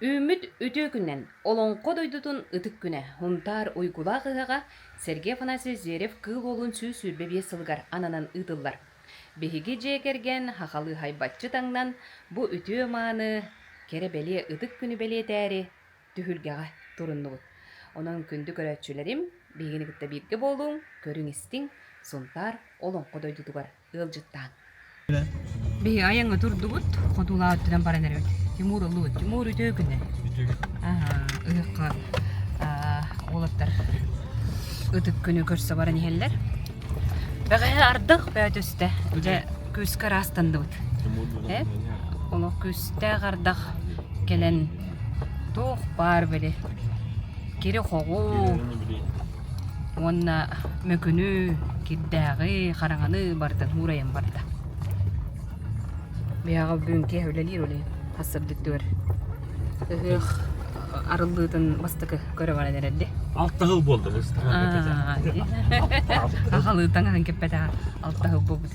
Үүммүт үтүө күнүнэн Олоҥхо дойдутун ытык күнэ Һунтаар уйгулаах ыһыаҕа Сергей Афанасьевич Зверев-Кыыл Уолун 125 сылыгар ананан ыытыллар. Биһиги дьиэ кэргэн сахалыы хайбаччы таҥнан бу үтүө-мааны, кэрэ-бэлиэ ытык күнү бэлиэтээри түһүлгэҕэ туруннубут. Онон күндү көрөөччүлэрим, биһигини кытта бииргэ буолуҥ, көрүҥ-истиҥ, Сунтаар Олоҥхо дойдутугар ыалдьыттааҥ. Биһи айаҥҥа турдубут, хотуулаах өттүнэн баран эрэбит. Тимур ыллыбыт. Тимур үтүө күнэ. Ыһыахха уолаттар ытык күнү көрсө баран иһэллэр. Бэҕэһээ ардах бөҕө түстэ. Дьэ, күүскэ ыраастанныбыт. Э? Олох күүстээх ардах кэлэн туох баар били кири-хоҕу уонна мөкүнү, кирдээҕи, хараҥаны барытын уурайан барда. Биһиэхэ бүгүн киэһэ үлэлиир үлэ хас сырдык түгэр ыһыах арыллыытын бастакы көрө баран эрэрди. Алта сыл буолла бу Ахалыы таҥаһын кэппэтэҕэ алта сыл буолбут.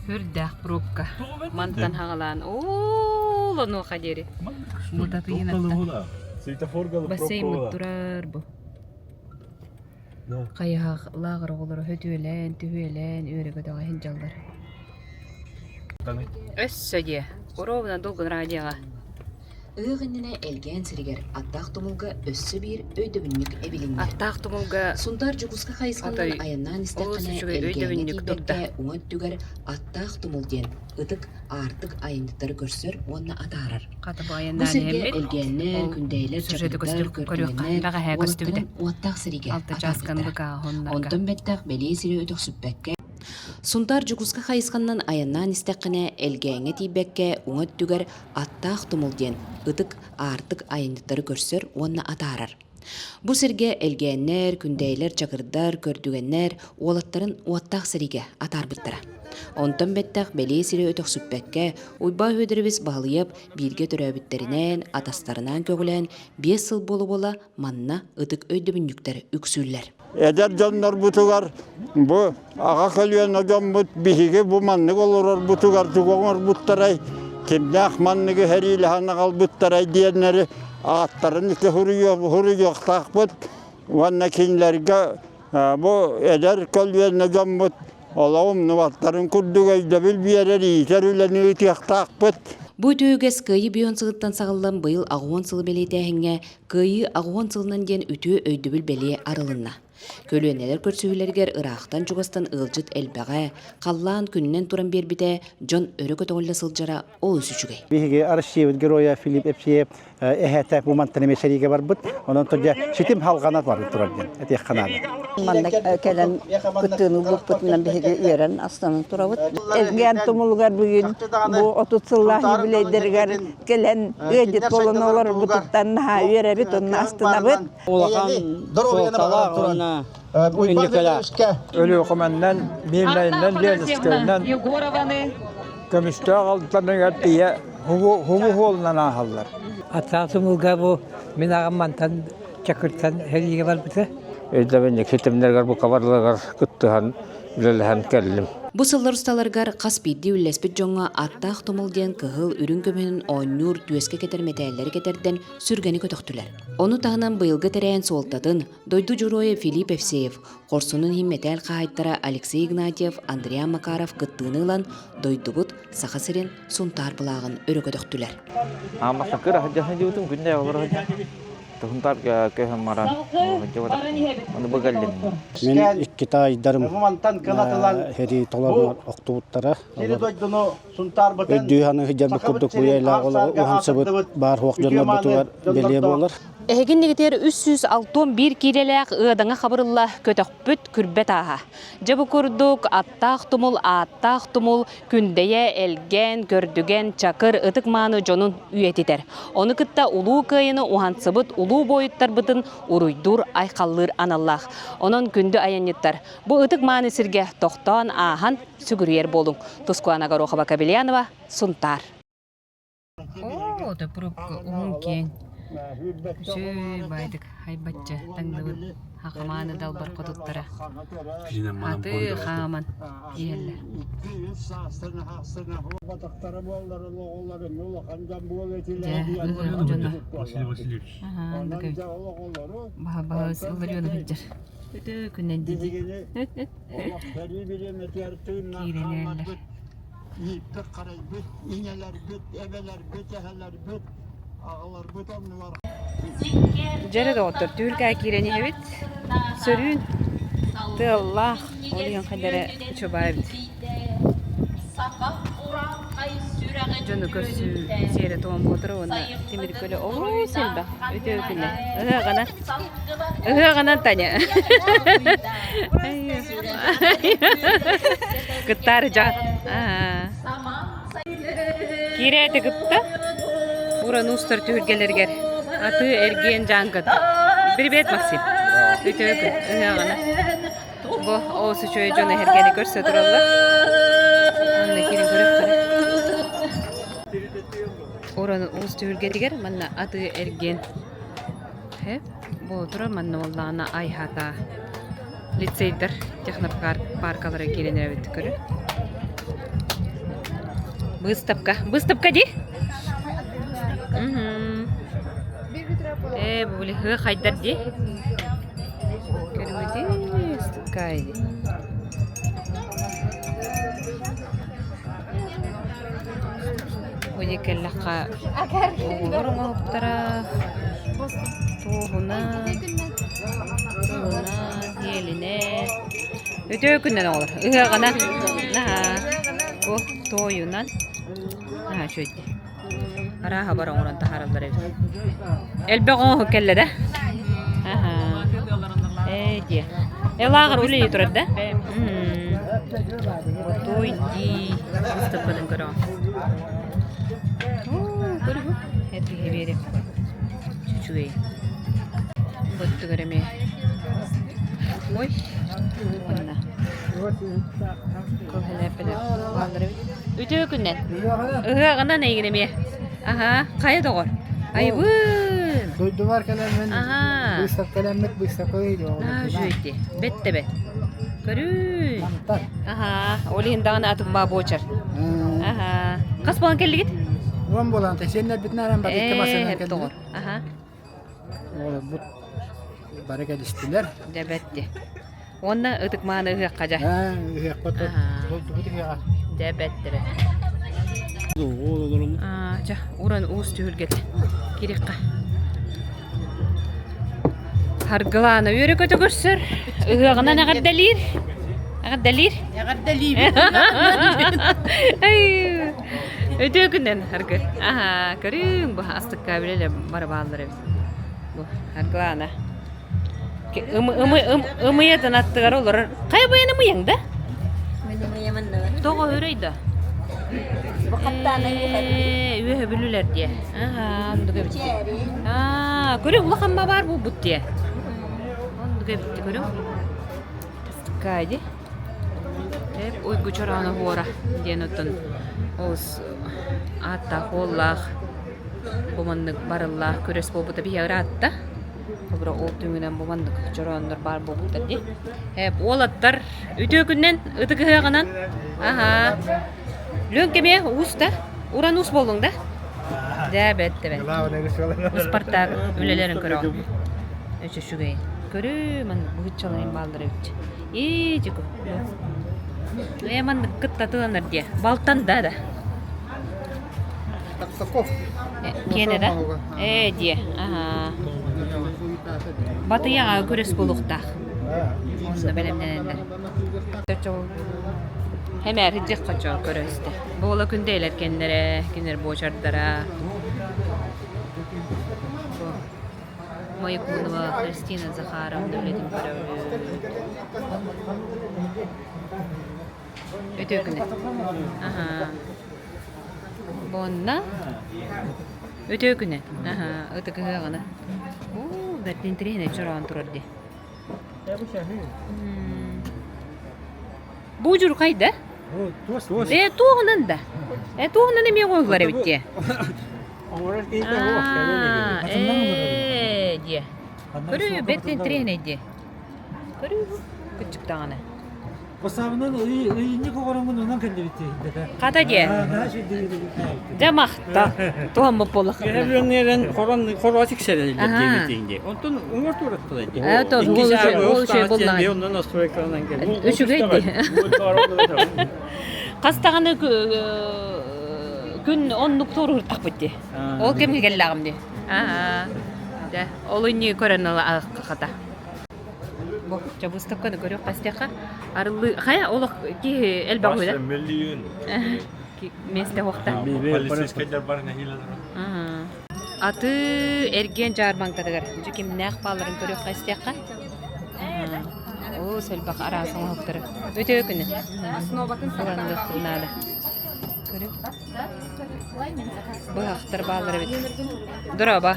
Үрдээх пробка. Мантан хаҕалаан оол онуоха диэри. Мутатыйын Бассейммыт турар бу. Хайыһах лааҕыр оҕолоро сөтүөлээн, түһүөлээн, үөрэ-көтөҕө сылдьаллар. Өссө диэ, ровно долгун радиоҕа. Ыһыах иннинэ Элгээн сиригэр Аттаах Тумулга өссө биир өйдөбүнньүк эбилиннэ. Аттаах Тумулга Сунтаар Дьокуускай хайысханан отой айаннаан олус истэххинэ үчүгэй Элгээҥҥэ өйдөбүнньүк турда. тиийбэккэ уҥа өттүгэр Аттаах Тумул диэн ытык аартык айанньыттары көрсөр уонна атаарар. Хата бу Бу айаннаан сиргэ иһэммит элгээннэр, ол күндэйэлэр, сюжеты чакырдар, көстөр көрүөххэ көрдүгэннэр бэҕэһээ көстүбүтэ. уолаттарын уоттаах сэриигэ Алта чааска атаарбыттара. НБК хоннорго. Онтон бэттэх бэлиэ сири өтөхсүппэккэ Сунтаар Дьокуускай хайысханан айаннаан истэххинэ Элгээҥҥэ тиийбэккэ уҥа өттүгэр Аттаах Тумул диэн ытык аартык айанньыттары көрсөр уонна атаарар. Бу сиргэ элгээннэр, күндэйэлэр, чакырдар, көрдүгэннэр уолаттарын уоттаах сэриигэ атаарбыттара. Онтон бэттэх бэлиэ сири өтөхсүппэккэ, Уйбаа Үөдэрэбис Баһылыйап бииргэ төрөөбүттэринээн, атастарынаан көҕүлээн 5 сыл буола-буола манна ытык өйдөбүнньүктэр үксүүллэр. Эдэр дьоннорбутугар бу аҕа көлүөнэ дьоммут биһиги бу маннык олорорбутугар тугу оҥорбуттарай, кимнээх манныгы сэриилэһэн аҕалбыттарай диэннэри ааттарын ити суруйуохтаахпыт уонна кинилэргэ бу эдэр көлүөнэ дьоммут олоҕу умнубаттарын курдук өйдөбүл биэрэр иитэр үлэни ыытыахтаахпыт. Бу үтүө үгэс Кыайыы бион сылыттан саҕыллан быйыл аҕыс уон сылы бэлиэтээһиҥҥэ Кыайыы 80 сылынан диэн үтүө өйдөбүл бэлиэ арылынна. Көлүөнэлэр көрсүһүүлэригэр ыраахтан-чугастан ыалдьыт элбэҕэ, халлаан күнүнэн туран биэрбитэ, дьон өрө көтөҕүллэ сылдьара олус үчүгэй. Биһиги Россиябыт геройа Филипп Епсеев эһэтэ бу мантан эмиэ сэриигэ барбыт. Онон дьэ ситим халҕана баран турар диэн этиэххэ наада. Манна кэлэн кыттыыны ылбыппытынан биһиги үөрэн астанан турабыт. Элгээн тумулугар бүгүн бу 30 сыллаах юбилейдэригэр кэлэн ыалдьыт буолан олорбутуттан наһаа үөрэбит уонна астынабыт. Улахан суолталаах уонна инникилээх. Өлүөхүмэннэн, Миирнэйинэн, Ленскэйинэн көмүстээх алтаныгар тиийэ хубу хуолунан ааһаллар. Аттаах тумулга бу мин аҕам мантан Чакыртан сэриигэ барбыта. Өйдөбүнньүк ситимнэригэр бука барыларыгар кыттыһан үлэлэһэн кэллим. Бу сыллар усталарыгар хас биирдии үллэспит дьоҥҥо Аттаах тумул диэн кыһыл, үрүҥ көмүһүн оонньуур түөскэ кэтэр мэтээллэри кэтэрдэн сүргэни көтөхтүлэр. Ону таһынан быйылгы тэрээһин суолтатын дойду дьоруойа Филипп Евсеев, хорсунун иһин мэтээл хаһаайыттара Алексей Игнатьев, Андриан Макаров кыттыыны ылан дойдубут Саха сирин Сунтаар былааҕын өрө көтөхтүлэр. Ааммастакыр аһыдьаһы дьыбытым күннэ олоро Туһунтар көһөн баран ону бу кэллим. Мин икки таайдарым сэрии толору охтубуттара. Өйдүү саныы сылдьарбыт курдук буйайлаах олоҕу уһансыбыт баар суох дьоннорбутугар бэлиэ буолар. Эһигиннигитигэр 361 киилэлээх ыадаҥа хабырылла көтөхпүт күрбэ тааһа. Дьэ бу курдук аттаах тумул, ааттаах тумул Күндэйэ, Элгээн, Көрдүгэн, Чакыр ытык-мааны дьонун үйэтитэр. Ону кытта Улуу Кыайыны уһансыбыт улуу буойуттарбытын уруйдуур-айхаллыыр аналлаах. Онон күндү айанньыттар, бу ытык-мааны сиргэ тохтоон ааһан сүгүрүйэр буолуҥ. Тускуана Горохова-Кобельянова, Сунтаар. Оо, это пробка уһун киэҥ. Үчүгэй баайдык айбачча таҥныбыт хахамааны далбар хотуттара аты хааман иһэллэр. Дьэ, ыһыах дьоно Баһа-баһа Илларионов сылдьар. Үтүө күннэн дии. Киирэн эрэллэр. Ииппит-харайбыт ийэлэрбит, эбэлэрбит, эһэлэрбит, аҕаларбыт оннугар Дьэрэ доҕоттор, түүл киирэн иһэбит. Сөрүүн тыаллаах, ол иһин хайдара чубаа эбит. Дьону көрсүү сиэрэ-туом буотура уонна тимир көлө олус элбэх үтүө күнэ. Ыһыаҕынан. Ыһыаҕынан Таня. Кыттаары дьаат. Киирээти кытта уран уустар түһүлгэлэригэр атыы эргиэн дьааҥкыт. Привет, Максим. Үтүө күн. Ыһыаҕынан. Бу олус үчүгэй дьон эһэргэни көрсө тураллар. Манна киирэн көрөхтөрө. Уран уус түһүлгэтигэр манна атыы эргиэн буола турар. Манна буоллаҕына Айхата лицейдэр технопаркалара киирэн эрэбит көрө. Выставка. Выставка дии? Ээ, бу били хайдар дии. Көрүҥүтүй, ыстыккай дии. Бу дии кэллэххэ оҕолор оҥоһуктара туоһунан, туоһунан, иэлинэн. Үтүө күннэн оҕолор. Ыһыаҕынан. Наһаа. Бу туойунан. Наһаа үчүгэй. Арааһа бар оҥорон таһаараллар эбит. Элбэх оҥоһук кэллэ да? Аха. Ээ диэ. Э лааҕыр үлэлии турар да? Отой дии. Выставкатын көрөҕүн. Оо, көрүгү. Эргиһи биэрим. Үчүгэй. Боттугар эмиэ. Ой, манна. Үтүө күннэн. Ыһыаҕынан эйигин эмиэ. Аһаа, хайа доҕор? Айбыын. Дойдубар кэлэммин, быыстапкалэммит быыстапка Аа, үчүгэйди. Бэт да бэт. Көрүү. Аһаа, ол иһин даҕаны атын баа буочар. Аһаа. Хас буолан кэллигит? Уон буолан, сиэннэрбитин аран бары икки массыынан кэллибит. Аһаа. Оҕолорбут бары кэлистилэр. Дьэ бэрт Уонна ытык-мааны ыһыахха дьэ. Ээ, ыһыахпыт дойдубут ыһыаҕа. Дьэ бэрт бэрт. Аа, чэ, уран уус түһүлгэтэ. Кириэххэ. Харгылаана үөрэ-көтө көрсөр. Ыһыаҕынан эҕэрдэлиир. Эҕэрдэлиир. Эҕэрдэлиибит. Үтүө күнүн, Аргы. Аха, көрүҥ, бу астыкка билэлэ бары бааллар эбит. Бу Аргылаана. Ымыйатын аттыгар олорор. Хайа быйан ымыйаҥ да? Мин ымыйамын Тоҕо өрөй да? Бу хаптаанай Ээ, үөһэ бүлүлэр диэ. Аха, оннук эбит. Аа, көрү улахан баар буолбут диэ. Оннук эбит көрү. Кади. Эп уйгу чороона хуора диэн оттон олус ааттаах уоллаах бу маннык барыллаах күрэс буолбута биһиэхэ ыраатта. Холобура ол түмүгүнэн бу маннык чорооннор баар буолбуттар дии. Эп уолаттар үтүө күннэн ытык ыһыаҕынан аһаа Лүөҥкэ эмиэ уус да? Уран уус буоллуҥ да? Дьэ, бэт да бэт. Спартак үлэлэрин көрөҕүн. Өчө үчүгэй. Көрүү, маннык быһыччаларын бааллар эбит. Ии, дьику. Ээ, маннык кытта тыланар диэ. Балтан да да. Киэнэ да? Ээ, диэ. Аһаа. Батыйаҕа күрэс буолуохтаах. Онно бэлэмнэнэллэр. Хэмээр сылдьыах хочо көрө истэ. Буола күндэйлэр кэннэрэ, кинилэр буочардара. Моякунова Христина Захаровна үлэтин көрөбүт. Үтүө күнү. Аһаа. Буонна. Үтүө күнү. Аһаа, ытык ыһыаҕына. Уу, бэрт интэриэһинэй чороон турар дии. Бу удьурхай да? Ээ, туоҕунан да. Ээ, туоҕунан эмиэ оҥоһуллар эбит дии. Оҥорор киһитэ суох кэлин Ээ диэ. Көрүү бэрт интэриэһинэй диэ. Көрүү кыччык даҕаны. Басаабынан ыйынньык оҕороҥҥун онон кэллибит дии. Хата диэ. Дьэ махта. Туһаммыт буоллаххытына. Эрэн хорон хоро тиксэрэллэр диэбитиҥ дии. Онтон уҥар туораттылар дии. Ээ то ол үчүгэй буоллаҕа. Онон настройкаланан кэлбит. Үчүгэй дии. Хас даҕаны күн оннук туорууртахпыт дии. Ол кэмҥэ кэллэҕим дии. Аа. Дьэ, ол иннии көрөн хата. Бу чэ выставканы көрүөх хастыахха. Арыллыы хайа олох киһи элбэх үһү да? Миллион. Месте уохта. Полицейскайдар бар нэһиилэ Аты эргиэн дьаарбаҥкатыгар дьэ кимнээх баалларын көрүөх хастыахха. Оо, элбэх араас оҥоһуктары. Өтө күнү. Ылан наада. Көрү. Быһахтар бааллар эбит. Дороба.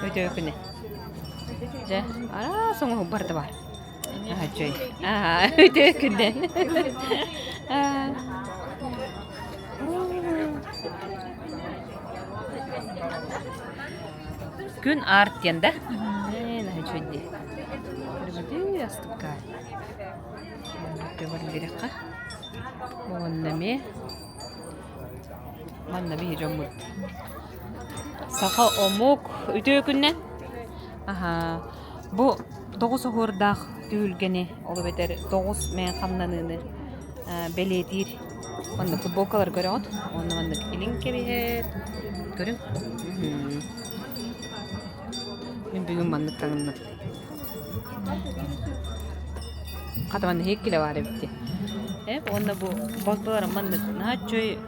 Өтө күнү. Дьэ, араас оҥоһук барыта баар. Аһа, Аа, үтүө күннэн. Күн арт диэн да? Ээ, наһаа үчүгэй дии. Көрбүтүй астыкка. Көмөр биэрэххэ. Уонна эмиэ манна биһи дьоммут Саха омук үтүө күннэн. Аһаа, бу тоҕус оһуордаах түһүлгэни, ол эбэтэр тоҕус мээн хамнаныыны бэлиэтиир маннык футболкалар көрөҕүт. Уонна маннык илин кэбиһэр. Көрүҥ. Мин бүгүн маннык таҥынным. Хата манна һиэккилэ баар эбит дии. Э, уонна бу балтыларым маннык наһаа үчүгэй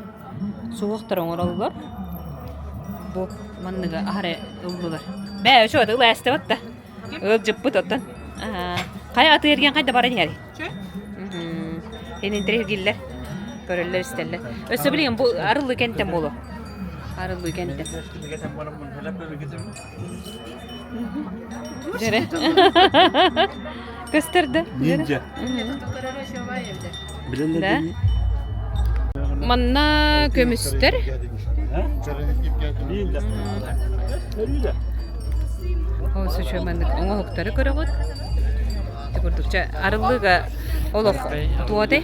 суһуохтар оҥороллор. Бу манныгы аһары ыллылар. Бээ, үчүгэй ыл ээстэбэт да. Ыалдьыппыт оттон. Хайа аты эргиэн хайда баран иһэрий? Эн интэриэһиргииллэр, көрөллөр, истэллэр. Өссө билигин бу арыллыы кэнтэн буолуо. Арыллыы кэнтэн. Дьэрэ. Көстөр да? Ниндзя. Да? Манна көмүстэр. Ол сөчө маннык оҥоһуктары көрөҕүт. Ити курдук чэ арыллыыга олох туотай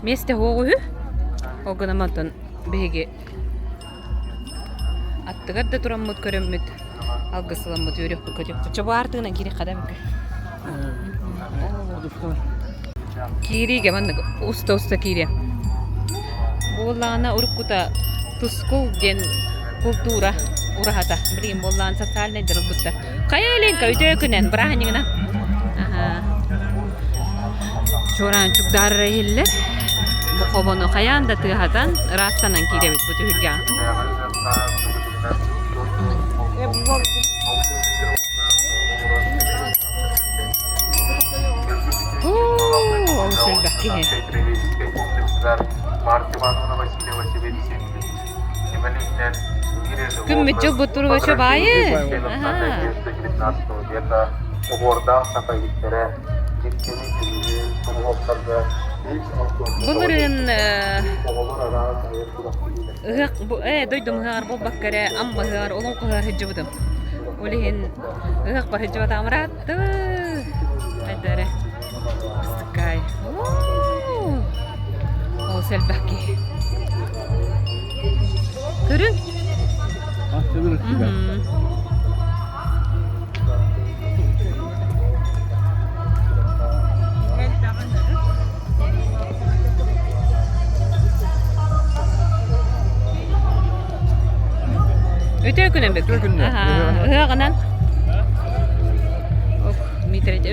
миэстэ суох үһү. Ол гынан онтон биһиги Аттыгар да тураммыт көрөммүт, алгысыламмыт үөрүөхпүт көтүөхпүт. Чобу аартыгынан киириэххэ да эбиккэ. Киириигэ маннык уста-уста киириэ. Буоллаҕына уруккута Тускул диэн култуура ураһата. Билигин буоллаҕына социальнайдар ылбыттар. Хайа Эленка үтүө күнэн, бырааһынньыгынан. Чуораан чугдаарара иһиллэр. Бу хобону хайаан да тыаһатан, ыраастанан киирэбит бу түһүлгэҕэ. Олус элбэх киһи. Күммүт дьылбыт туруга баайы. Былырыын ыһыах ээ дойдум ыһыаҕар буолбакка эрэ Амма ыһыаҕар олоҥхо ыһыаҕар сылдьыбытым. Ол иһин ыһыахпар сылдьыбатаҕым ыраатты. Хайда эрэ ыстыккаай. Олус элбэх киһи. Көрүҥ. Үтүө күнүн Үтүө күнүнэн. Ыһыаҕынан.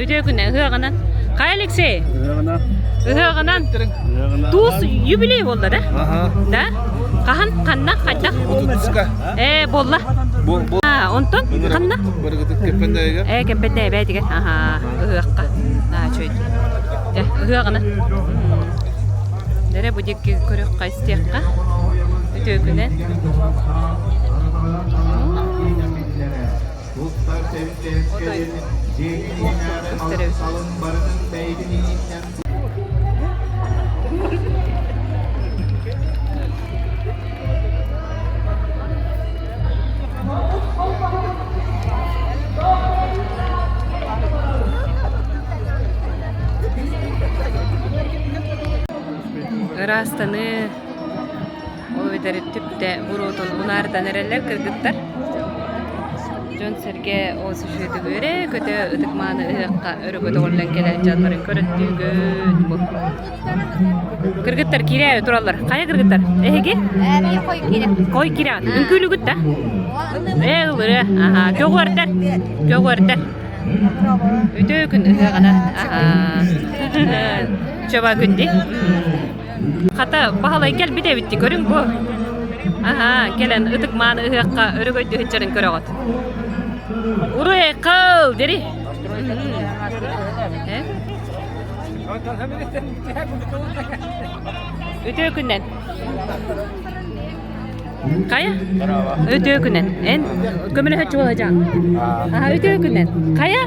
Үтүө күнүнэн, ыһыаҕынан. Хай Алексей? Ыһыаҕынан. Ыһыаҕынан. Туус юбилей буолла да? Да? Хаһан, ханна, хайдах? Ээ, буолла. Онтон ханна? Ээ, Кэмпэндээйи бэйэтигэр. Аха, ыһыахха. Аа, үчүгэй. Дьэ, ыһыаҕынан. Дэрэ бу диэки көрүөххэ, истиэххэ. Үтүө күнэн. Отой көстөр эбит. Ыраастаныы, ол эбэтэр түптэ буруотун унаардан эрэллэр кыргыттар. Дьон-сэргэ ол сүшүөтүгүөрэ көтө ытык мааны ыһыахха өрө көтөҕүллэн кэлэр дьоннорун көрөттүүгүт бу. Кыргыттар киирээри тураллар. Хайа кыргыттар? Эһиги? Кой кирэҕит. Үҥкүүлүгүт да? Ээ ылыры. Аха. Көҕүөрдэр. Көҕүөрдэр. Үтүө күн ыһыаҕынан. Аха. Чөба күн дии. Хата Баһылай кэлбит эбит көрүҥ бу. Аха, кэлэн ытык мааны ыһыахха өрөгөйдүү сылдьарын көрөҕүт. Уруй айхал дири. Үтүө күннэн. Хайа? Үтүө күнэн. Эн көмөлөһөччү буолажаң. Аха, үтүө күнэн. Хайа?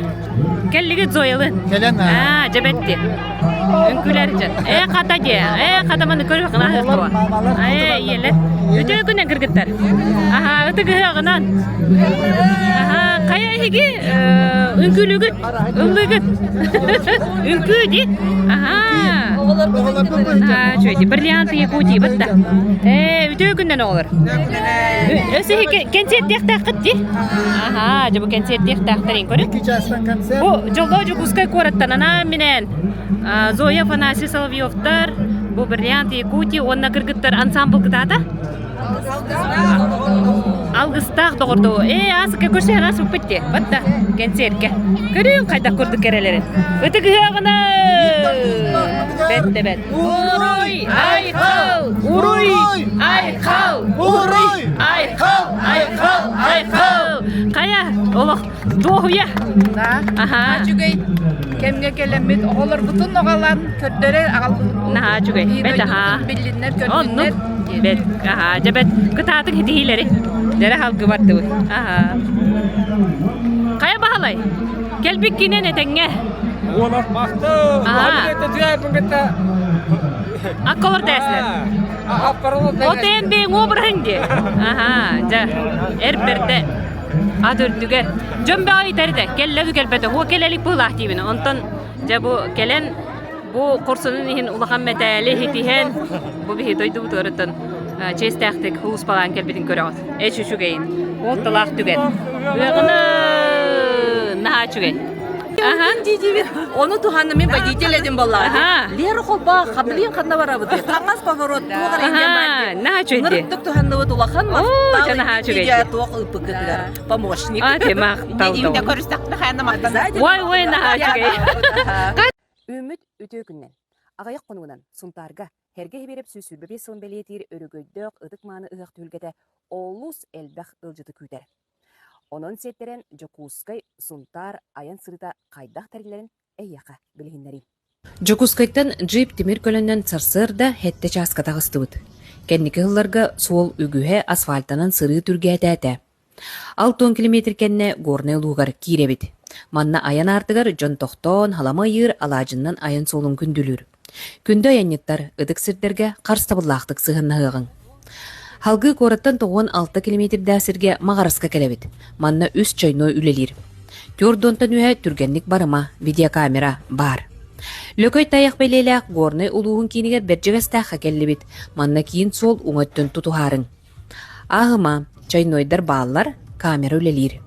Кэллигит Зоялы. Кэлэн. Аа, дьэбэтти. Үҥкүлэр дьэ. Ээ, хата дьэ. Ээ, хата маны көрүөх гына Ээ, иэлэр. Үтүө күнэн кыргыттар. Аха, ытык ыһыаҕынан. Аха, хайа эһиги үҥкүүлүүгүт? Ыллыгыт. Үҥкүү дии. Аха. Үчүгэй. Бриллианты Якутии бытта. Ээ, үтүө күннэн оҕолор. Өссө кэнсиэрдиэхтээххит дии. Аха, дьэ бу кэнсиэрдиэхтээхтэрин көрүн. Бу Дьоллоо Дьокуускай куораттан анаан-минээн Зоя Афанасий Соловьевтар, бу Бриллианты Якутии уонна кыргыттар ансамбл кытаата. Алгыстаах доҕордоо. Ээ, аасыкка көрсөһөн аасыппыт дии. Батта, кэнсиэркэ. Көрүҥ хайдах курдук кэрэлэрин. Ытык ыһыаҕына! Бэт да бэт. Уруй! Айхал! Уруй! Айхал! Уруй! Айхал! Айхал! Айхал! Хайа, олох дуоһуйа. Да. Аха. Үчүгэй кэмҥэ кэлэммит оҕолорбутун оҕалан көрдөрөр аҕалбыт. Наһаа үчүгэй. Бэт аһаа. Биллиннэр Оннук. көрдүннэр. Бэт. Аһаа. Дьэ бэт. Кытаатык итиһиилэри. Дэрэ халгы бардыбыт. Аһаа. Хайа баһылай? Кэлбиккинэн этэҥҥэ. Уолах махты. Аһаа. Акколор дээслэр. Отен бэйэҥ обраһын дии. Аһаа. Дьэ. Эр бэрдэ. Ат үрдүгэр. Дьон бөҕө ыйытар этэ, кэллэ дуу кэлбэтэ, уо кэлэ илик быһыылаах диибин. Онтон дьэ бу кэлэн бу хорсунун иһин улахан мэтээли итиһэн бу биһи дойдубутугар чиэстээхтик улууспалаан кэлбитин көрөҕүт. Эч үчүгэйин. Уолталаах түгэн. Ыаҕына наһаа үчүгэй. Дии-диибин. Ону туһанна мин водитель этим буоллаҕа. Лера холбоо, хаблин ханна барабыт? Хаҥас поворот, туох эрэ инньэ баар. Наһаа үчүгэй. Нырыттык туһанныбыт улахан Оо, дьэ наһаа үчүгэй. туох ыыппыккытыгар помощник. А, махтал. Ой, ой, наһаа үчүгэй. Үүммүт үтүө күнүнэн. Аҕыйах хонугунан Сунтаарга Һэргэ Иһибиэрэп 125 сылын бэлиэтиир өрөгөйдөөх ытык-мааны ыһыах түһүлгэтэ олус элбэх ыалдьыты күүтэр. Онон сиэттэрэн Дьокуускай, Сунтаар айан сырыыта хайдах тэриллэрин эһиэхэ билиһиннэриим. Дьокуускайтан джип тимир көлөнөн сарсыарда сэттэ чааска таҕыстыбыт. Кэнники сылларга суол үгүһэ асфальтанан сырыы түргээтээтэ. 60 километр кэннэ Горнай улууһугар киирэбит. Манна айан аартыгар дьон тохтоон, халама ыйыыр алаадьыннан айан суолун күндүлүүр. Күндү айанньыттар, ытык сирдэргэ харыстабыллаахтык сыһыаннаһыаҕыҥ. Салгыы куораттан 96 километрдээх сиргэ Маҕараска кэлэбит. Манна үс чайной үлэлиир. Түөрт үһэ түргэнник барыма, видеокамера баар. Лөкөй тайах бэлиэлээх Горнай улууһун киинигэр Бэрдьигэстээххэ кэллибит. Манна киин суол уҥа өттүн тутуһаарыҥ. Ааһыма, чайнойдар бааллар, камера үлэлиир.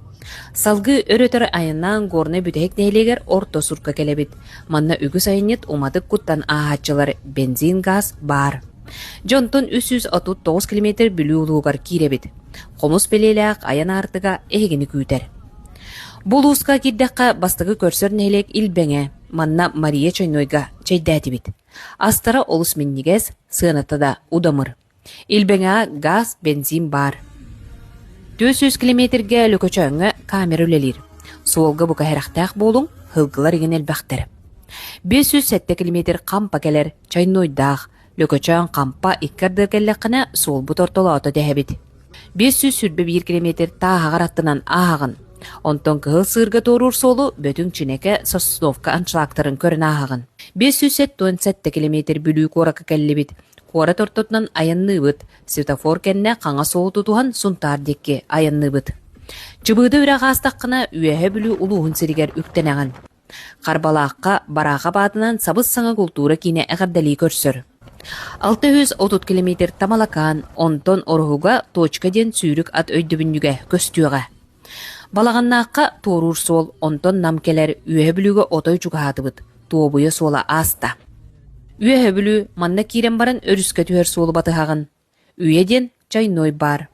Салгыы өр-өтөр айаннаан Горнай бүтэһик нэһилиэгэр Орто Сурка кэлэбит. Манна үгүс айанньыт уматык куттан ааһааччылар, бензин, газ баар. Дьэ онтон 339 километр Бүлүү улууһугар киирэбит. Хомус бэлиэлээх айан аартыга эһигини күүтэр. Бу улууска киирдэххэ бастакы көрсөр нэһилиэк Илбэҥэ. Манна Мария Чойнойга чэйдээтибит. Астара олус минньигэс, сыаната да удамыр. Илбэҥэҕэ газ, бензин баар. 400 километргэ Лөкөчөөҥҥө камера үлэлиир. Суолга бука сэрэхтээх буолуҥ, сылгылар игин элбэхтэр. 507 километр Хампа кэлэр, чайнойдаах, Лөкөчөөн Хампа икки ардыгар кэллэххинэ суолбут ортолоото дэһэбит. 521 километр Тааһаҕар аттынан ааһаҕын. Онтон Кыһыл Сыырга туоруур суолу Бөтүҥ Чинэкэ Сосновка аншлагтарын көрөн ааһаҕын. 577 километр Бүлүү куоракка кэллибит. Куорат ортотунан айанныыбыт, светофор кэннэ хаҥас суолу тутуһан Сунтаар диэки айанныыбыт. Чыбыыда үрэх аастаххына Үөһээ Бүлүү улууһун сиригэр үктэнэҕин. Харбалаахха Бараахап аатынан сабыс-саҥа култуура киинэ эҕэрдэлии көрсөр. 630 километр Тамалакаан, онтон Ороһуга Точка диэн сүүрүк ат өйдөбүнньүгэ көстүөҕэ. Балаҕаннаахха туоруур суол, онтон Нам кэлэр, Үөһэ Бүлүүгэ отой чугаһаатыбыт, Туобуйа суола ааста. Үөһэ Бүлүү манна киирэн баран өрүскэ түһэр суолу батыһаҕын. Үйэ диэн чайной баар.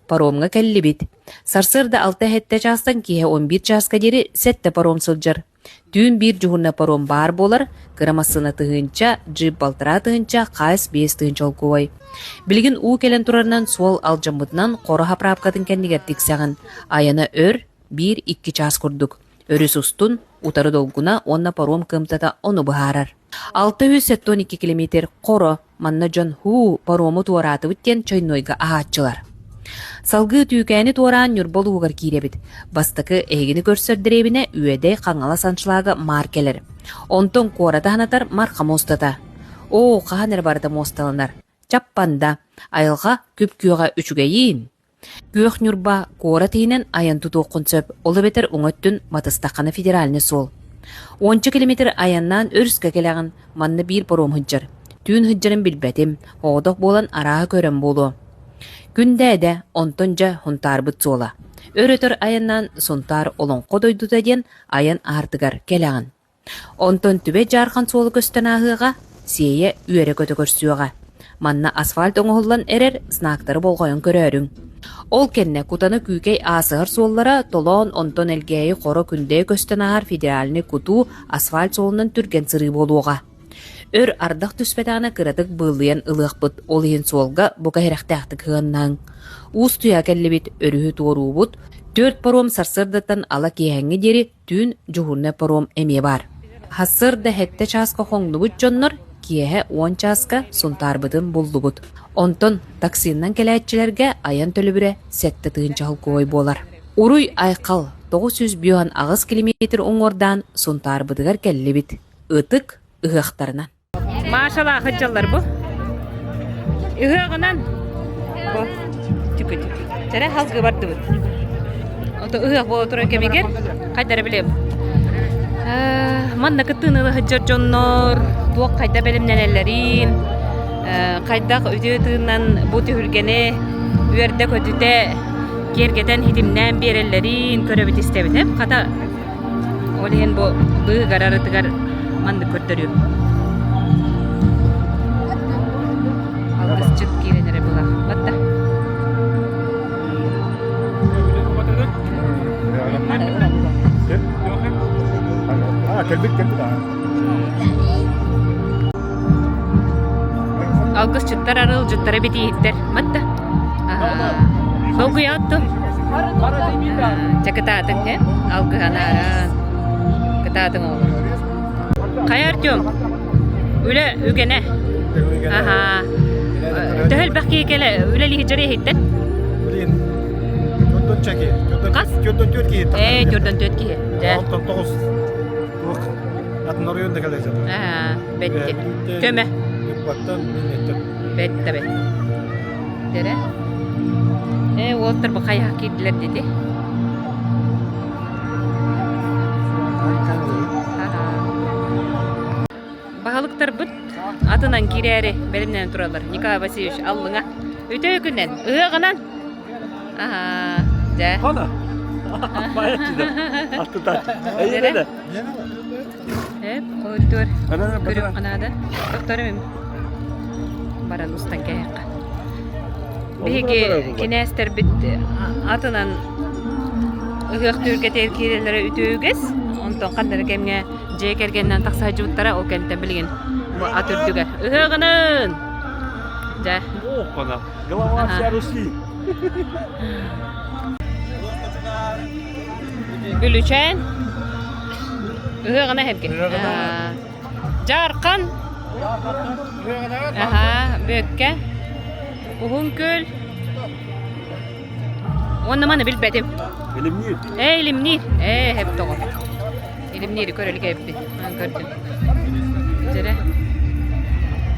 Паромҥа кэллибит. Сарсыарда алта-сэттэ чаастан киэһэ 11 чааска диэри сэттэ паром сылдьар. Түүн биир дьуһунна паром баар буолар, кыра массыына тыһыынча, джип балтараа тыһыынча, хаас 5 тыһыынча олкуой. Билигин уу кэлэн турарынан суол алдьаммытынан Хоро хаправкатын кэннигэр тиксэҕин. Айана өр, биир-икки чаас курдук. Өрүс устун, утары долгуна уонна паром кыамтата ону быһаарар. 672 километр Хоро Манна дьон һуу, парому туораатыбыт диэн чойнуойга аһааччылар. Салгыы Түүкээни туораан Ньурба улууһугар киирэбит. Бастакы эһигини көрсөр дэриэбинэ Үөдэй Хаҥалас аншлага маар кэлэр. Онтон куораты санатар Марха муостата. Оо, хаһан эрэ барыта муосталанар. Чаппанда, айылҕа күп-күөҕэ үчүгэйиин! Күөх Ньурба куорат иһинэн айан тутуоххун сөп, ол эбэтэр уҥа өттүн батыстаххына федеральнай суол. Уонча километр айаннаан өрүскэ кэлэҕин, манна биир паром сылдьар. Түүн сылдьарын билбэтим, оҕотох буолан арааһа көрөн буолуо. Күндээдэ, онтон дьэ Һунтаарбыт суола. Өр-өтөр айаннаан Сунтаар Олоҥхо дойдута диэн айан аартыгар кэлэҕин. Онтон Түбэ Дьаархан суола көстөн ааһыаҕа, Сиэйэ үөрэ-көтө көрсүөҕэ. Манна асфальт оҥоһуллан эрэр знактары болҕойон көрөөрүҥ. Ол кэннэ Кутана Күүкэй аасыһар суоллара Толоон, онтон Элгээйи, Хоро, Күндэйэ көстөн ааһар федеральнай кутуу асфальт суолунан түргэн сырыы буолуоҕа. Өр ардах түспэтэҕинэ кыратык быыллыйан ылыахпыт, ол иһин суолга бука сэрэхтээхтик сыһыаннаһыҥ. Уус Туйа кэллибит, өрүһү туоруубут, түөрт паром сарсыардаттан ала киэһэҥҥи диэри Түүн дьуһуурунай паром эмиэ баар. Сарсыарда сэттэ чааска хоҥнубут дьоннор киэһэ уон чааска Сунтаарбытын буллубут. Онтон таксиннан кэлээччилэргэ айан төлөбүрэ 7 тыһыынча холкуой буолар. Уруй-айхал 958 километр уҥуордаан Сунтаарбытыгар кэллибит. Ытык ыһыахтарынан. Машалаах сылдьаллар бу. Ыһыаҕынан бу түкүтүк. Чэрэ халгы бардыбыт. Ото ыһыах буола турар кэмигэр хайдара билэм. Манна кыттыыны ыла сылдьар дьоннор туох хайда бэлэмнэнэллэрин, хайдах үтүө тыыннан бу түһүлгэни үөрдэ-көтүтэ киэргэтэн хитимнээн биэрэллэрин көрөбүт истэбит. Хата Ол иһин бу быыгар арытыгар маннык көрдөрүөм. Алгысчыт киирэн эрэ була. Батта. Кэлбит кэлбит Алгысчыттар арылдьыттара битииһиттэр. Матта. Долгуйааттым. Чэ кытаатыҥ һэ, алгыһанааран. Кытаатыҥ оҕолор. Хайа Артем, үлэ үгэнэ. Аһаа. Төһө элбэх киһи кэлэ үлэлиһи дьарыйа иһиттэн? Блин, төрдөн чеки. Хас? Төрдөн төрт киһи. Ээ, төрдөн төрт киһи. Дьэ. Онтон тоҕус. Туох атын оройуонда кэлэ сытар. Аа, бэтти. Көмө. Ньурбаттан, Миннеттен. Бэтте бэт. Дэрэ. Ээ, уолаттар бу хайаха киирдилэр диэти. Баһылыктарбыт атынан киирээри бэлэмнэнэн тураллар. Николай Васильевич аллыҥа. Үтүө күнүнэн, ыһыаҕынан. Аһаа, дьэ. Хана. Дэрэ. Эп, ойдуор. Көрүөххэ наада. Тохторум баран устан кээһиэххэ. Биһиги кинээстэрбит атынан ыһыах түһүлгэтигэр киирэллэрэ үтүө үгэс. Онтон ханна эрэ кэмҥэ дьиэ кэргэнинэн тахса сылдьыбыттара, ол кэнниттэн билигин бу ат үрдүгэр ыһыаҕынан! Дьэ. Опана, голова вся Руси. Бүлүчээн Ыһыаҕына эһэргэ. Дьаархан. Аһаа, Бүөккэ. Уһун Күөл. Уонна маны билбэтим. Илимниир. Ээ, илимниир. Ээ, эһэп тоҕо. Илимниири көрө илик эбиппин. Көрдүм. Дьэрэ.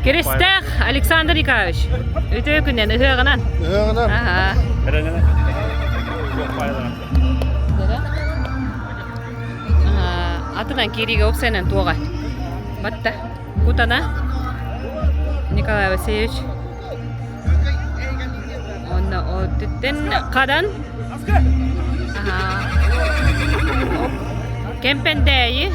Киристээх Александр Николаевич. Үтүө күннэн, ыһыаҕынан. Ыһыаҕынан. Аһаа. Атынан киириигэ уопсайынан туоҕа. Батта. Кутана. Николай Васильевич. Онно өттүттэн хадан. Кэмпэндээйи.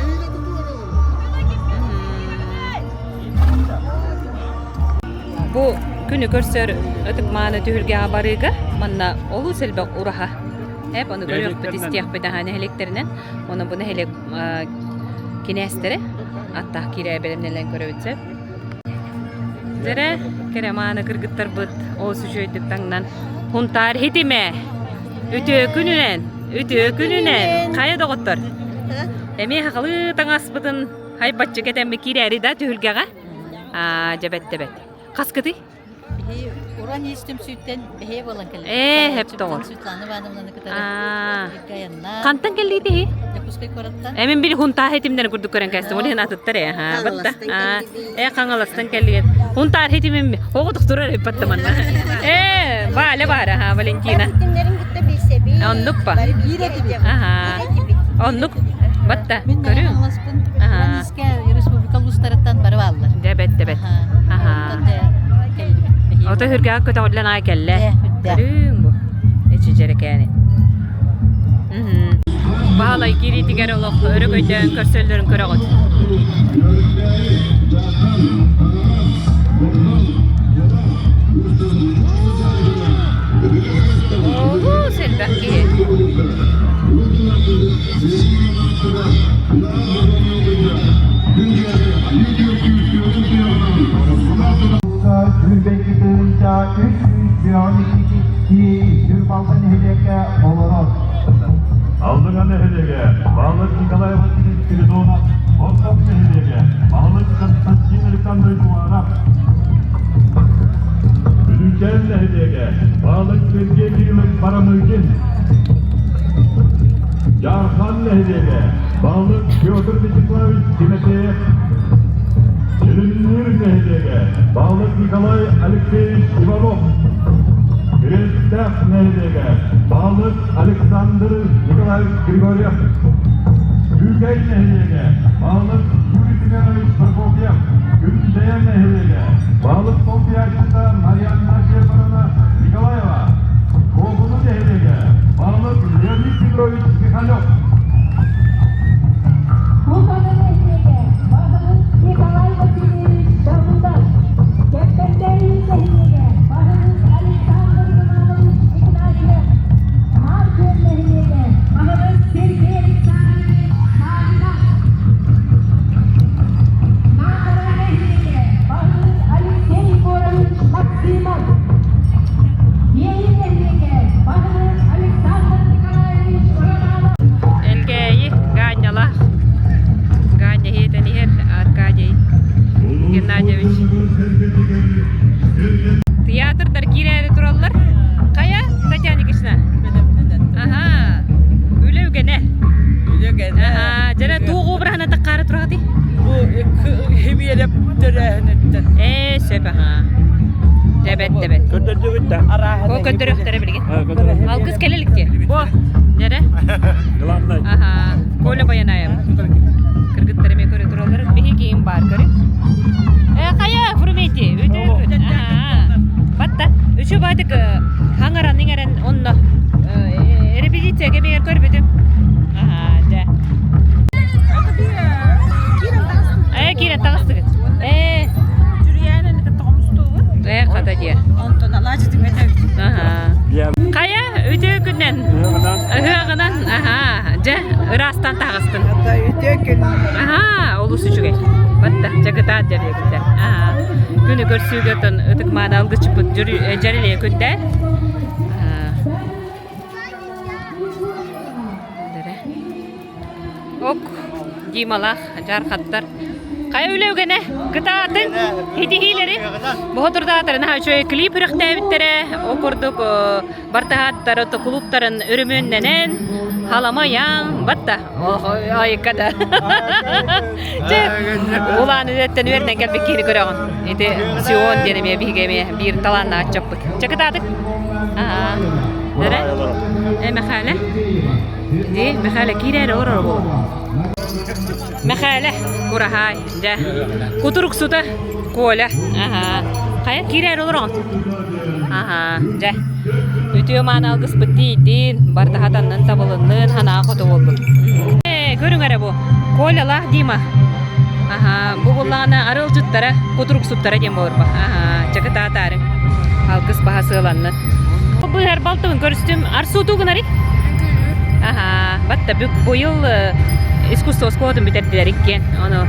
Бу күнү көрсөр ытык мааны түһүлгэҕэ барыыга манна олус элбэх ураһа. Эп ону көрүөхпүт, истиэхпит аһа нэһилиэктэринэн. Онон бу нэһилиэк кинээстэрэ аттаах киирээ бэлэмнэлэн көрөбүт сөп. Дьэрэ, кэрэ мааны кыргыттарбыт олус үчүгэйдик таҥнан Хунтаар хитимэ! Үтүө күнүнэн! Үтүө күнүнэн! Хайа доҕоттор? Эмиэ хахалыы таҥаспытын хайбаччы кэтэммит киирээри да түһүлгэҕэ? Аа, дьэбэт дэбэт. Хаскытый? Биһи уран иис түмсүүттэн бэһиэ буолан кэллибит. Ээ, хэп тоҕор. Светлана Ивановнаны кытары бииргэ айаннаан. Хантан кэллиит иһи? Дьокуускай куораттан. Эмин били хунтаа хитимнэрин курдук көрөн кэстим. Ол иһин атыттар ээ. Ха, батта. Ээ, Хаҥаластан кэллигит. Хунтаар хитимим оҕотук турар эбит манна. Ээ, Валя баара, ха, Валентина. Хитимнэрин кытта билсэбин. Оннук па. Аха. Оннук. Батта. Көрүҥ. Аха. Республика улуустарыттан бары бааллар. Дэбэт, дэбэт. Аха. Ото хүргэҕэ көтөҕүллэн аҕай кэллэ. Көрүҥ бу. Эчи дьэрэкээни. Баһылай киириитигэр олох өрө көйдөөн көрсөллөрүн көрөҕүт. Олус элбэх киһи. Алдыга нэһилиэгэ Баһылык Николай Васильевич Спиридонов, Ортоп нэһилиэгэ Баһылык Константин Александрович Уваров, Бүлүүчээн нэһилиэгэ Баһылык Сергей Кириллович Барамыгин, Дьаархан нэһилиэгэ Баһылык Петр Вячеславович Тимофеев, Сүрүннүүр нэһилиэгэ Баһылык Николай Алексеевич Иванов, Кириэстээх нэһилиэгэ Баһылык Александр Николаевич Григорьев, Күүкэй нэһилиэгэ Баһылык Юрий Семенович Прокопьев, Күндэйэ нэһилиэгэ Баһылык солбуйааччыта Марианна Федоровна Николаева, Куокуну нэһилиэгэ Баһылык Леонид Петрович Михалев. Кутана нэһилиэгэ Баһылык Николай Васильевич Давыдов, Кэппэндээйи нэһилиэгэ Баһылык Александр Иванович Игнатьев, Маар Күөл нэһилиэгэ Баһылык Сергей Александрович Саввинов, Наахара нэһилиэгэ Баһылык Алексей Егорович Максимов, Иэйи нэһилиэгэ Баһылык Александр Николаевич Романов. Элгээйи Гаанньалаах Гаанньа иһиэтэн иһэр Аркадий Геннадьевич. Театрдар киирээри тураллар. Хайа, Татьяна Никитична? Аха. Үлэ үгэнэ. Үлэ үгэнэ. Аха. Дьэрэ туох обраһына таххаары тураҕытый? Бу химиэлэп төрөөһүнүттэн. Ээ, сөп аха. Дэбэт, дэбэт. Көрдөрдүгүт да? О, көрдөрүөхтэрэ билигин. Алгыс кэлэ илик Бо, дьэрэ. Главное. Аха. Коля Баянаев. Кыргыттар эмиэ көрө тураллар. Биһиги баар көрү. Э, хайа, Фрумити, үтүө күн. Аха. Батта, үчү баатык хаҥаран иҥэрэн онно репетиция кэмигэр көрбүтүм. Аха, дьэ. Э, киирэн таҕыстыгыт. Э. Э, хата диэ. Онтон алаадьы Аха. Хайа, үтүө күннэн. Ыһыаҕынан, аха, дьэ, ыраастан таҕыстын. Үтүө күн. Аха, олус үчүгэй. Батта, дьэ кытаат дьэрийэбиттэр. Аха. Күнү көрсүүгэ оттон ытык мааны алгысчыппыт дьэрилиэ күндэ. Ок, Дималаах, дьаархаттар. Хайа үлэ үгэнэ, кытаатын, итиһиилэри. Боһотурдаатары наһаа үчүгэй клип үрэхтээбиттэрэ, ол курдук бартаһааттар кулууптарын өрөмүөннэнэн, халамайаң, батта, айыкка да. Чэ, улаан үлэттэн үөрэнэн кэлбит киһини көрөҕүн. Ити Сион диэн эмиэ биһиги эмиэ биир талааннаах ыччаппыт. Чэ, кытаатык. Аа, Эрэ? Э, Мэхээлэ? Ди, Михаила киирээри олорор буолу. Михаила, кураһаай, дьэ. Кутуруксута Коля. Аха. Хайа киирээри олороҕун? Аха, дьэ. Үтүө мааны алгыспыт тиийдин, бардаха таннын табылыннын, санаа хоту буоллун. Ээ, көрүҥ эрэ бу. Колялаах Дима. Аха, бу буллаҕына арылдьыттара, кутуруксуттара диэн буолар Аха, чакытаатаары. Алгыс баһа сыаланнын. Быһар балтыбын көрүстүм. Арсуутуу гынарый? Аха, батта бүк быйыл искусство оскуолатын бүтэрдилэр иккиэн. Ону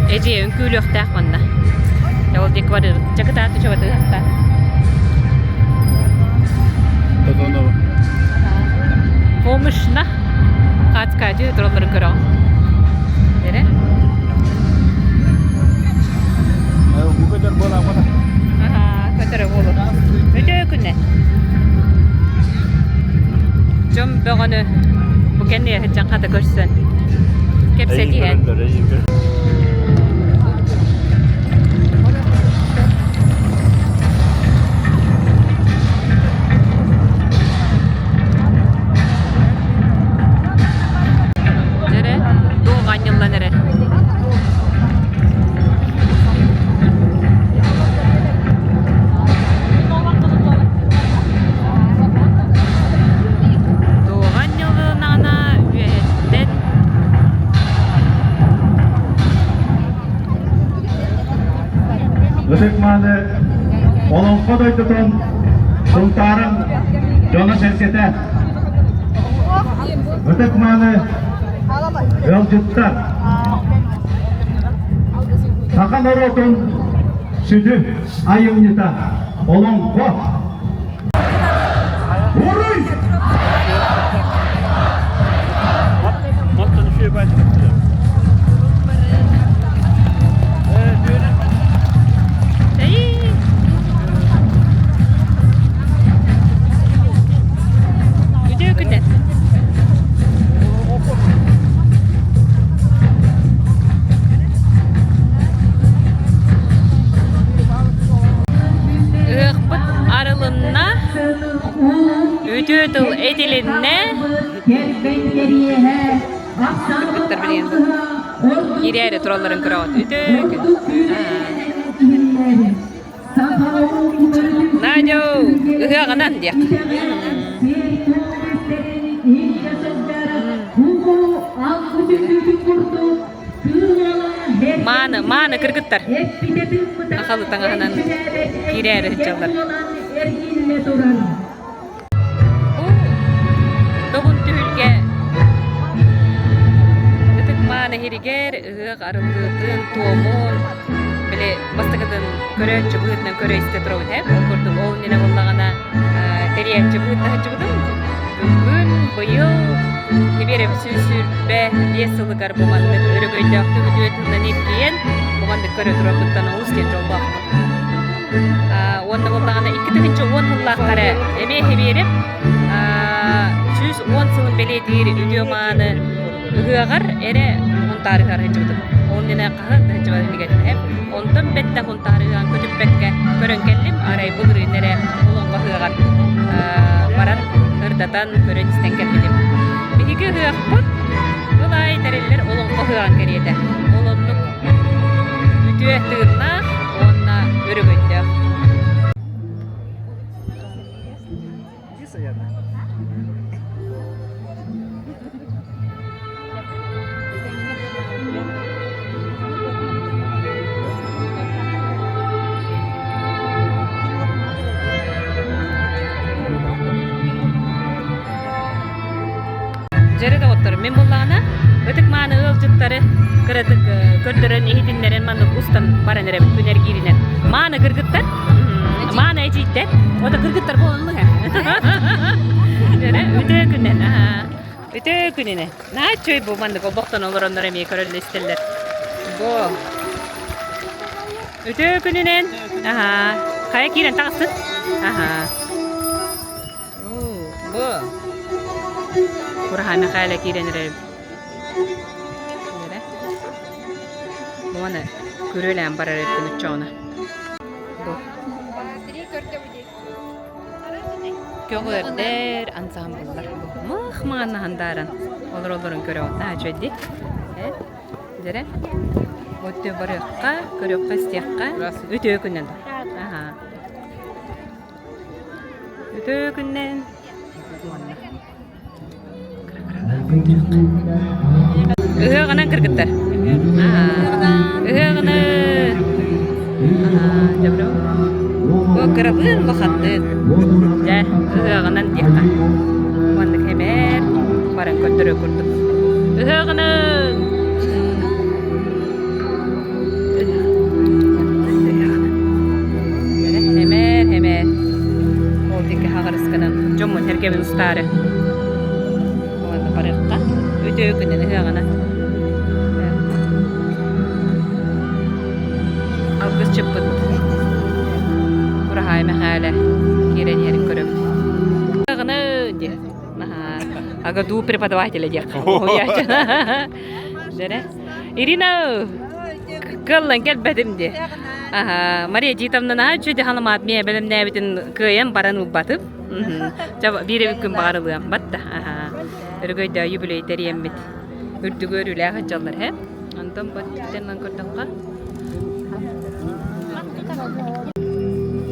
эдьиэ үҥкүүлүөхтээх манна. Ол диэки барыр. Чакытааты чабатыахта. Помощна. Хаацкаадьы туралларын көрөҕүн. Эрэ? Бу көтөр буолаабата. Аха, көтөрө буолур. Өтөө күнэ. Дьон бөҕөнү бу кэннигэ сылдьан хата көрсөн кэпсэтиһэн. Дьэрэ, туох анньыллан эрэр. Туох анньылланаҕына үөһэттэн Ытык мааны Олоҥхо дойдутун Сунтаарын дьоно-сэргэтэ Ытык мааны ыалдьыттар Саха норуотун сүдү айымньыта Олоҥхо Уруй! Үтүө күннэр. Ыһыахпыт арылынна, үтүө тыл этилиннэ. Кыргыттар билигин киирээри туралларын көрөҕүт. Үтүө күн. Надя, ыһыаҕынан диэх. Мааны, мааны кыргыттар. Ахалы таҥаһынан киирээри сылдьаллар. Бу Добун түһүлгэ ытык мааны иһиригэр ыһыах арыллыытын, туомун били бастакытын көрөөччү быһыытынан көрө-истэ турабыт ээ. Ол курдук ол иннинэ буоллаҕына тэрийээччи быһыытынан сылдьыбытым. Бүгүн, быйыл Сибиэрэп 125 сылыгар бу маннык өрөгөйдөөхтүк үтүө тылынан эргийэн бу маннык көрө турарбыттан олус диэн дьоллоохпун. Уонна буоллаҕына 2010 сыллаахха эрэ эмиэ Сибиэрэп 110 сылын бэлиэтиир үтүө мааны ыһыаҕар эрэ Һунтаарыгар сылдьыбытым. Ол иннинэ хаһан да сылдьыбат илигэтинэм. Онтон бэттэх Һунтаар ыһыаҕын көтүппэккэ көрөн кэллим. Арай былырыын эрэ Олоҥхо ыһыаҕар баран сырдатан көрөн-истэн кэлбитим. Биһиги ыһыахпыт сыл аайы тэриллэр Олоҥхо ыһыаҕын кэриэтэ. Ол оннук үтүө тыыннаах уонна өрөгөйдөөх. Дьэрэ доҕоттор, мин буллаҕына ытык мааны ыалдьыттары кыратык көрдөрөн иһитиннэрэн маннык устан баран эрэбит күн эргииринэн. Мааны кыргыттар, мааны эдьиийдэр, ота кыргыттар буолан Дьэрэ үтүө күнүнэн, үтүө күнүнэн. Наһаа үчүгэй бу маннык олбохтон олороннор эмиэ көрөллөр истэллэр. Бу үтүө күнүнэн, аха, хайа киирэн таҕыстын? Аха. Бу Кураһа Михаила киирэн эрэр. Бу маны күрүөлээн барар эбиппин оччоҕуна. Бу. Көҕүөрдэр ансаамбыллар. Мах маҥаннаһан дааран олороллорун көрөҕүн. Наһаа үчүгэй дии. Э? Дьэрэ. Өттө барыахха, көрүөххэ, истиэххэ. Үтүө күннэн. Аха. Үтүө күннэн. Ыһыаҕынан кыргыттар. Ыһыаҕынан. Бу кыралыын улаханныын. Дьэ, ыһыаҕынан диэххэ. Маннык эмээр баран көрдөрөр курдук. Ыһыаҕынан! Эмээр, эмээр. Ол диэки хаҕарысканан дьоммун сэргэбин устаары. Уонна барыахха. Үтүө күнүн ыһыаҕынан. Алгысчыппыт Кураһаай Мэхээлэ киирэн иһэрин көрөбүт. Ыһыаҕынан диэ. Агаду преподавателя диэххэ. Дэрэ. Ирина кыаллан кэлбэтим дии. Аха, Мария Титовна наһаа үчүгэй халамаат миэ бэлэмнээбитин кыайан баран ылбатым. Ча биир эбит күн баҕарылыам батта. Аха. Өрөгөйдөө юбилей тэрийэммит. Үрдүгү өрүүлээх сылдьаллар һэ. Онтон баттан көрдөххө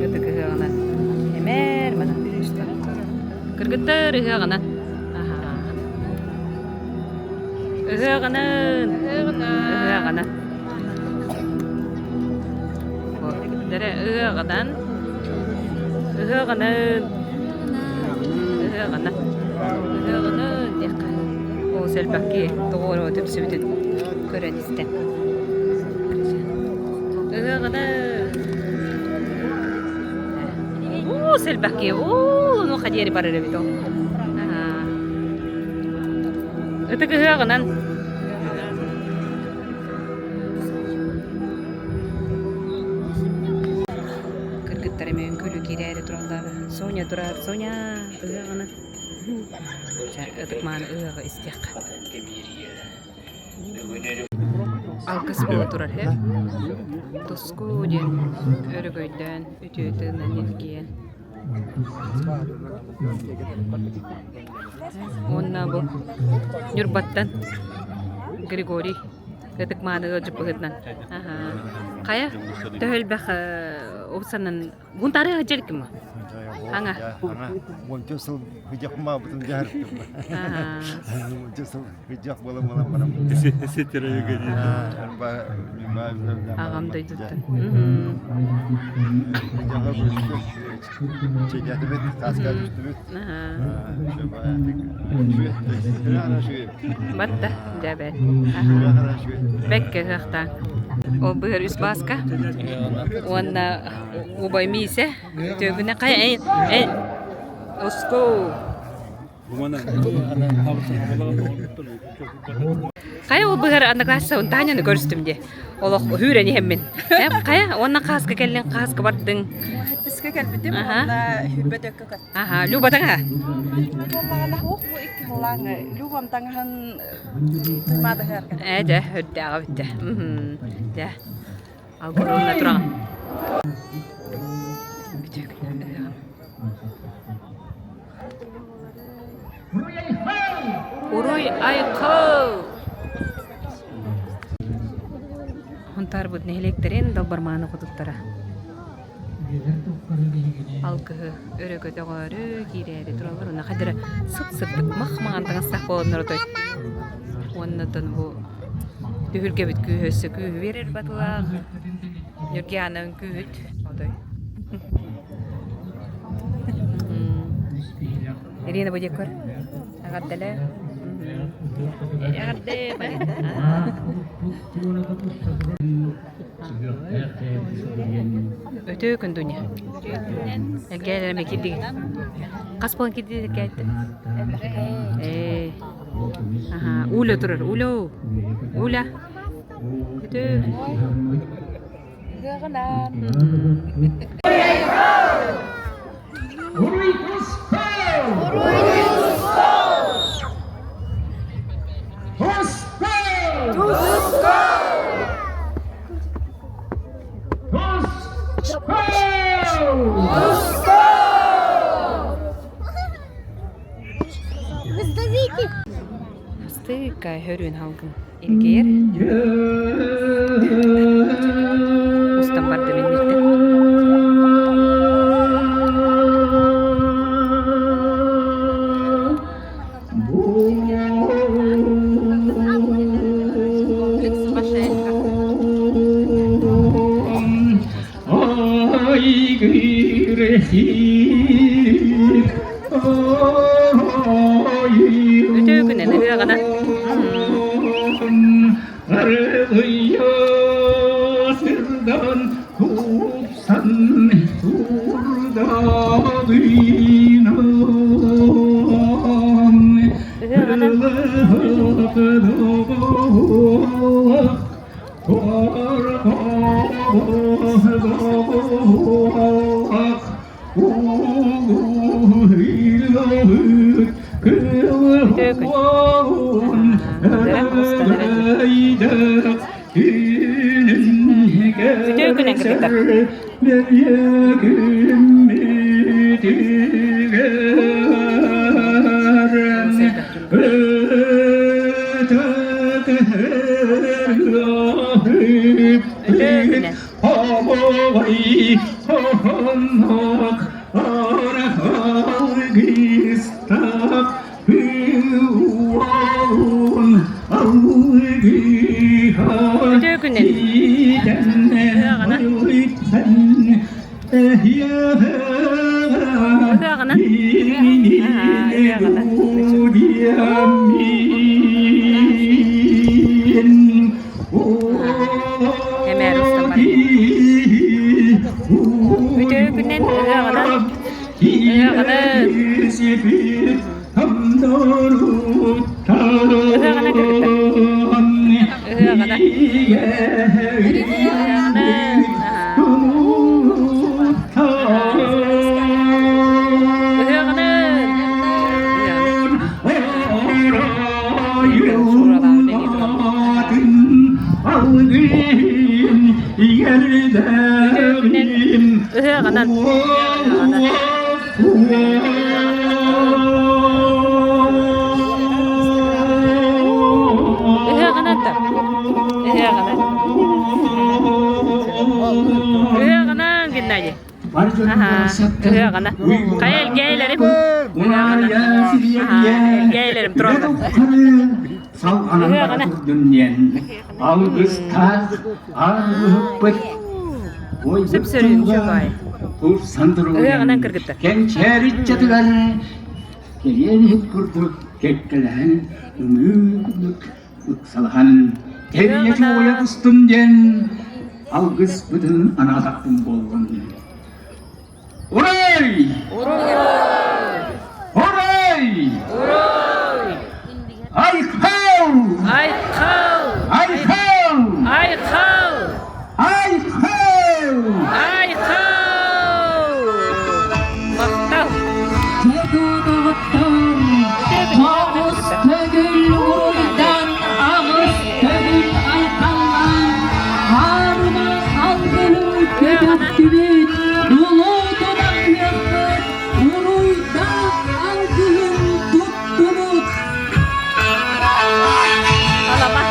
Ытык ыһыаҕынан эмээр манан Кыргыттар ыһыаҕынан. Ыһыаҕынан. Ыһыаҕынан. Дэрэ ыһыаҕынан. Ыһыаҕынан. Ыһыаҕынан. Ыһыаҕынан диэххэ. Ол сэлбэкки тоҕо түмсүбүтүн көрөн истэн. Ыһыаҕынан. Уу, сэлбэкки. Уу, онуоха диэри барар эбит ол. Ытык ыһыаҕынан. Кыргыттар эмиэ үҥкүүлүү киирээри тураллар. Соня турар. Соня ыһыаҕынан. Чэ, ытык мааны ыһыаҕы истиэххэ. Алгыс буола турар һэ. Туску диэн өрөгөйдөөн, үтүө тыынан илгийэн. Уонна бу Ньурбаттан Григорий ытык мааны ыалдьыт быһыытынан. Хайа, төһө элбэх упсанан Бунтары сылдьар ма? Хаҥа. Уонча сыл хыдьах маабытын дьаһартым. Уонча сыл хыдьах буолан буолан барам. Аҕам дойдуттан. Чэйдээтибит, тааска түстүбүт. Батта, дьэбэ. Бэккэ ыһыахтаан. Ол быһар үс бааска. Уонна Убай Миисэ, үтүөгүнэ хайа эй эй Оско. Хайа ол быһар одноклассницабын Таняны көрүстүм дии. Олох үүрэн иһэммин. Хайа уонна хааска кэллиҥ, хааска бардыҥ. Хаттыска кэлбитим уонна хүрбэ төккө көттүм. Аха, Люба таҥаһа. Буоллаҕына уох бу икки халлааҥҥа Любам таҥаһын туймаадыһыар кэлэр. Ээ дьэ, үрдээҕэ бүттэ. Дьэ. Алгырылла тураҕын. Уруй айхал! Хонтаарбыт нэһилиэктэрин далбармааны хотуттара. Алгыһы өрө көтөҕөөрү киирээри тураллар уонна хайдара сып-сырдык мах-маҥан таҥастаах буоланнар отой уонна оттон бу түһүлгэбит күүһэ өссө күүһү биэрэр батылаах Ньургиана үҥкүүһүт отой Ирина бу диэки көр эҕэрдэлээ эҕэрдэ Өтөө күн Дуня. Эргээлэрэ кирдигит. Хас буолан кирдигит эргээттин? Ээ. Аха, Уля турар. Уля. Уля. Өтөө. Ыһыаҕынан. Уруй Астыка хөрүн халгын илгиэр. Устан бардым инниттэн. Үтүө күнэн ыһыаҕына. Ыһыаҕынан. Үтүө күн. Үтүө күнэн кытта. Үтүө күнэн. Үтүө күнэн. Ыһыаҕынан. Ыһыаҕынан. Ыһыаҕынан. Эмээр устан бар. Үтүө күнэн ыһыаҕынан. Ыһыаҕынан. Ыһыаҕынан кыргыттар. Ыһыаҕынан. Ыһыаҕынан. Ыһыаҕынан. Ыһыаҕынан. Ыһыаҕынан та. Ыһыаҕынан. Ыһыаҕынан Геннадий. Ыһыаҕына. Хайа элгээйлэрим? Ыһыаҕына. Элгээйлэрим тураллар. Ыһыаҕына. Алгыстаах аргыһыппыт Сөп-сөрүүн үчүгэй. Ыһыаҕынан кыргыттар. Кэнчээриччэтигэр кэриэн иһит курдук кэккэлэһэн ымыы курдук ыксалаһан тэрийэ чуойа тустун диэн алгыспытын анаатахпын буоллун. Урай! Урай! Урай! Айхал! Айхал! Айхал! Айхал! Айхал! Айхал! Махтал! Тоҕус төгүл уруйдан, аҕыс төгүл айхаллаан, аарыма алгыһы көтөхтүбүт, улуу тунах уруйдаах алгыһын туттубут. Алама.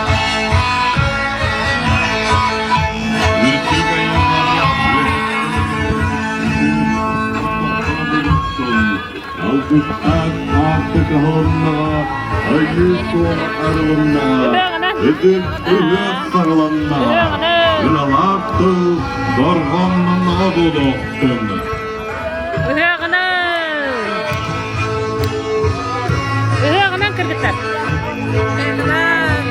Алгыстаах аартык аһылыннаҕа, айыы суол арылыннаҕа, ытык ыһыах саҕаланнаҕа, ыралаах тыл дорҕоонноноҕо буолуохтун. Ыһыаҕынан! Ыһыаҕынан кыргыттар! Ыһыаҕынан!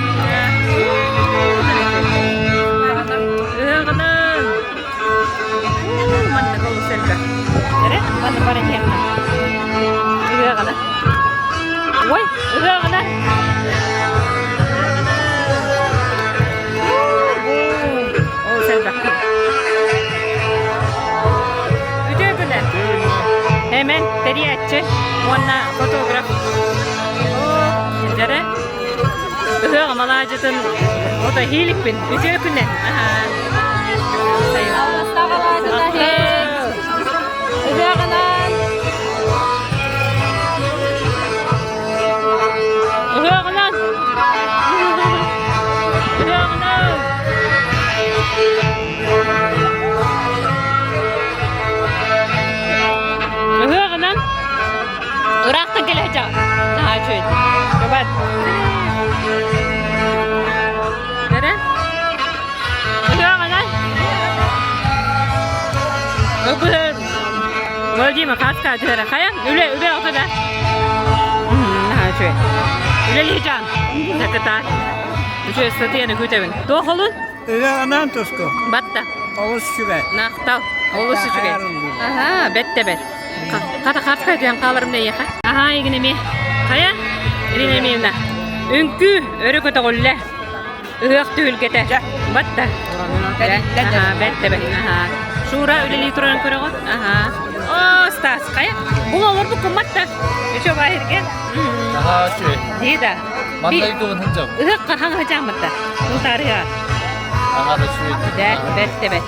Ыһыаҕынан! Манна олус элбэх. Эрэ, манна бар этиэххэ. Ыһыаҕына. Ой, ыһыаҕына. Олус элбэх. Үтүө күнэ. Эмэн тэрийээччи уонна фотограф. Дьэрэ. Ыһыаҕа малаадьытын ото иһииликпин. Үтүө күнэ. Ыһыаҕынан. Ыһыаҕынан! Ыһыаҕынан! Ыһыаҕынан! Ыраахтан кэлэ сылдьаҕын. Наһаа үчүгэй. Бабат. Бэрэ? Ыһыаҕынан! Ылбыһын. Владимир, хаска түһэрэ. Хайа? Үлэ, үлэ ото да. Наһаа үчүгэй. Үлэлии жан. Такыта. Үчүгэй статьяны күүтэбин. Туох олун? Ыһыаҕынан туску. Батта. Олус үчүгэй. Нахтал. Олус үчүгэй. Аха, бэтте бэт. Хата хатка түһэн хааларым да эйиэхэ. Аха, игин эмиэ. Хайа? Ирина Емельевна. Үҥкүү өрө көтөҕүллэ. Ыһыах түһүлгэтэ. Батта. Аха, бэтте бэт. Аха. Шура үлэлии турарын көрөҕүт? Аха. О, Стас, хайа? Бу олорбуккун батта. Үчү баһирген. Аха, үчүгэй. Дии да. Манна тугун сылдьабын. Ыһыахха хаҥ сылдьаан батта. Сунтаарыга. Аха, да үчүгэй. Дэ, бэт бэт.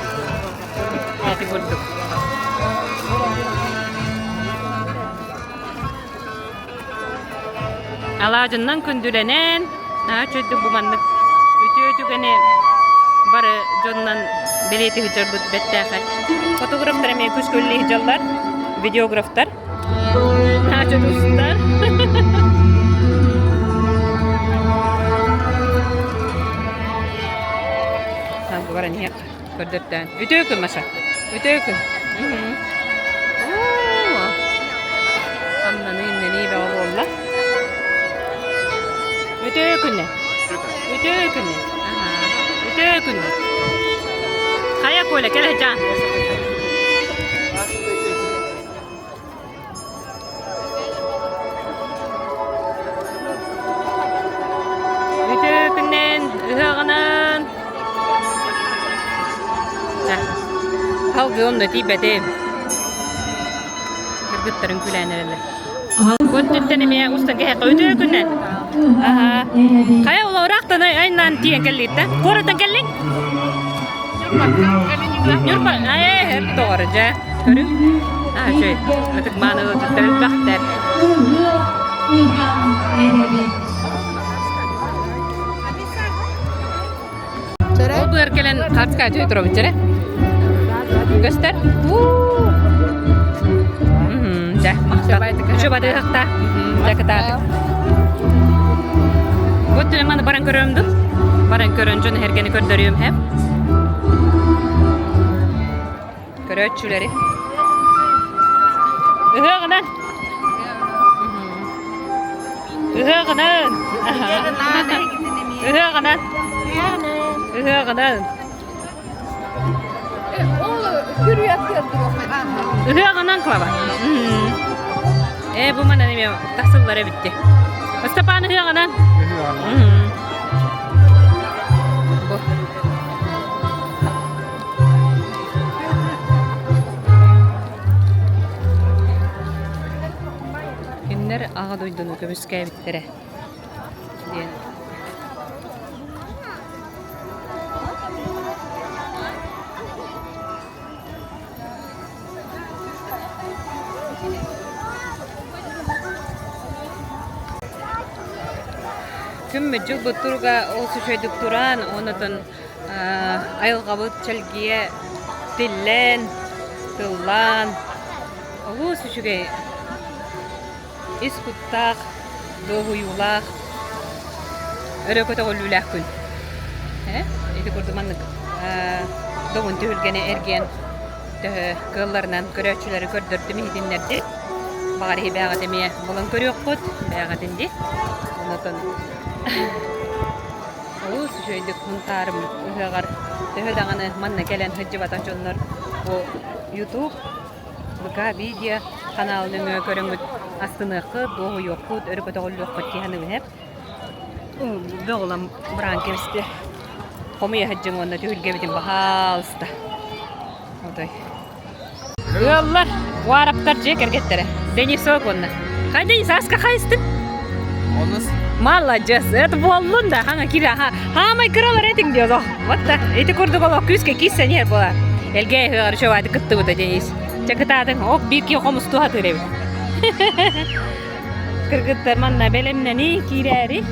Ити курдук. Алаадьыннан күндүлэнэн, наһаа үчүгэйдик бу маннык үтүө түгэни бары дьонунан бэлиэтии сылдьарбыт бэртээхэй. Фотографтар эмиэ күүскэ үлэлии сылдьаллар, видеографтар. Наһаа үчүгэй Баран иһиэх көрдөртөөн. Үтүө күн, Маша. Үтүө күн. Хамнаныы-имнэнии бөҕө буолла. Үтүө күннэ. Үтүө күннэ. Үтүө күннэ. Хайа Коля, кэлэ сылдьаан. Үтүө күннэн, ыһыаҕынан. Салгыы онно тиийбэтим. Кыргыттарын күлээн эрэллэр. Көттүттэн эмиэ устан кэһэххэ үтүө күннэн. Аха. Хайа ула ыраахтан айнаан тиийэн кэллиттэ. Куораттан кэллиҥ? Ньурба, ээ, тоҕор дьэ. Көрүҥ. Аа, үчүгэй. Ытык мааны ыалдьыттар элбэхтэр. Ол быар кэлэн хатска үчүгэй туробут дьэрэ. Көстөр. Дьэ, махтал. Үчүгэй бадыһахта. Дьэ, кытаатык. Вот маны баран көрөм дуу? Баран көрөн дьон эһэргэни көрдөрүөм һэ. Көрөөччүлэри. Ыһыаҕынан. Ыһыаҕынан. Ыһыаҕынан. Ыһыаҕынан. Ыһыаҕынан Клава. Ээ бу манан эмиэ тахсыллар эбитти. Ыстапаан ыһыаҕынан. Бу. Кинилэр Аҕа дойдуну көмүскээбиттэрэ диэн Күммүт дьылбыт туруга олус үчүгэйдик туран, онотон айылҕабыт чэлгийэ тиллэн, тыллаан, олус үчүгэй ис куттаах, дуоһуйуулаах, өрө көтөҕүллүүлээх күн. Э? Ити курдук маннык добун түһүлгэни эргийэн төһө кыалларынан көрөөччүлэри көрдөрдүм иһитиннэрдим. Баҕар иһи бээҕит эмиэ булан көрүөххүт, бээҕитин дии. Онотон олус үчүгэйдик Һунтаарым ыһыаҕар төһө даҕаны манна кэлэн сылдьыбатах дьоннор бу YouTube ВК видео ханаал нөҥүө көрөҥҥүт астыныаххыт, дуоһуйуоххут, өрө көтөҕүллүөххүт дии саныыбын эп. Бөҕүлам быраан кэбистэ. Хомуйа сылдьыҥ уонна түһүлгэбитин баһаалыста. Отой. Ыаллар, уараптар дьиэ кэргэттэрэ. Денисок уонна. Хай Денис, аска хайыстың? Онус. Маладьыас, это буоллун да, хаҥа кире, аха. Хаамай кыралар этиҥ диэ олох. Вот так, ити курдук олох күүскэ киирсэн иһэр буолар. Элгээ ыһыаҕар үчүгэй кыттыбыта Денис. Чэ кытаатыҥ, ок биир киһи хомустуу сатыыр эбит. Кыргыттар манна бэлэмнэнии киирээри.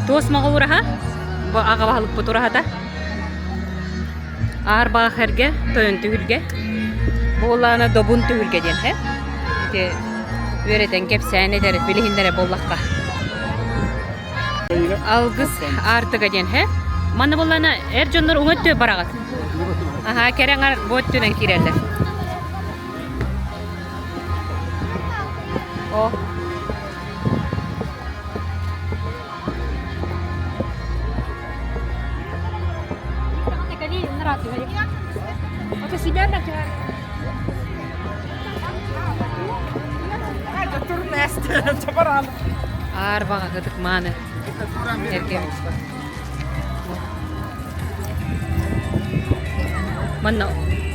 Туос моҕол ураһа, бу аҕа баһылыкпыт ураһата. Аар баах эргэ, тойон түһүлгэ. Бу улаана добун түһүлгэ диэн һэ. Ити үөрэтэн кэпсээн этэр билиһиннэрэ буоллахха. Алгыс аартыга диэн һэ. Манна буоллаана эр дьоннор уҥа өттү бараҕыт. Аһаа, кэрэ аҥар бу өттүнэн киирэллэр. О. Аар баҕа мааны эргэбит. Манна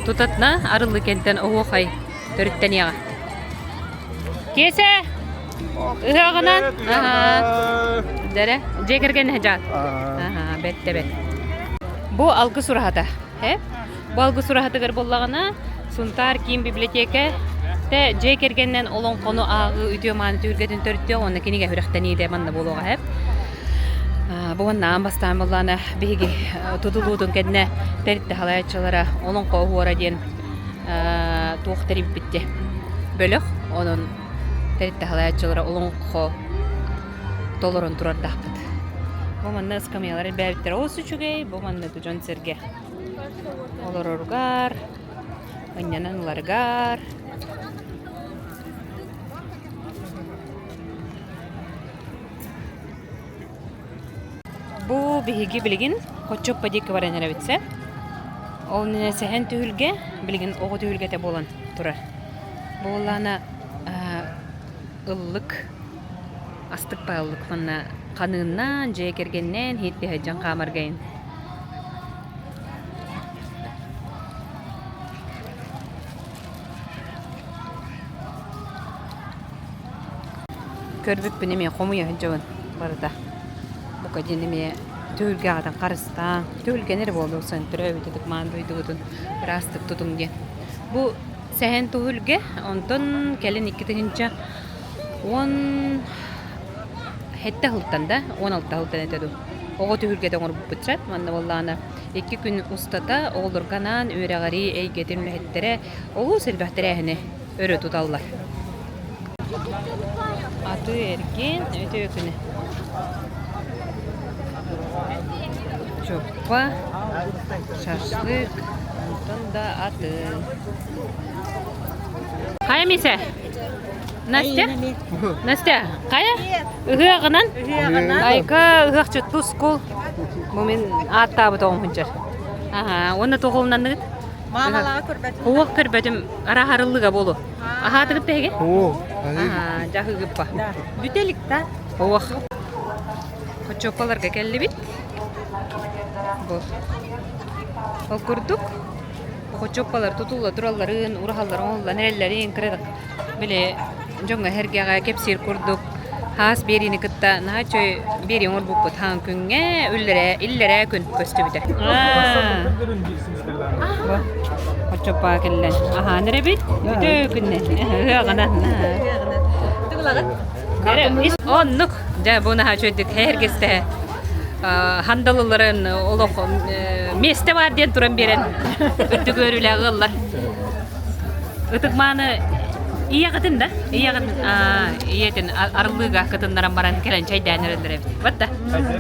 тутатына арыллы кэнтэн оһуохай төрүттэниэҕэ. Киэсэ! Ыһыаҕынан? Дэрэ, дьиэ кэргэн дьаат. Бэттэ бэт. Бу алгыс ураһата. Бу алгыс ураһатыгар буоллаҕына, Сунтаар киин библиотека тэ дьиэ кэргэнинэн олоҥхону ааҕыы үтүө мааны түһүлгэтин төрүттүө уонна кинигэ сүрэхтэниитэ манна буолуоҕа эп. Бу уонна аан бастаан буоллаҕына биһиги тутулуутун кэннэ тэрилтэ салайааччылара олоҥхо оһуора диэн туох тэрийбит бөлөх онон тэрилтэ салайааччылара олоҥхо толорон турардаахпыт. Бу манна ыскамыйалар элбээбиттэр олус үчүгэй, бу манна дьон-сэргэ олороругар, ынньанан ыларыгар. Бу биһиги билигин Хоччоппо диэки баран эрэбит сэ. Ол иннинэ сэһэн түһүлгэ билигин оҕо түһүлгэтэ буолан турар. Буоллаана ыллык астык бааллык манна ханыыннаан, дьиэ кэргэннээн иһиттиһэдьэн хаамаргайын. Көрбүппүн эмиэ хомуйа сылдьабын барыта. Бука диэн эмиэ түһүлгэ аҕатын харыстаан, түһүлгэни эрэ буолуо сан төрөөбүт ытык-маан дойдубутун ыраастык тутуҥ диэн. Бу сэһэн түһүлгэ, онтон кэлин 2017 сылтан да, 16 сылтан этэ дуу, оҕо түһүлгэтэ оҥорбуппут сөп. Манна буоллаҕына икки күн устата оҕолорго анаан үөрэҕирии эйгэтин үлэһиттэрэ олус элбэх тэрээһини өрө туталлар. Атыы-эргиэн үтүө күнэ. Чоппа, шашлык, онтон да атын. Хайа Миисэ? Настя? Настя, хайа? Ыһыаҕынан? Айка ыһыахчыт тускул. Бу мин ааттаабыт оҕом сылдьар. Аха, уонна туох олунанныгыт? Маамалааҕы көрбөтүм. Уох көрбөтүм. Араһарыллыга буолу. Аһаатыгыт тэһиги? Оо. Аһаа, дьаһыгыппа. Бүтэ илик да. Ох. Хочуоппаларга кэллибит. Бу. Ол курдук хочуоппалар тутулла туралларын, ураһалларын оҥоһуллан эрэллэрин кыратык били дьоҥҥо сэргэҕэ кэпсиир курдук хаас биэриини кытта наһаа үчүгэй биэрии оҥорбуппут хаан күҥҥэ үллэрээ иллэрээ күн көстүбүтэ. Хочоппаа кэллэн аһаан эрэбит үтүө күннэ ыаҕынан оннук дьэ бу наһаа үчүгэйдик һээргэстэһэ хандалыларын олох миэстэ баар диэн туран биэрэн үрдүк үөрүүлээх ыаллар Ытык-мааны ийэҕитин да? Ийэҕитин, ийэтин арыллыыга кытыннаран баран кэлэн чэйдээн эрэллэр эбит. Бат да?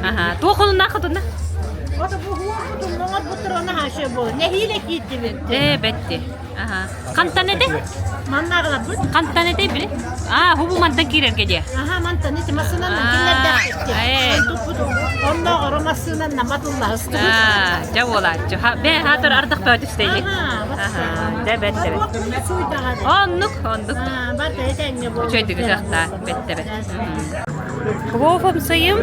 Аха. Туох холуннаах хотунна? Ээ, бэтти. Аха. Хантан этэй? Маннааҕыларбыт. Хантан этэй били? Аа, хубу мантан киирэргэ диэ. Аха, мантан ити массыынанан киллэрдээхпит. Оннооҕор массыынанан матыллаһыстыбыт. Аа, дьэ буолааччы. Бээ, хаатыр ардах бөҕө түстэйик. Дьэ, бэт да бэт. Оннук, оннук. Үчүгэйдик ытыахтаа, бэт да бэт. Плов амсайым,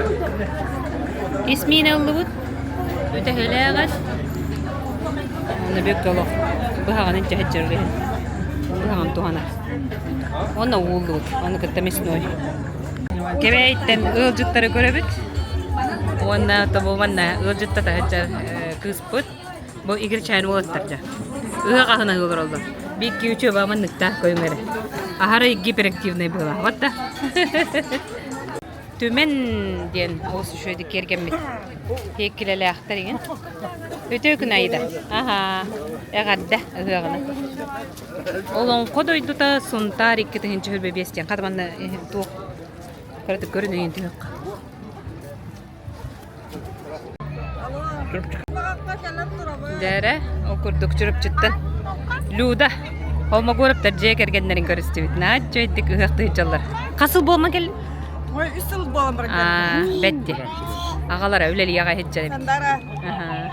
ис миинэ ыллыбыт, үтэһэлээҕин. Онно бүк олох быһаҕын илдьэ сылдьар иһин. Быһаҕын туһанар. Уонна ууллубут, ону кытта мясной. Кэбээйиттэн ыалдьыттары көрөбүт. Уонна тобу манна ыалдьыттата сылдьар кыыспыт Бу игирчээн уолаттар дьэ. Ыһыах аһын аһыы олороллор. Биикки үчүө манныктаах көйүҥ эрэ. Аһара гиперактивный была. Вот да. Түмэн диэн олус үчүгэйдик киэргэммит тиэккилэлээхтэр иҥин. Үтүө күн Аида. Аһаа, эҕэрдэ ыһыаҕына. Олоҥхо дойдута Сунтаар 2025 диэн хата манна туох кыратык көрүн өйүн түһүөххэ. Дээрэ, ол курдук Чурапчыттан Люда Холмогоровтар дьиэ кэргэннэрин көрүстүбүт. Наһаа үчүгэйдик ыһыахтыы сылдьаллар. Хас сыл буолма кэллин? Ой, үс сыл буолан баран Аа, бэтти. Аҕалара үлэлиэҕэ иһитчэр эбит. Сандара. Аһаа.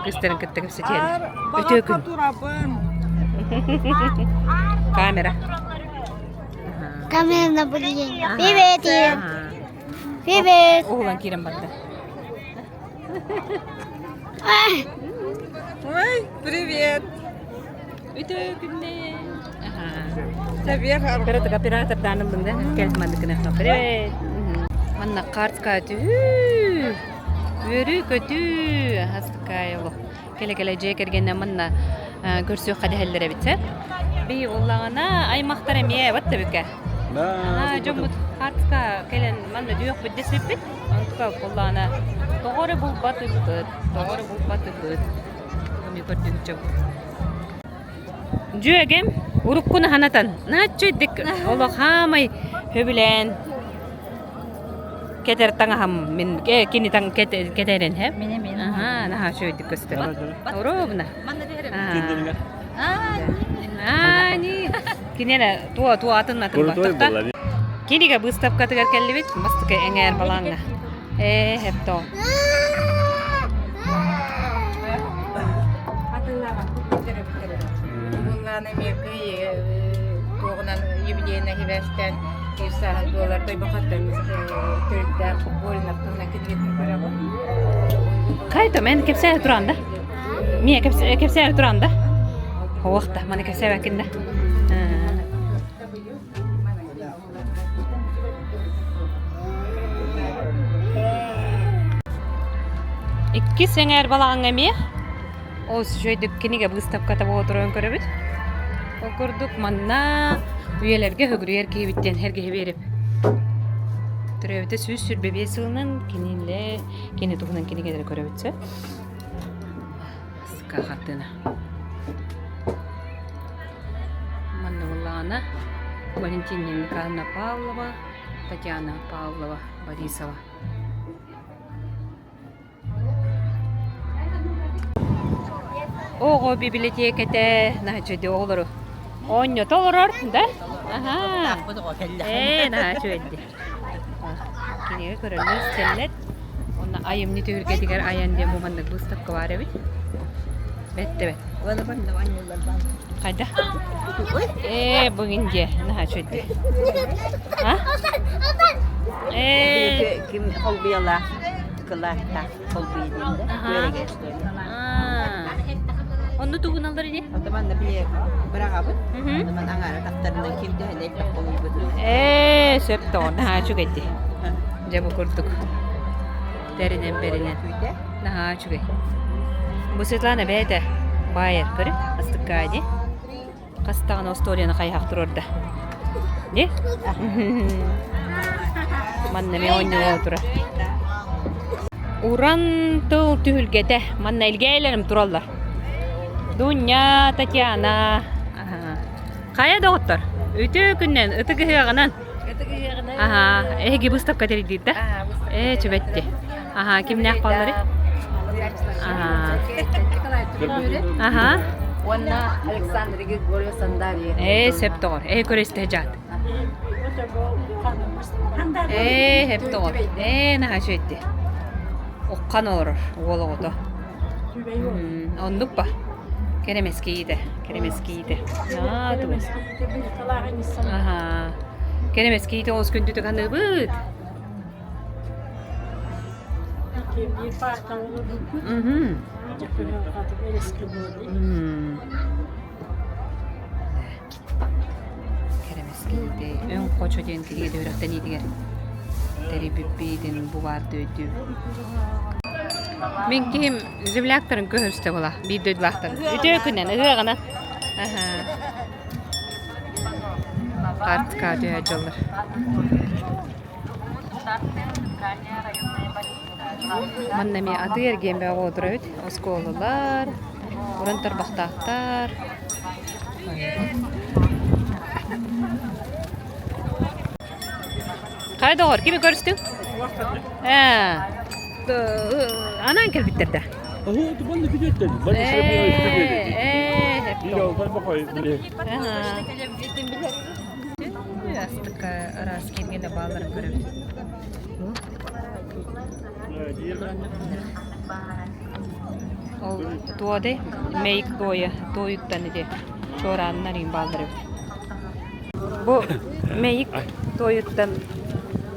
Кыыстарын кытта кэпсэтиһэллэр. Үтүө күн. Камера. Камера наблюдения. Привет, Ира. Привет. Уһулан киирэн барда. Ой, привет. Үтүө күннээ. Кыратык оператордаан ыллым да кэлт мандыкына. Привет. Манна картка түһүү. Үөрүү көтүү. Астыкай олох. Кэлэ-кэлэ дьиэ кэргэннэ манна көрсүөххэ дэһэллэр эбит сэ. Би уллаҕына аймахтар эмиэ вот тэбикэ. Дьоммут хартка кэлэн манна дүйөхпүт дэспиппит. Онтука куллаана тоҕо эрэ булбатыппыт, тоҕо эрэ булбатыппыт. Эми көрдүгүччэ Дьүөгэм уруккуну санатан, нааччыйдык олох хаамай сөбүлээн кэтэр таҥаһым мин кини таҥ кэтэрин һэ аха наһаа үчүгэйдик көстөр ровно аани киниэнэ туо туо атын атын баттахта кинигэ быыстапкатыгар кэллибит бастакы эҥээр балааҥҥа ээ хепто Буллаан эмиэ туоҕунан юбилейнай хибээстээн сааһын туолар дойбохоттон төрүттээх Волинов туһунан кинигэтин көрөҕүн. Кайто мен кэпсээри туран да. Мия кэпсээри туран да. Оох да, маны кэпсээбэккин да. Иккис эҥээр балаҕаҥҥа эмиэ ол үчүгэйдик кинигэ быыстапката буола турарын көрөбүт. Ол курдук манна үйэлэргэ хөгүрүйэр киһибит диэн эргиһи биэрип. Төрөөбүтэ 125 сылынан кинилэ кини туһунан кинигэлэри көрөбүт сөп. Хартыына. Манна буоллаҕына Валентина Михайловна Павлова, Татьяна Павлова, Борисова. Оҕо бибилэтиэкэтэ наһаа үчүгэй оҕолору оонньото олорор да? Аһаа. Ээ, наһаа үчүгэй Кинигэ көрөллөр, истэллэр. Уонна айымньы түһүлгэтигэр айан диэн бу маннык быыстапка баар эбит. Бэттэ бэт. Хайда? Ээ, бүгүн дьиэ наһаа үчүгэй. А? Ээ. Ким холбуйалаах кылааттаах холбуйа диэн да үөрэгэ Онну тугуналлар ини? Отаман били быраҕабыт. Отаман аҥаара тахтарынан ким төһөнө элбэх холуйбут. Ээ, сөп тоҕо наһаа үчүгэй дии. Дьэ бу курдук. Тэринэн бэринэн. Наһаа үчүгэй. Бу Светлана бэйэтэ баайар көрү астыккаа дии. Хас даҕаны остуоруйаны хайыһах туруорда. Дии? Манна эмиэ оонньуу турар. Уран тыл түһүлгэтэ. Манна илгээйлэрим тураллар. Дуня, Татьяна. Хайа доҕоттор, үтүө күннэн, ытык ыһыаҕынан. Аха, эһиги выставка тэрийдиир да? Ээ, чүбэтти. Аха, кимнээх баллары? Аха. Аха. Уонна Александр Григорьев Сандария. Ээ, сөп тоҕор. Ээ, көрөстө дьаат. Ээ, сөп тоҕор. Ээ, наһаа үчүгэйди. Уххан олорор уол оҕото. Оннук ба. Кэрэмэскийитэ, кэрэмэскийитэ. Аа, тубус. Аха. Кэрэмэскийитэ олус күндүтүк аныыбыт. Мгм. Кэрэмэскийитэ өҥ хочо диэн кинигэ үөрэхтэниитигэр тэрийбиппитин бу баар өйдүүбүн. Мин киһим земляктарын көһөрүстэ була, биир дойдулаахтарын. Үтүө күнэн, ыһыаҕынан. Картка түһэ дьоллор. Манна эмиэ атыы-эргиэн бөҕө олорор эбит. Оскуолалар, уран тарбахтаахтар. Хайа доҕор, кими көрүстүҥ? Ээ, анаан кэлбиттэр да? Астыкка араас киэргэнэ баалларын көрөбүт. Ол туодай мэйик туойа туойуттан ити чуорааннар иҥ бааллар эбит. Бу мэйик туойуттан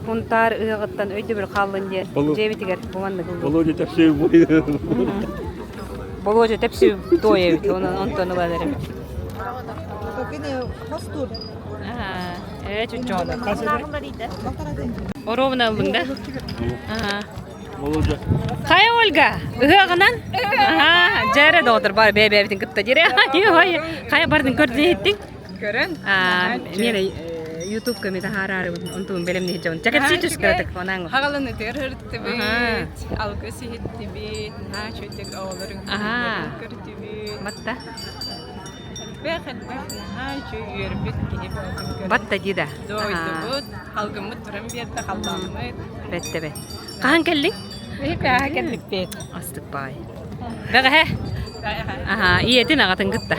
Һунтаар ыһыаҕыттан өйдөбүл хааллын диэн дьиэбитигэр бу маннык ыллыбыт. Володя тэпсүү Болуодьа тэпсүү туойа эбит, онон онтон ылан эрэбит. Ээ, чуччоҕо. Оруобуна ыллыҥ да? Володя. Хайа Ольга, ыһыаҕынан? Аха, дьээрэ доҕотор бар бэйэ-бэйэбитин кытта дире. Хайа бардын көрдүн иһиттиҥ? Көрөн. Мен ютубка ми таһаараарыбын онтугун бэлэмни дьон. Чакапси түскөтөк онаң. Хагалын ытыр һыртыбыт, алгыс иһиттибит, наһаа үчүгдүк оҕолорун көрдүбүт. Батта. Элбэх элбэх наһаа үчүгэй үөрбүт киһи бөҕөтүн көрөн. Батта дида. Дойдубут, халгыммыт туран биэрдэ халлааммыт. Бэтте бэт. Хаһан кэллиҥ? Биһи кэлликпит. Астык баай. Бэҕэһээ. Аха, ийэтин аҕатын кытта.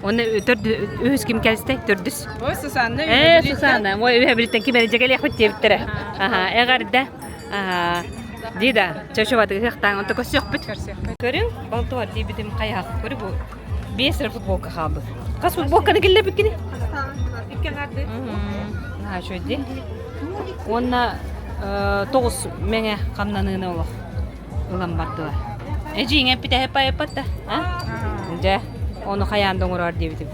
Онно төрд үһүс ким кэлстэй? Төрдүс. Ой, Сусанна. Ээ, Сусанна. Ой, үһэ билиттэн ким эрэ кэлиэхпит диэбиттэрэ. Аха, эҕэрдэ. Аха. Дида, чөчөбаты ыһыахтаан онто көрсүөхпүт. Көрүҥ, балтыбар диэбитим хайаах. Көрү бу. Биэс эрэ футболка хаалбыт. Хас футболканы киллэрбиккини? Икки аҥарды. Наһаа үчүгэй дии. Уонна тоҕус мэҥэ хамнаныыны олох ылан бардылар. Эдьиийиҥ эппитэ эппат да? Дьэ, ону хайаан да оҥороор диэбитим.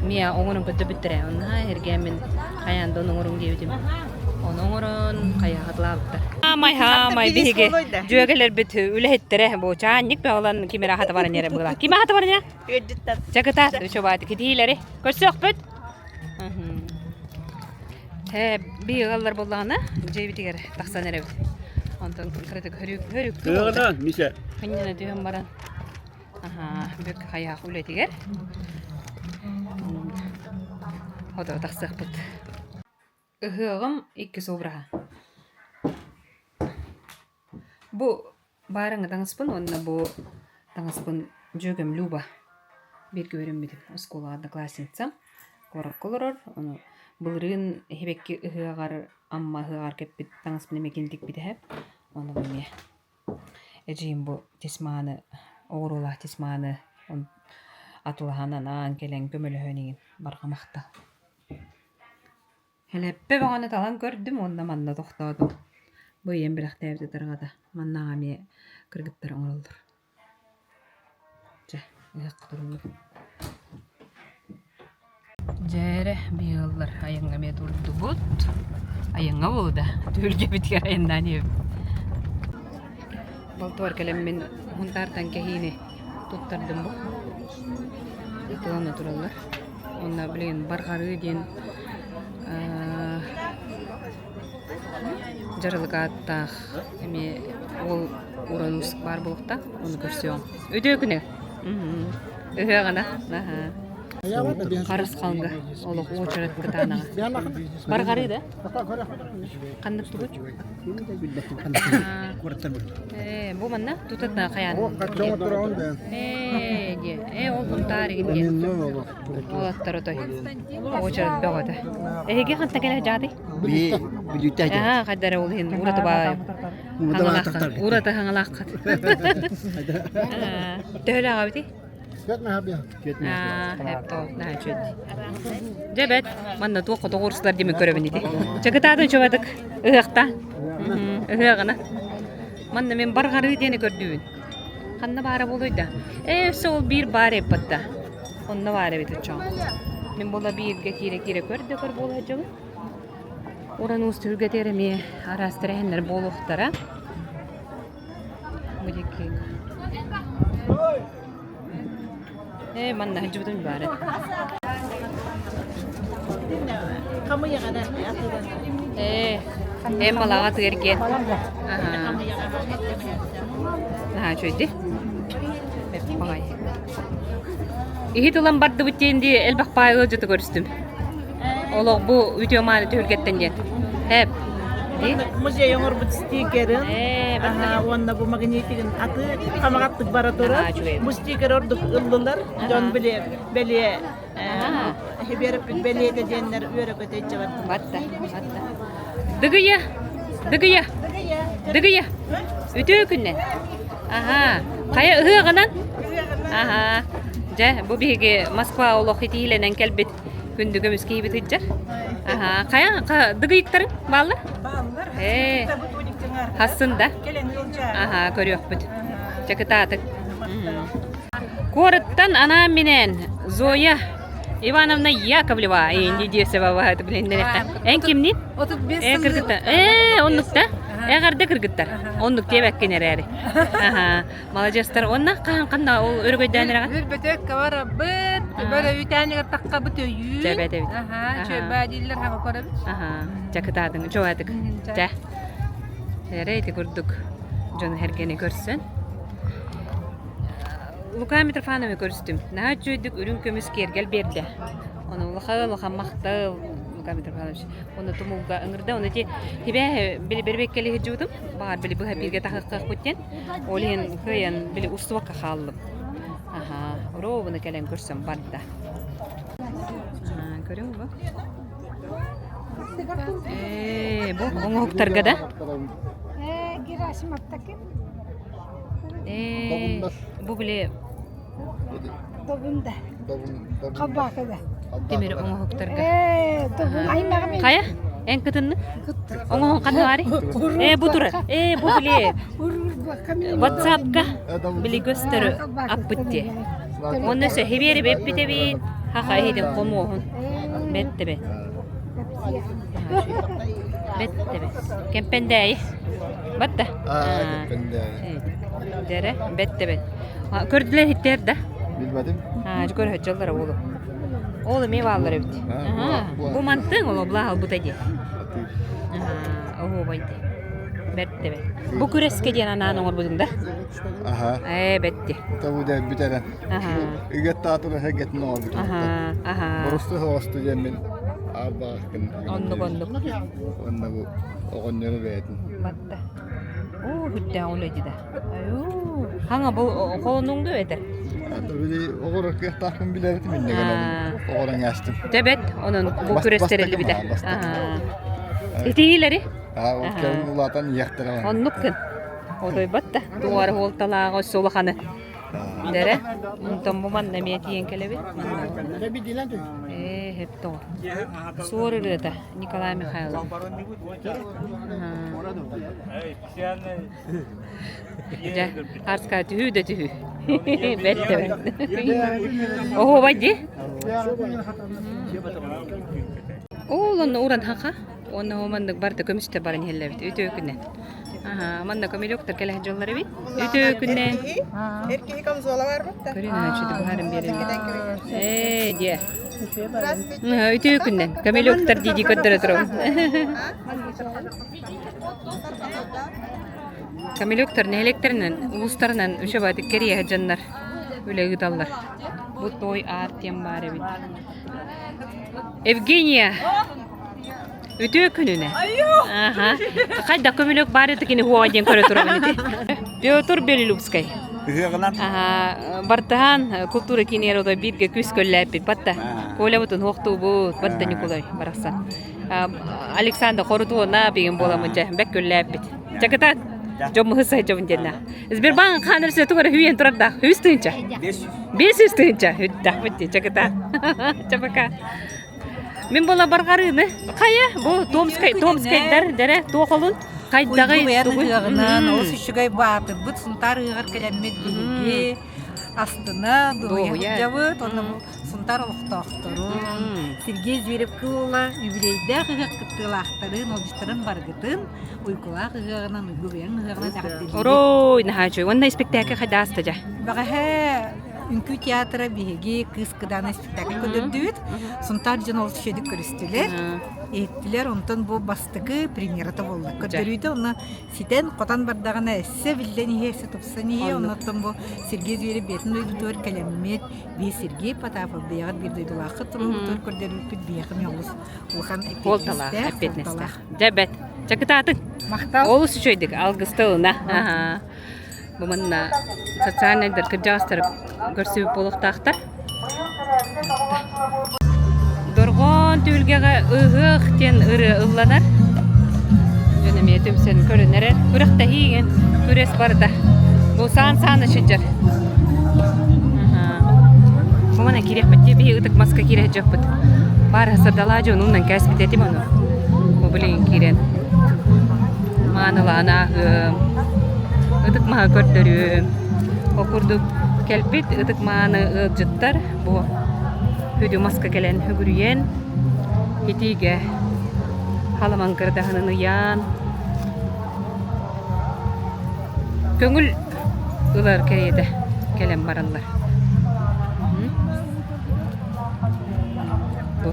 Миа оҥорон көрдөбүттэрэ. Онно эргээммин хайаан да оҥоруҥ диэбитим. Ону оҥорон хайаахатылаабыттар. Хаамай, хаамай, биһиги дьүөгэлэрбит үлэһиттэрэ бу чаанньык бөҕөлөн ким эрэ аһата баран эрэ буолар. Ким аһата баран эрэ? Чэ кытаат, үчүгэй китиилэри көрсүөхпүт. Э, би ыаллар буоллаҕына дьиэбитигэр тахсан эрэбит. Онтон кыратык хөрүк хөрүк Кыаҕынан, Миша. Хынньана түһэн баран аха бүк хайаах үлэтигэр хоту тахсыахпыт. Ыһыаҕым иккис обраһа. Бу баарыҥҥы таҥаспын уонна бу таҥаспын дьүөгэм Люба бииргэ үөрэммитим оскуолаҕа одноклассницам куоракка олорор ону былырыын Эһибэкки ыһыаҕар Амма ыһыаҕар кэппит таҥаспын эмиэ кини тикпитэ ону эмиэ эдьиийим бу тесьманы оҕуруолаах тесьманы атылаһан анаан кэлэн көмөлөһөн игин барҕа махтал Һэлэппэ бөҕөнү талан көрдүм уонна манна тохтоотум. Бу ийэм бэлэхтээбит ытарҕата. Маннаҕа эмиэ кыргыттар оҥороллор. Чэ, ыһыахха туруннум. Дьэ эрэ, биһиги айаҥҥа эмиэ турдубут. Айаҥҥа буолла да, түһүлгэбитигэр айаннаан иһэбит. Балтыбар кэлэммин Һунтаартан кэһиини туттардым бу. Ытылана тураллар. Уонна билигин Барҕарыы диэн дьаралык ааттаах эмиэ уол уран уус баар буолуохтаах, ону көрсүөҕүм. Үтүө күнү! Ыһыаҕына. Харысхалга олох уочарат кытаанаҕа. Барҕарыы да? Ханнык тугуй? Ээ, бу манна тутатна хайаан. Ээ, диэ. Ээ, ол Сунтаар игин диэ. Уолаттар отой. Уочарат бөҕөтө. Эһиги хантан кэлэ дьаатый? Бүлүүтэ. Аа, хайдара ол иһин ураты баай. Ураты хаҥалааххат. Төһөлөөх эбитий? Дьэ бэт, манна туох хотоҕурсулар диэми көрөбүн ити. Чакытаатын чубатык ыһыахта. Ыһыаҕына. Манна мен барҕарыы диэни көрдүүбүн. Ханна баара буолуй да? Ээ, өссө ол биир баар эппат да. Онно баар эбит оччоҕо. Мин буола бииргэ киирэ-киирэ көр да көр буола сылдьабын. Уран уус түһүлгэтигэр эмиэ араас тэрээһиннэр буолуохтара. Бу диэки Ээ, манна сылдьыбытым баара. Ээ, эн малаҕа тыырген. Наһаа үчүгэй дии. Баҕай. Иһит ылан бардыбыт диэн дии элбэх паай ыалдьыты көрүстүм. Олох бу үтүө мааны түһүлгэттэн диэн. Эп. Музей оҥорбут стикерин уонна бу магнитигин аты хамаҕаттык бара турар. Бу стикер ордук ыллылар. Дьон биле бэлиэ Хибиэрэппит бэлиэтэ диэннэр үөрэ-көтө илдьэ бардылар. Батта, батта. Дыгыйа, дыгыйа, дыгыйа. Үтүө күннэн. Аха. Хайа ыһыаҕынан? Аха. Дьэ, бу биһиги Москва олох итиилэнэн кэлбит күндү көмүс киһибит ыдьар. Аха. Хайа дыгыйыктарыҥ бааллар? Бааллар. Ээ. Хассын да. Аха, көрүөхпүт. Чэ кытаатык. Куораттан анаан-минээн Зоя Ивановна Яковлева инди диэсэбэ баһат билиннэриэххэ. Эн кимнин? Э кыргыттар. Э оннукта. Эҕэрдэ кыргыттар. Оннук диэбэккин эрээри. Аха. Маладьыастар. Онна хаһан ханна ол өрөгөйдөөн эрэҕин? Үрбөтөк кабарабыт. Бөрө үтээнигэр таххабыт өйүүн. Чэбэт эбит. Аха, чөбө дииллэр хаҕа көрөбүт. Аха. Чакытаадың. Чоатык. Чэ. Эрэ ити курдук дьону эргэни көрсөн Лука Митрофановы көрүстүм. Наһаа үчүгэйдик үрүҥ көмүс киэргэл биэрдэ. Ону улахан улахан махтал Лука Митрофанович. Ону тумулга ыҥырда. Ону ити тибээ били бэрбэккэли сылдьыбытым. Баҕар били быһа бииргэ таһыахтаахпыт диэн. Ол иһин кыайан били устубакка хааллым. Аха, оруобуна кэлэн көрсөн барда. Көрүҥ бу. Ээ, бу оҥоһуктарга да? Ээ, Герасимовтаки. Ээ, бу били Добунда. Хабаакада. Тимир оҥоһуктарга. Ээ, добун аймаҕым. Хайа? Эн кытынны? Оҥоһун ханна баарый? Ээ, бу турар. Ээ, бу били WhatsApp-ка били көстөр аппыт дии. Онно өссө хибиэри бэппит эбит. Хаха иһитин хомуоһун. Бэттэ бэт. Бэттэ бэт. Кэмпэндээйи. Батта. Дэрэ, бэттэ бэт. Көрдүлэр иһиттэр да? Билбэтим. Аа, көрөһөччөллөр оолу. Ол эмиэ бааллар эбит. Бу мантыҥ ол облаах албыта дии. Оһуобай дии. Бэрт бэт. Бу күрэскэ диэн анаан оҥорбутуҥ да? Аха. Ээ, бэтти. Табу да бүтэрэн. Ыгат таатыр хэгэтин оҥорбутум. Аха, аха. Боросту соҕосту диэммин арбаахкын. Оннук оннук. Уонна бу оҕонньору бэйэтин. Батта. Оо, хүрдээх үлэди да. Айуу. Хаҥа бу холонуҥ да этэр. Били оҕоро кыахтаахпын билэритим иннэ гынан оҕорон аастым. Тэбэт, онон бу күрэстэриллибитэ. Итиилэри? Аа, ол кэлин улаатан иэхтэрэ. Оннук кын. Отойбот да. Тугары хуолталааҕа өссө улаханы. Дэрэ, онтон бу манна эмиэ тиийэн кэлэбит. Ээ, хэп тоҕо. Суор ырыата Николай Михайлов. Дьэ, Арска түһүү да түһүү. Бэт да бэт. Оһуобай дии. Ол онно уран хаха. Уонна маннык барыта көмүстэ баран иһэллэбит. Үтүө күннэн. Аха, манна көмүлүөктөр кэлэ сылдьаллар эбит. Үтүө күннэн. Эр киһи камзола бар бутта. Көрүн ааччыты быһааран биэрэн. Ээ, диэ. Үтүө күннэн. Көмүлүөктөр дии-дии көрдөрө турабын. Көмүлүөктөр нэһилиэктэринэн, улуустарынан үчүгэй кэрийэ сылдьаннар үлэ ыыталлар. Бу той аат диэн баар эбит. Евгения! Үтүө күнүнэ. Аха. Хайда көмүлүөк баар ити кини хуоҕа диэн көрө турабын ити. Петр Белилюбскай. Ыһыаҕынан. Аха. Бартыһаан култуура киинигэр ото бииргэ күс көллээппит. Батта. Колябытын хуохтуубут. Батта Николай барахсан. Александр Хорутуона бигин буоламын дьэ бэк көллээппит. Чакытаат. Дьоммуһу сайдьабын диэннэ. Сбербанк хааныр сө тугара хүйэн турардаах. Үс тыынча. Бес үс тыынча. Үттахпыт дии. Чакытаат. Чапака. Мин була барҕарыыны. Хайа, бу Томскай, Томскайдар дэрэ туохолун хайдаҕый тугуй? Ыһыаҕынан олус үчүгэй баатырбыт Сунтаар ыһыаҕар кэлэммит биһиги астына дуоһуйа сылдьабыт уонна бу Сунтаар олохтоохторун Сергей Зверев-Кыыл юбилейдээх ыһыах кыттыылаахтарын, ыалдьыттарын барыгытын уйгулаах ыһыаҕынан, уйгу-быйаҥ ыһыаҕынан эҕэрдэлиибит. Орой, наһаа үчүгэй. Уонна испэктээккэ хайда ааста дьэ? Бэҕэһээ Үҥкүү театра биһиги Кыыс Кыдаана спектакль көрдөрдүбүт. Сунтаар дьон олус үчүгэйдик көрүстүлэр. Иһиттилэр, онтон бу бастакы премьерата буолла. Көрдөрүүтэ онно ситэн, хотон бардаҕына өссө биллэн иһиэ, өссө тупсан иһиэ. Оннуттан бу Сергей Зверев бэйэтин дойдутугар кэлэммит, биир Сергей Потапов бэйэҕит биир дойдулааххыт туруорбутугар көрдөрбүппүт биһиэхэ эмиэ олус улахан Суолталаах, эппиэтинэстээх, эппиэтинэстээх. Дьэ бэт. Чакытаатын. Махтал. Олус үчүгэйдик алгыста ылына. Аха. Бу манна социальнайдар кырдьаҕастар көрсүбүт буолуохтаахтар. Дорҕоон түһүлгэҕэ ыһыах диэн ырыа ылланар. Дьон эмиэ түмсэн көрүнэрэр. Күрэхтэһии күрэс барыта. Бу саан-саана сылдьар. Бу манан киириэхпит дии. Биһи ытык маска киирэ сылдьыахпыт. Баар сардалаа дьонунан кээспит этим ону. Бу билигин киирэн маанылаан ааһыам, ытык маһы көрдөрүөм. Ол курдук кэлбит ытык мааны ыалдьыттар бу күдү маска кэлэн үгүрүйэн итиигэ халаман кырдаһынын ыйаан көҥүл ылар кэриэтэ кэлэн бараллар. Бу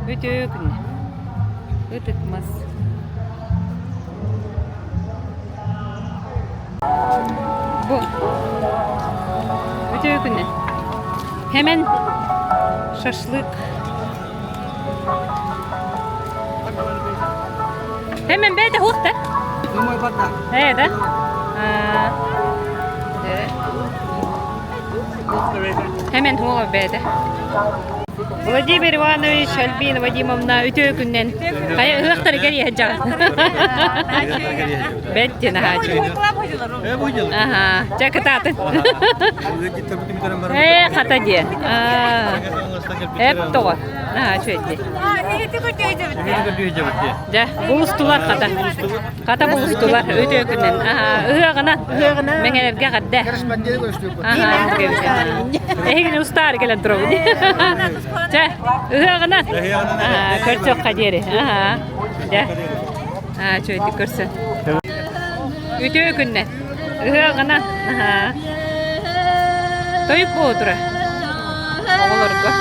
Үтүө күннэ. Ытык мас. Бу үтүө күннэ. Hemen шашлык. Hemen бэйдэ хуохта. Ээ да? Hemen хуоҕа бэйдэ. Владимир Иванович, Альбина Вадимовна үтүө күннэн хайа ыһыахтарыгар иһэдьаҕын. Бэттин аһаачы. Аха, чэ кытаатын. Ээ, хата диэ. Эп тоҕо. Наһаа үчүгэй Дьэ, булустулар хата. Хата булустулар үтүө күнүн. Ыһыаҕынан. Мэҥэлэргэ эҕэрдэ. Эһигини устаары кэлэн турабын. Чэ, ыһыаҕынан. Көрсөххө диэри. Дьэ. Үчүгэйдик көрсөн. Үтүө күннэн. Ыһыаҕынан. Тойук буола тура. Оҕолорго.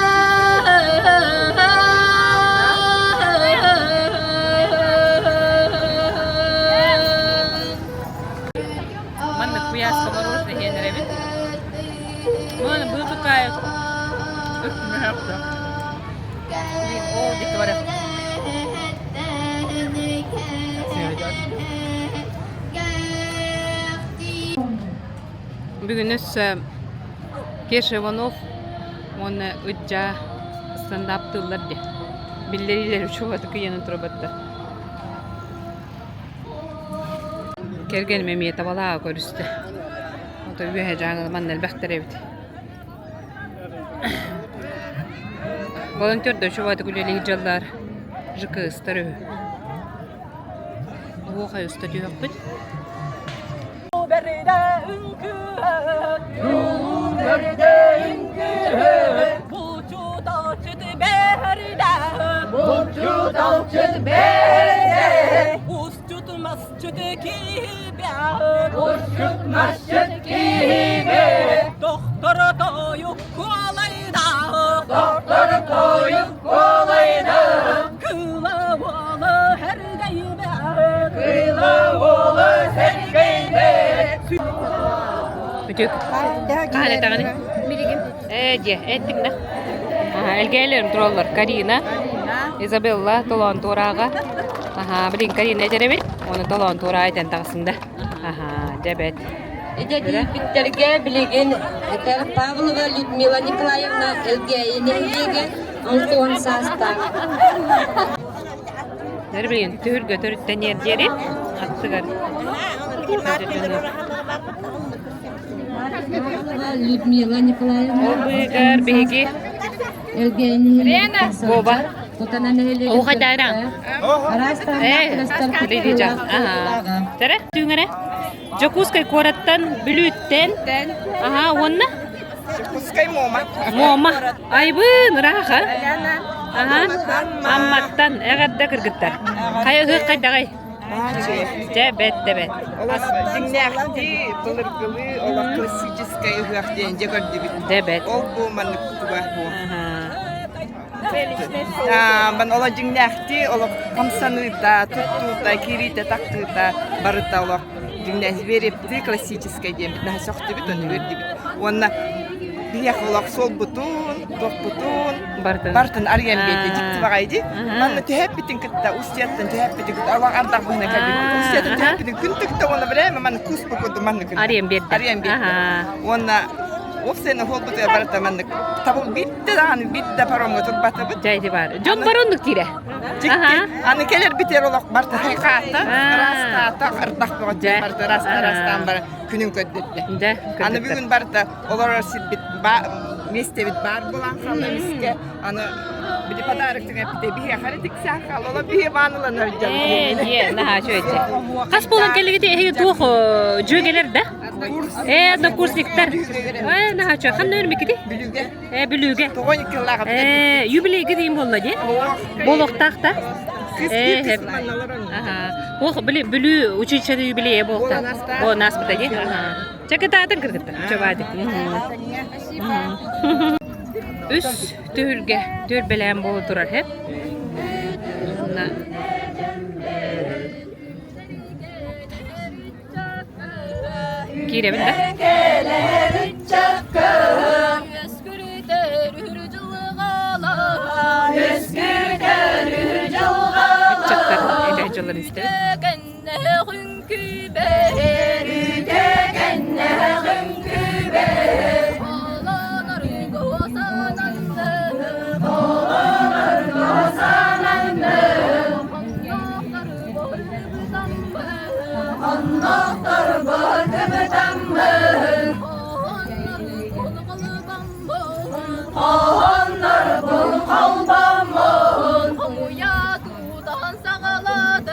Маннык куйааска мороженое иһэн эрэбит. Маны быыкыкаайык үп-мүһэхтэ. Оо, дикки барар. Бүгүн өссө Кеша Иванов уонна Ыдьаа стендаптыыллар диye. Биллэриилэр учуобатык ыйанан турабаттар. Кэргэним эмиэ табалааҕа көрүстэ. Ото үөһэ дьааҥы манна элбэхтэр эбит. Волонтерда учуобатык үлэлиир дьаллар ЖКС-тар үһү. Оһуохай уста түһүөхпүт. Бүтүк. Хаһан этэҕиний? Ээ, дьиэ, эттиҥ да. Элгээйлэрим тураллар. Карина, Изабелла, Толоон Туорааҕа. Аха, билин Карина этэр эбит. Оны Толоон Туораа этэн таҕыстым да. Аха, дьэ бэт. Идэтийбиттэргэ билигин этэр Павлова Людмила Николаевна Элгээйи нэһилиэгэ 60 саастаах. Нэр билигин түһүргэ төрүттэниэр диэри аттыгар Людмила Николаевна Ол быыгар биһиги Элгээйи Боба Кутана нэһилиэгин Оухайдаайраҥ араас Ээ, Тэре түүҥэрэ Дьокуускай куораттан Бүлүүттэн аха уонна Дьокуускай Муома. Муома. Айбыын ырааха. Аха. Амматтан эҕэрдэ кыргыттар. Хайа ыһыах хайдаҕай? Дьэ бэт да бэт. Олох дьиҥнээхтии, былыргылыы, олох классическай ыһыах диэн дьэ көрдүбүт. Дьэ бэт. Ол бу маннык туга бу. Бан ола дьиҥнээхтии олох хамсаныыта, туттуута, киириитэ, тахсыыта барыта олох дьиҥнээх зверевтыы классическай диэммит наһаа сөхтүбүт уонна үөрдүбүт. Уонна биһиэхэ олох суолбутун, туохпутун барытын арыйан биэрдэ дьикти баҕайы дии. Манна түһээппитин кытта Устьяттан түһээппитин кытта олох ардах быһына кэлбиппит. Устьяттан түһээппитин күн тыкта уонна брэме манна куспу курдук манна күн. Арыйан биэрдэ. Арыйан биэрдэ. Уонна уопсайынан суолбутугар барыта маннык табыл биирдэ даҕаны биирдэ паромҥа турбатыбыт. Дьэ ити баар. Дьон бароннук тиирэ. Дьикти. Аны кэлэрбитигэр олох барыта хайҕаата, ыраастаата, ардах бөҕөтө барыта ыраастаан баран күнүн көрдөрдө. Дьэ, Аны бүгүн барыта олорор сирбит миэстэбит баар буолан хаалла эмискэ. Аны били подарок түҥэппитэ биһиэхэ эрэ тиксээн хаалла. Олор биһиэ бааныланар дьон. Ээ, дьиэ, наһаа үчүгэй. Хас буолан кэллигит эһиги туох дьүөгэлэр да? Ээ, однокурсниктар. Ээ, наһаа үчүгэй. Ханна үөрмиккитий? Бүлүүгэ. Ээ, Бүлүүгэ. Тоҕо иккилаах Ээ, юбилейга дейин буолла дии. Буолуохтаах да? Ээ, аха. Ох, били Бүлүү училищеда юбилейа буолта. Бу наспыта дии. Аха. Чэ кытаатын кыргыттар. Чобаадик. Үс түһүлгэ түөлбэлээн буола турар һэп. Киирэбин да? Ыччаттар эдэр дьылларын истэбит.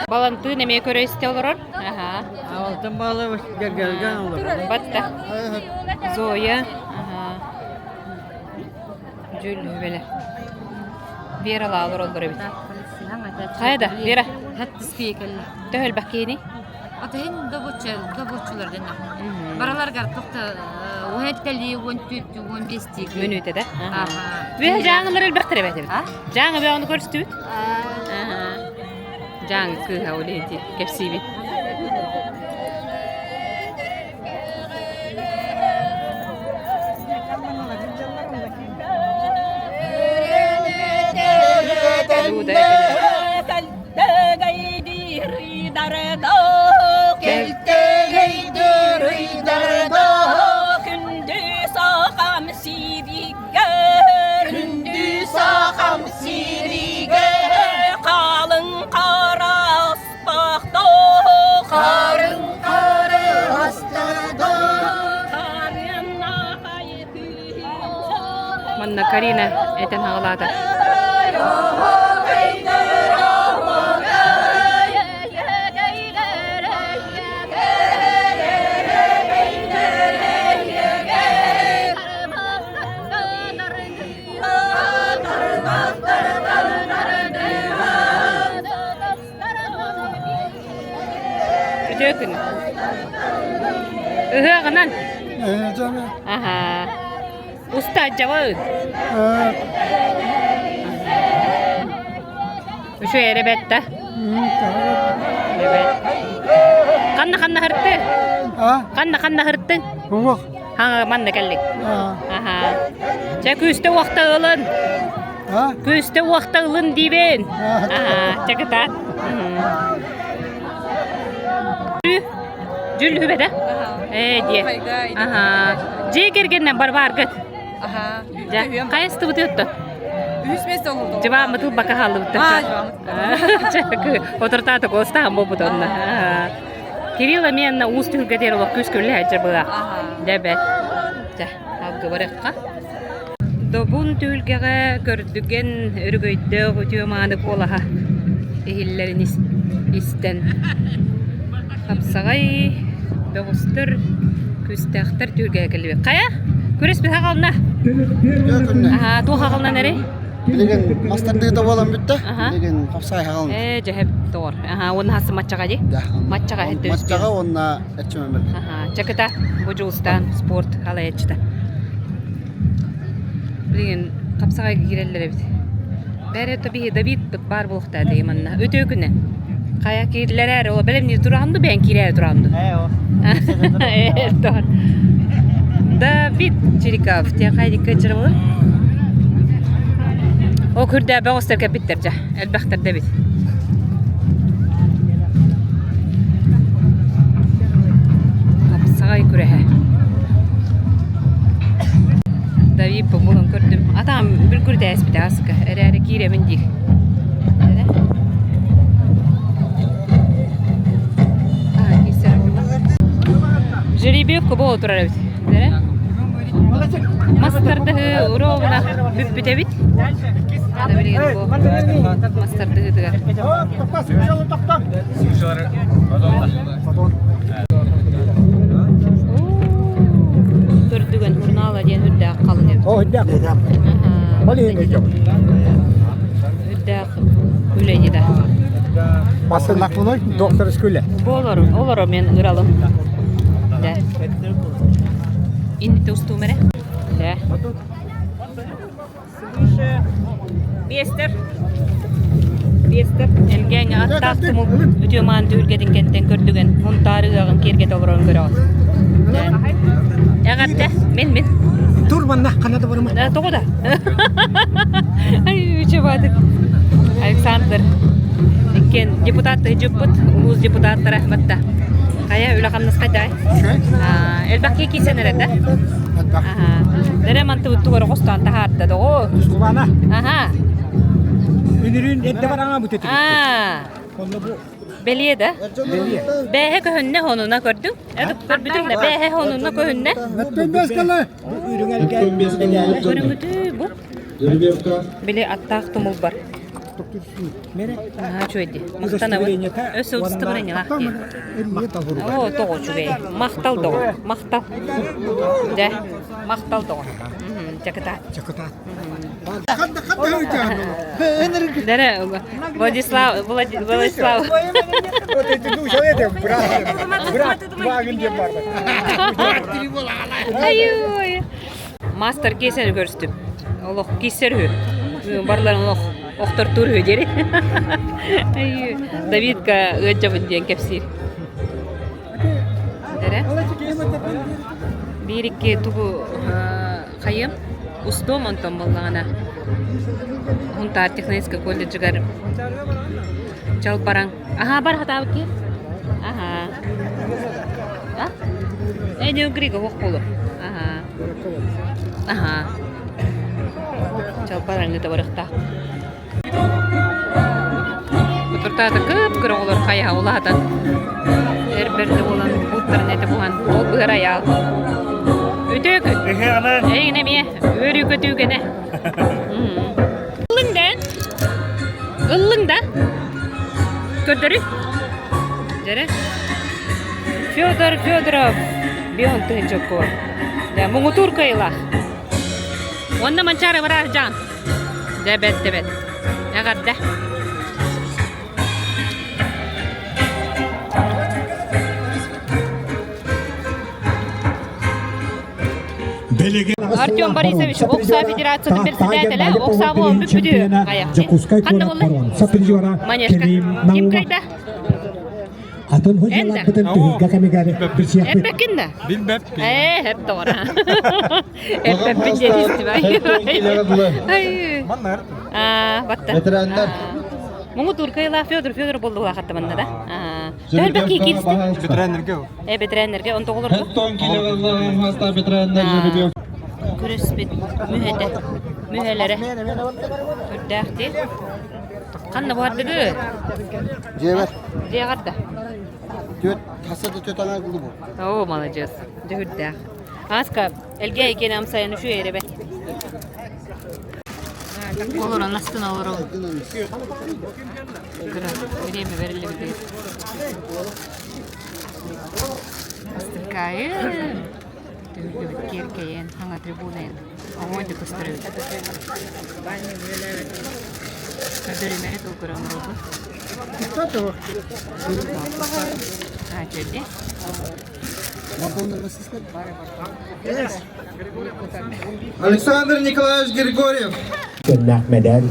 Балантыын эмиэ көрө истэ олорор. Аха. Алтын баалы гэргэлгэн олорор. Батта. Зоя. Аха. Дьүл үбэлэр. Вера лаалар оллор эбит. Хайа да, Вера. Төһө элбэх киһини? Атыһын добуччулар дэнэ. Бараларгар тохта уһэттели уон түт уон бестик. Мүнүүтэ да? Үөһэ дьааҥылар элбэхтэр эбээт эбит. Дьааҥы бөҕөнү көрүстүбүт. Дьааҥы кыыһа ол иһити кэпсиибит. Манна Карина этэн хаҕалаата. Үтүө күн. Ыһыаҕынан. Аха. Уста дьабы. Үчүгэй эрэ бэтта. Эбэт. Ханна ханна хырты? Ханна ханна хыртың? Хаҥа манна кэллик. Аха. Чэ күүстэ уохта ылын. Күүстэ уохта ылын диибин. Аха, чэ кытаат. Дьүл үбэтэ? Ээ диэ. Аха. Дьиэ кэргэннэн барбааргыт. Аха. Дьэ, хайастыбыт өттө? Үһүс место олордо. Дьыбааммытыл бака хааллыбыттар. Отуртаата костаан буолбут онно. Кирилл эмиэ анна уус түһүлгэтигэр олох күүс күллэ сылдьар быһа. Дьэ бэт. Дьэ, алгыбарыахха. Добун түһүлгэҕэ көрдүгэн өрөгөйдөөх үтүө мааны куолаһа иһиллэрин истэн хапсаҕай бөҕөстөр күүстээхтэр түһүлгэҕэ кэллибит. Хайа? Күрэс биһа хаална. Аха, туох хаалнан эрэй? Билигин мастардыыта буолан бүттэ. Билигин хапсаай хаална. Ээ, дьэһэп тоҕор. Аха, уонна хассы матчаҕа дии. Матчаҕа эттэ. Матчаҕа уонна эрчимэмэргэ. Аха, чакыта бу Дьулустаан спорт халаяччыта. Билигин хапсаҕайга киирэллэр эбит. Бәрі биһи Давид баар буолуохтаа дии манна. Үтүө күнэ. Хайа киирилэр ол бэлэмнии тураанду бэйэн киирээ тураанду. Ээ тор. Давид Чириков диэн хайдикка чырыбы. О күрдээ бөҕөстөр кэпиттэр дьэ. Элбэхтэр дэбит. Саҕай күрэһэ. Давид булан көрдүм. Атам бір күрдээспит аска. Эрээри киирэбин диир. Жеребьевка буола турар эбит. Мастардаһы уровна бүппүт эбит. Мастардыһытыгар. Көрдүгэн журнала диэн үрдээх халыҥ эбит. О, үрдээх. Үрдээх үлэни да. Бастырнакпыной доктор скүле. Болор, олоро мен ыралым. Да. Инните устуум эрэ. Да. Свыше Биэстэр. Биэстэр. Элгээҥ аттаах тумул үтүө маан түһүлгэтин кэнтэн көрдүгэн Һунтаары ыаҕын киэргэтэ олорон көрөҕүт. Эҕэрдэ, мин мин. Тур манна хана да барыма. Тоҕо да? Ай, үчү баатык. Александр иккиэн депутат дьыппыт, улуус депутаттара батта. Хайа үлэ хамнас хайдай? Элбэх киһи киирсэн эрэр да? Дэрэ мантыбыт тугары хостоон таһаарда доҕо. Тускубана. Аха. Үнүрүүн эрдэ бараҥа бу тетик. Онно бу Бэлиэ да? Бээһэ көһүннэ хонуна көрдүҥ? Көрбүтүҥ да бээһэ хонуна көһүннэ. Көрүҥүтү бу. Били аттаах тумул бар. Наһаа үчүгэй дии. Махтанабын. Өссө удостоверениелаах дии. Оо, тоҕо үчүгэй. Махтал доҕор. Махтал. Дьэ, махтал доҕор. Чакытаат. Чакытаат. Дэрэ, Владислав, Владислав. Ай-ой. Мастер киэсэни көрүстүм. Олох киссэр үһү. Барларын олох охтортуур үһү диэри. Давидка ыалдьабын диэн кэпсиир. Эрэ. Биир икки тугу хайыам устуом онтон буоллаҕына Һунтаар техническэй колледжыгар чалбараҥ. Аһаа бар хатаабыт киһи. Аһаа. А? Э, не Григо, ох болу. Аһаа. Аһаа. Чалбараҥҥыта барыахтаах. Утуртаата кып-кыра оҕолор хайаһа улаатан эр бэрдэ буолан буттарын этэ буһан ол быар айаал. Үтүө күн. Эйигин эмиэ үөрүү көтүүгэнэ. Ыллыҥ да? Ыллыҥ да? Көрдөрүй. Дьэрэ. Федор Федоров бион тыһынча куо. Дэ муҥутуур кыайылаах. Уонна Манчаары бараар дьаан. Дэ бэт дэ бэт. Эҕэрдэ. Артем Борисович, Окса Федерациятын председателэ, Окса буолан бүппүтү Дьокуускай куорат барон Манежка. Ким кайда? Атын худьяларбытын түһүлгэ кэмигэр билсиэхпит. Эппэккин да? Билбэппин. Ээ, эп тоҕора. Эппэппин диэн истибай. Аа, батта. Ветераннар. Муҥутуур кыайылаах Федор Федор буоллулаах аттаманна да. Төһөлбөх кии кииристи? Ветераннарга. Э, ветераннарга онтоҕолорго? Күрэспит мүһэтэ, мүһэлэрэ үрдээх дии. Ханна буһардыгы? Дьиэбэр. Дьиэҕэр да? Түөт, хаса да түөт аҥаар булу бу. Оо, маладьыас. Дьүһүрдээх. Ааска, элгэ икиэн амсайан үчүгэй эрэ бэт. Олорон астына олоробут. Кыра время берилибит. Астыккайын. Түһүлгэбит киэркэйэн, хаҥа трибунайын. Оҥой да көстөр эбит. Көрдөрүмэри тыл көрөн оҥоробут. А, чөдде. Александр Николаевич Григорьев. Көннөх медаль.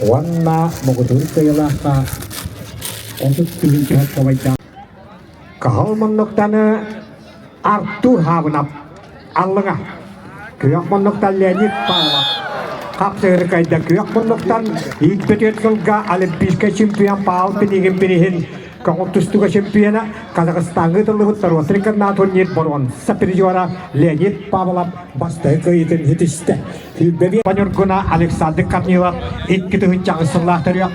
Уонна муҥутуур кыайыылаахха 30 тыһыынча солкуобайдаах Кыһыл муннуктаны Артур Хаабынап Аллыҥа Күөх муннуктан Леонид Павлов Хапсыһыны кыайда Күөх муннуктан ииппит сылга Олимпийскай чемпион Павел Пинигин бириһин көҥүл тустууга чемпиона Казахстаҥҥа ыытыллыбыт норуоттар интернат турнир боруонса призера Леонид Павлов бастакы кыайыытын ситистэ. Сүүрбэ Ньургуна Александр Корнилов 2008 сыллаах төрүөх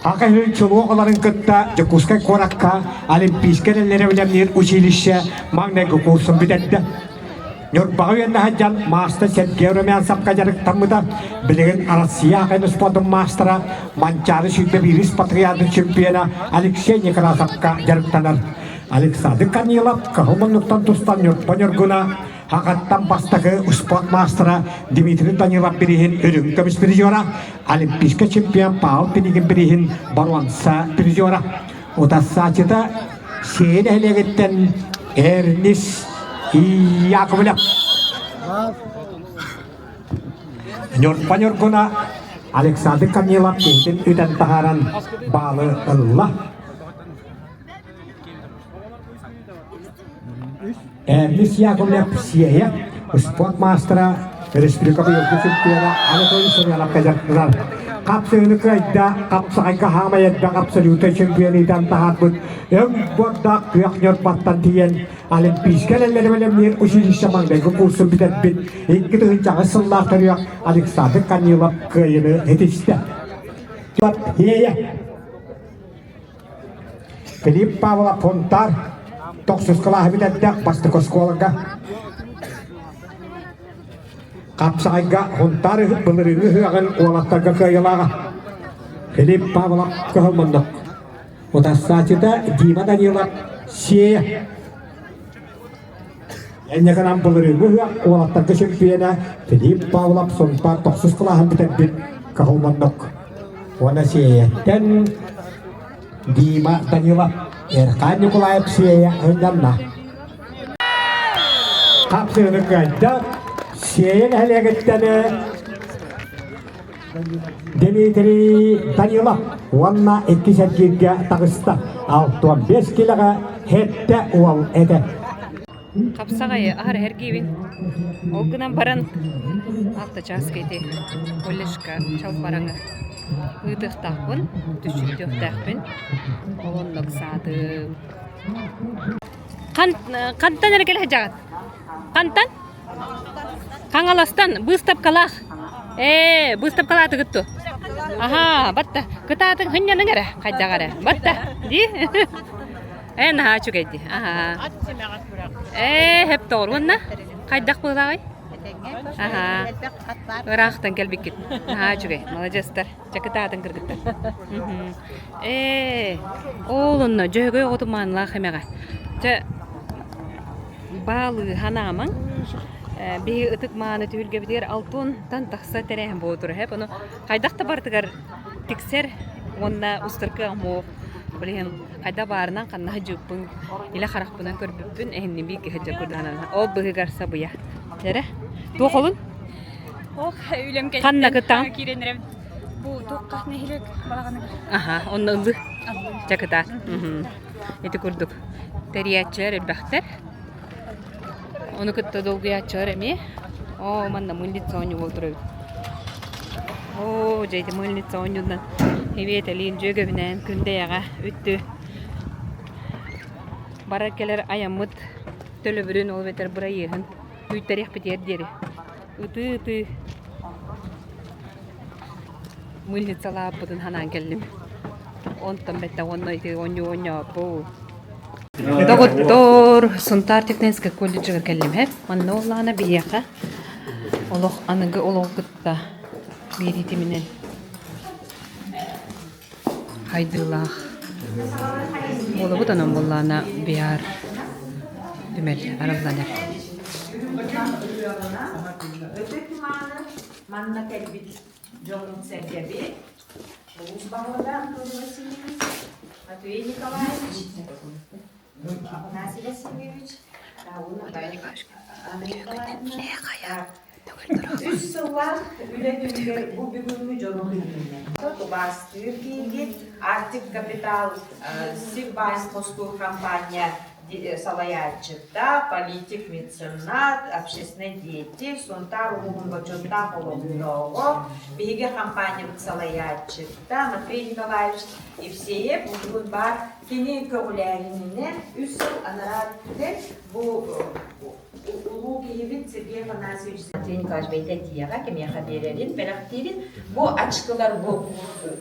Аҕа чулуу оҕолорун кытта Дьокуускай куоракка Олимпийскай эрэллэри бэлэмниир училище маҥнайгы курсун бүтэрдэ. Ньурбаҕа үөрэнэ сылдьан маастар Сергей Румянцевка дьарыктаммыта. Билигин Арассыыйа аҕай спордун маастара, Манчаары 21 патриотын чемпиона Алексей Некрасовка дьарыктанар. Александр Корнилов кыһыл муннуктан тустан Ньурба Ньургуна Аҕаттан бастакы спорт маастара Дмитрий Данилов бирииһин үрүҥ көмүс призера, Олимпийскай чемпион Павел Пинигин бирииһин боруонса призера. Утарсааччыта Сиэйэ нэһилиэгиттэн Эрнис Яковлев. Ньурба Ньургуна Александр Корнилов киһитин үтэн таһааран баалы ылла. Эрнис Яковлев Сиэйэ спорт маастара, республика быйылгы чемпиона Анатолий Семеновка дьарыктанар. Хапсыһыны кыайда, хапсаҕайга хаамай элбэх абсолютнай чемпион ыытан таһаарбыт өҥ буордаах күөх ньурбаттан тиийэн Олимпийскай эрэллэри бэлэмниир училище маҥнайгы курсун бүтэрбит 2008 сыллаах төрүөх Александр Корнилов кыайыыны ситистэ. Сиэйэ Филипп Павлов Фонтар тохсус кылааһы бүтэрдэх бастакы оскуолага. Хапсаҕайга Хунтаар былырыыҥҥы ыһыаҕын уолаттарга кыайыылааҕа. Филипп Павлов кыһыл муннук. Утарсааччыта Дима Данилов Сиэйэ. Энньэкэнэн былырыыҥҥы ыһыах уолаттарга чемпиона Филипп Павлов Сунтаар тохсус кылааһын бүтэрбит кыһыл муннук. Уонна Сиэйэттэн Дима Данилов, Эрхаан Николаев Сиэйэ ынньанна. Хапсыыны кыайда Сиэйэ нэһилиэгиттэн Дмитрий Данилов уонна иккис эргииргэ таҕыста. 65 килэҕэ сэттэ уол этэ. Хапсаҕайы аһар эргиибин. Ол гынан баран алта чааска ити колледжка чалбараҥы ыытыахтаахпын, түсчүттүөхтээхпин. Ол онно ыксаатым. Хантан эрэ кэлэ сылдьаҕыт? Хантан? Хаҥаластан быыстапкалаах. Ээ, быыстапкалаатыгыт дуо? Аһаа, батта. Кытаатыҥ хынньаныҥ эрэ, хайдах эрэ. Батта. Дии? Ээ, наһаа үчүгэй дии. Аһаа. Ээ, хэп тоҕор. Уонна хайдах быһыылааҕый? Аһаа. Ыраахтан кэлбиккит. Наһаа үчүгэй. Маладьыастар. Чэ, кытаатыҥ кыргыттар. Ээ, ол онно Дьөһөгөй оҕотун маанылаах эмэҕэ. Чэ, баалыыһанаамаҥ. Биһи ытык мааны түһүлгэбитигэр алтыантан тахса тэрээһин буола турар. Һэп, ону хайдах да барытыгар тиксэр уонна устар кыаҕым суох. Ол иһин хайдах баарынан ханна сылдьыбыппын илэ харахпынан көрбүппүн эһинни бииргэ сылдьар курдук Ол быһыгар сабыйа. Эрэ, туох олун? Ох, үлэм Ханна кыттаҕын? киирэн эрэбин. Бу туохха нэһилиэк балаҕаныгар. Аха, онно ыллыы. Чэ кытаат. Ити курдук тэрийээччилэр элбэхтэр. Ону кытта долгуйааччылар эмиэ. Оо, манна мыльница оонньуу буола турар эбит. Оо, дьэ ити мыльница оонньуунан Ибиэтэлиин, дьүөгэбинээн Күндэйэҕэ үттү барар кэлэр айаммыт төлөбүрүн ол эбэтэр бырайыаһын үйттэриэхпитигэр диэри ытыы-ытыы мыльницалаабыппытын санаан кэллим. Онтон бэттэх уонна ити оонньуу оонньообуппут. Доҕоттоор, Сунтаар техническэй колледжыгар кэллим һэ. Манна буоллаҕына биһиэхэ олох аныгы олоҕу кытта биир итиминэн хайдыылаах буолабыт онон буоллаҕына VR түмэл арыллан эрэр. Манна кэлбит дьоммут-сэргэбит улуус баһылыга Анатолий Васильевич, Матвей Николаевич, Афанасий Васильевич, Анна Николаевна, Үс сыллаах үлэ түмүгэр бу бүгүҥҥү дьону күүтүннэ. Убаастыыр киһигит Арктик Капитал сир баайын хостуур компания салайааччыта, политик, меценат, общественный деятель, Сунтаар улууһун бочуоттаах олохтооҕо, биһиги компаниябыт салайааччыта Матвей Николаевич Евсеев бүгүн баар кини көҕүлээһининэн үс сыл анараа өттүгэр бу Улуу киһибит Сергей Афанасьевич Матвей Николаевич бэйэтэ этиэҕэ, кимиэхэ биэрэрин, бэлэхтиирин. Бу очкилар бу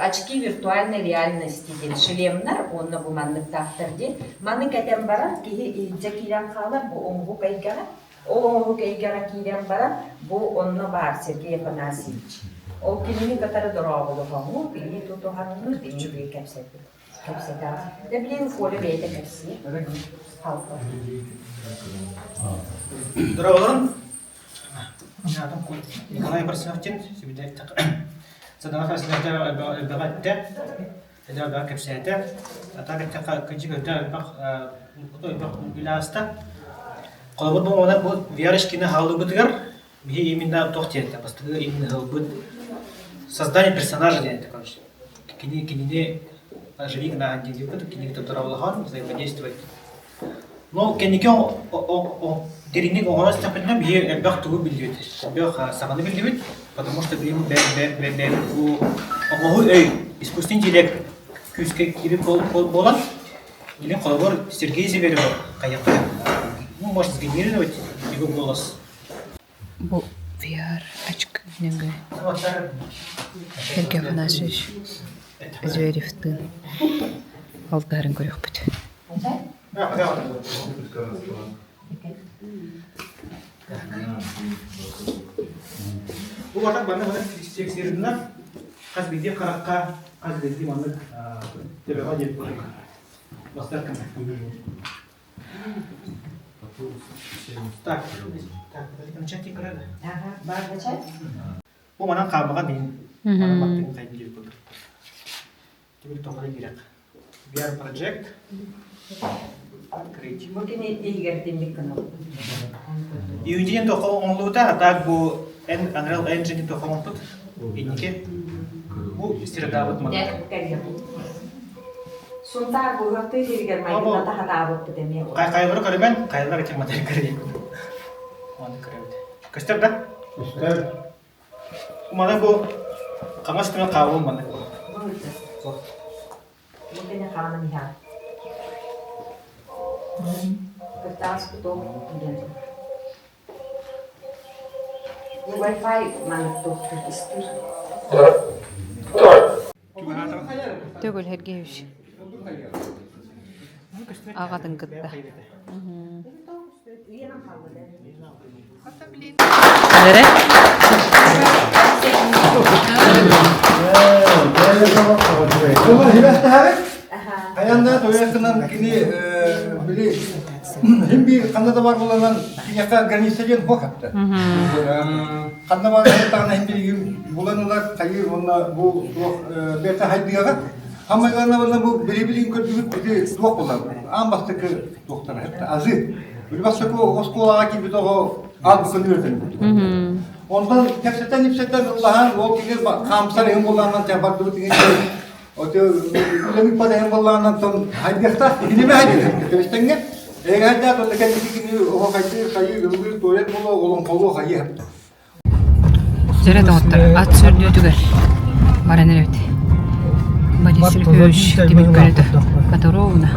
очки виртуальной реальности диэн шлемнар уонна бу манныктаахтар диэн. Маны кэтэн баран киһи иһирдьэ киирэн хаалар бу оҥоһук эйгэҕэ. Ол оҥоһук эйгэҕэ киирэн баран бу онно баар Сергей Афанасьевич. Ол кинини кытары дорооболоһоҥҥут, илии тутуһаҥҥыт, инники кэпсэппит. Кэпсэтэҕин. Дьэ билигин Коля бэйэтэ кэпсиир. Халта. Здорово, Николай Барсовтин, Садаҕа элбэҕи эттэ, элбэҕи кэпсээтэ. Атак эттэххэ, кырдьык өйдөөх элбэх элбэх үлэ ааста. Холобур, бу онон бу Верочкины хааллыбытыгар биһи именно туох диэн этэ, бастакы именно ылбыт создание персонажа диэн этэ, короче. Кини кинини оживи гынаһан диэн кинини туттараллахан взаимодействовать. Но кэнники дириҥник оҥоро истэхпитинэ биһи элбэх тугу биллибит, элбэх саҥаны биллибит, потому что билим бу оҥоһуу өй, искусственный интеллект күүскэ киирбит буолан, или холобур Сергей Зверева хайахха, ну, может сгенерировать его голос. Бу VR очки нөҥүө Сергей Афанасьевич Зверевтыын алтыһарын көрүөхпүт. Бу батак манна маннык сириннэр хас биирдии харахха хас биирдии маннык төбөҕө диэн бастар Так, так, начать игры. Ага, бар начать? Бу манан хаамаҕа мин манан баттыгын хайдыы диэбит курдук. Тимир тоҕо киирэх. VR Project. Открыть. Бу кини иһигэр тинник гынабыт. Иудин тоқо оҥоллубута, а так бу Unreal Engine тоқо оҥорбут. Инники. Бу средаабыт манна. Сунтаар буһуохтуу сиригэр майгына таһатаабыппыт эмиэ. Хайалары көрөмөн, хайалар этим модель көрөйүк. Оны көрөбүт. Көстөр да? Көстөр. Маны бу хаҥас түмэн хаалуом маны. Бу кene хааман иһэ. Кыртаас кутуок диэн. Бу Wi-Fi маннык туохтуур истиир. Төгүл Сергеевич аҕатын кытта. Эрэ? Хайанда тоясынан кини били хим бир ханна да бар буланан киняка граница диэн хуох хатта. Ханна бар тагына хим бир булан ылар хайы онна бу туох бэртэ хайдыаҕа. Хаммайларына bunна бу били-билин көрдүгүт ити туох булар. Аан бастакы туохтара хатта азы. Били бастакы оскуолаҕа киирбит оҕо азбуканы үөрэтэн. Онтон кэпсэтэн ипсэтэн ыллаһан ол кини хаамсар иһин буллаанан бардыбыт иҥин Оте үлэмик падаһын боллаанан тон хайдыахтаах киниме хайдыах кэбистэҥҥэ эҥэрдээх онно кэлбити кини оһо хайдыы хайыы ыллыыр туалет боло олоҥхолуо хайыы Дьэрэ доҕоттор, ат сөрдүүтүгэр баран эрэбит. Борис Ильич тимир көлөтө Которовна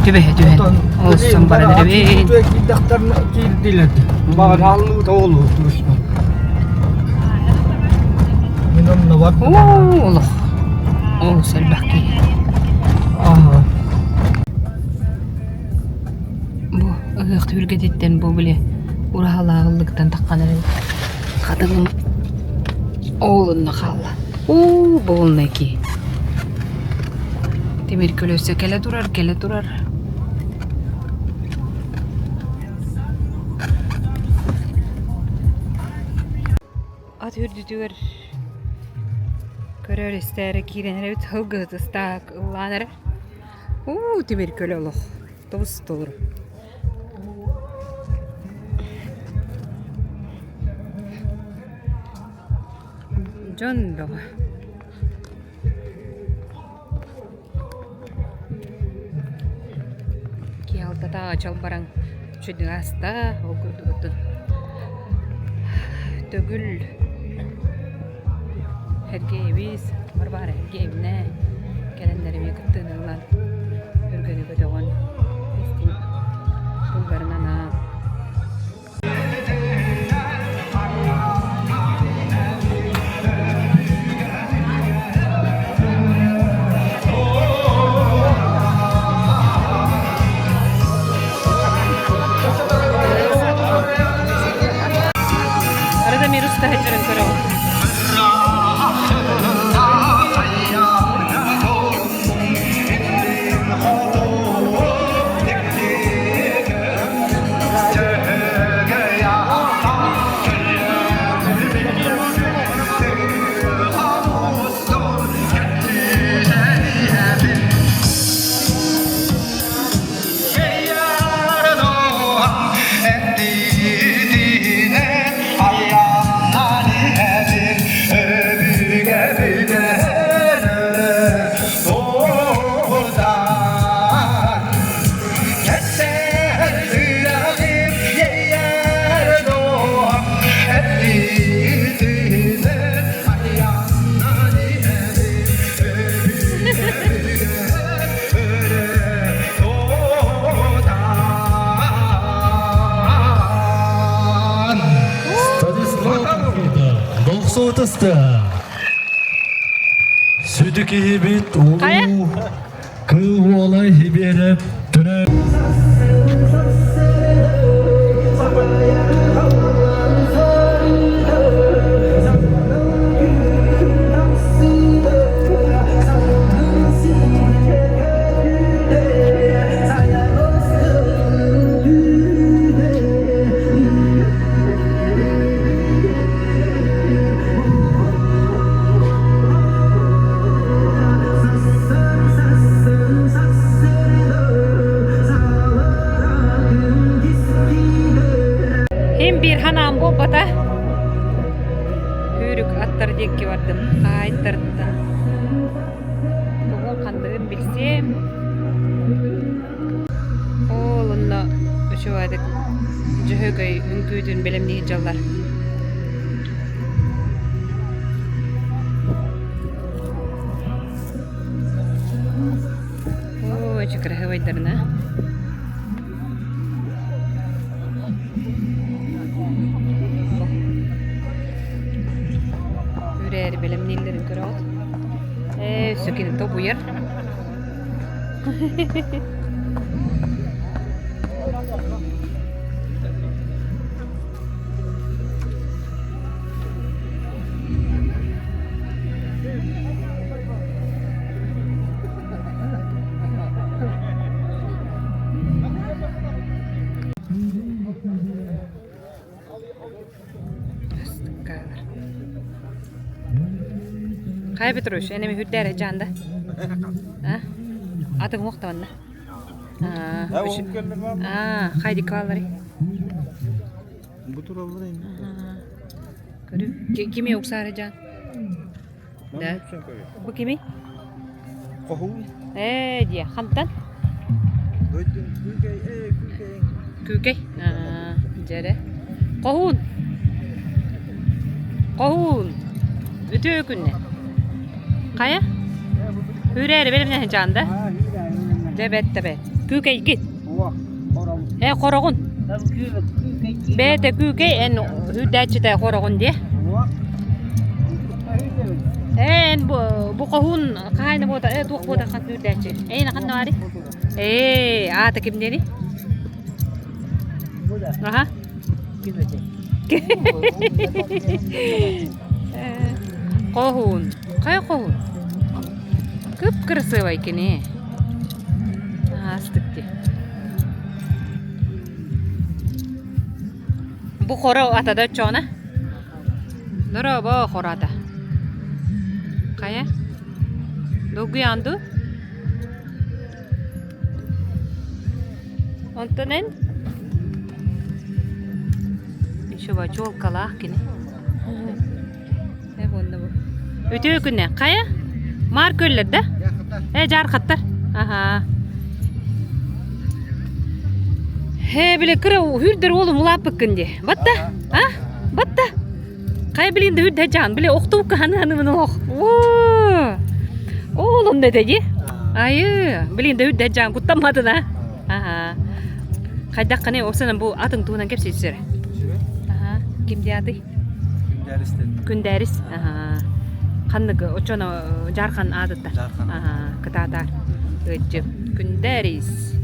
түбэһэ түһэн олуссан баран эрэбит. Киирдилэр. Баҕанааллыы тоҕолуу туруштан. Мин онно бар. Оо, олох. Олус элбэх киһи. Ага. Бу ыһыах түһүлгэтиттэн бу били ураһалааҕыллыктан таххан эрэбит. Хатыҥым оолунна хаалла. Уу, буолунай киһи. Тимир көлөсө кэлэ турар, кэлэ турар. Ат үрдүтүгэр көрөр истээри киирэн эрэбит сылгыһыт ыстаак ыллаан эрэ. Уу, тимир көлө олох тобус толору. Дьон бөҕө. Киһи алтата чалбараҥ чудьугаста ол курдугуттун төгүл Сергеевич Варвара Сергеевна кэлэннэр эмиэ кыттыыны ылан өргөнү көтөҕөн истиҥ тылларын анаан Радомир устаһыдьарын көрөҕүн. Дохсуотаста. Сүдү киһибит улуу кыл уола Хибиэрэп төрө Хим биир ханаан буолбата. Үүрүк аттар диэкки бардым. Хаайтарыттан. Тугун ханныгын билсиэм. Ол онно үчүгэйдик Дьөһөгөй үҥкүүтүн бэлэмнии сылдьаллар. Оо, эчи кыраһыабайдарына. Үрээри бэлэмнииллэрин көрөҕүт. Ээ, өссө кини тобуйар. Хайа Петрович, эн эми хүрдээр жаанда. А? Атың уохтаванна. Аа, хайди каллари. Бу тураллар эми. Көрү. Кими уксаары жан? Да. Бу кими? Хоһуун. Ээ, дия, хантан? Күүкэй, ээ, күүкэй. Күүкэй? Аа, дьэрэ. Хоһуун. Хоһуун. Үтүө күннэ. Хайа? Хүрээри бэлэмнэһин чаанда. Дьэ бэт да бэт. Күүкэйгит. Ээ, хороҕун. Бэйэтэ күүкэй эн үрдээччитэ хороҕун диэ. Ээ, эн бу, бу хоһуун хаһайна буота, ээ, туох буота хан үрдээччи. Эйин ханна баары? Ээ, аата ким диэни? Аха. Хоһуун. Хайа хоһуун? Кып-кырасыабай кини. Астык дии. Бу хоро атада оччоҕуна? Дорообо хоро ата. Хайа? Долгуйаҕын дуу? Онтон эн? Еще бачуолкалаах кини. Э, уонна бу. Үтүө күнэ. Хайа? Маар көллөр да? Э, жаархаттар. Аха. Э, бile кыра хүрдер уолум улааппыккын ди. Батта? А? Батта? Хайа билин да үрдэ жаан. Биле охтубукка ханы ханы мын ох. Оо. Оолум да ди. Айы, билин да үрдэ жаан куттаммадын а. Аха. Хайдах қане опсанан бу атың туһунан кэпсиир Аха. Ким диаты? Күндээрис. Ханнык очоно Жархан аатытта. Кытаатаар. Ыджы. Күндээрис.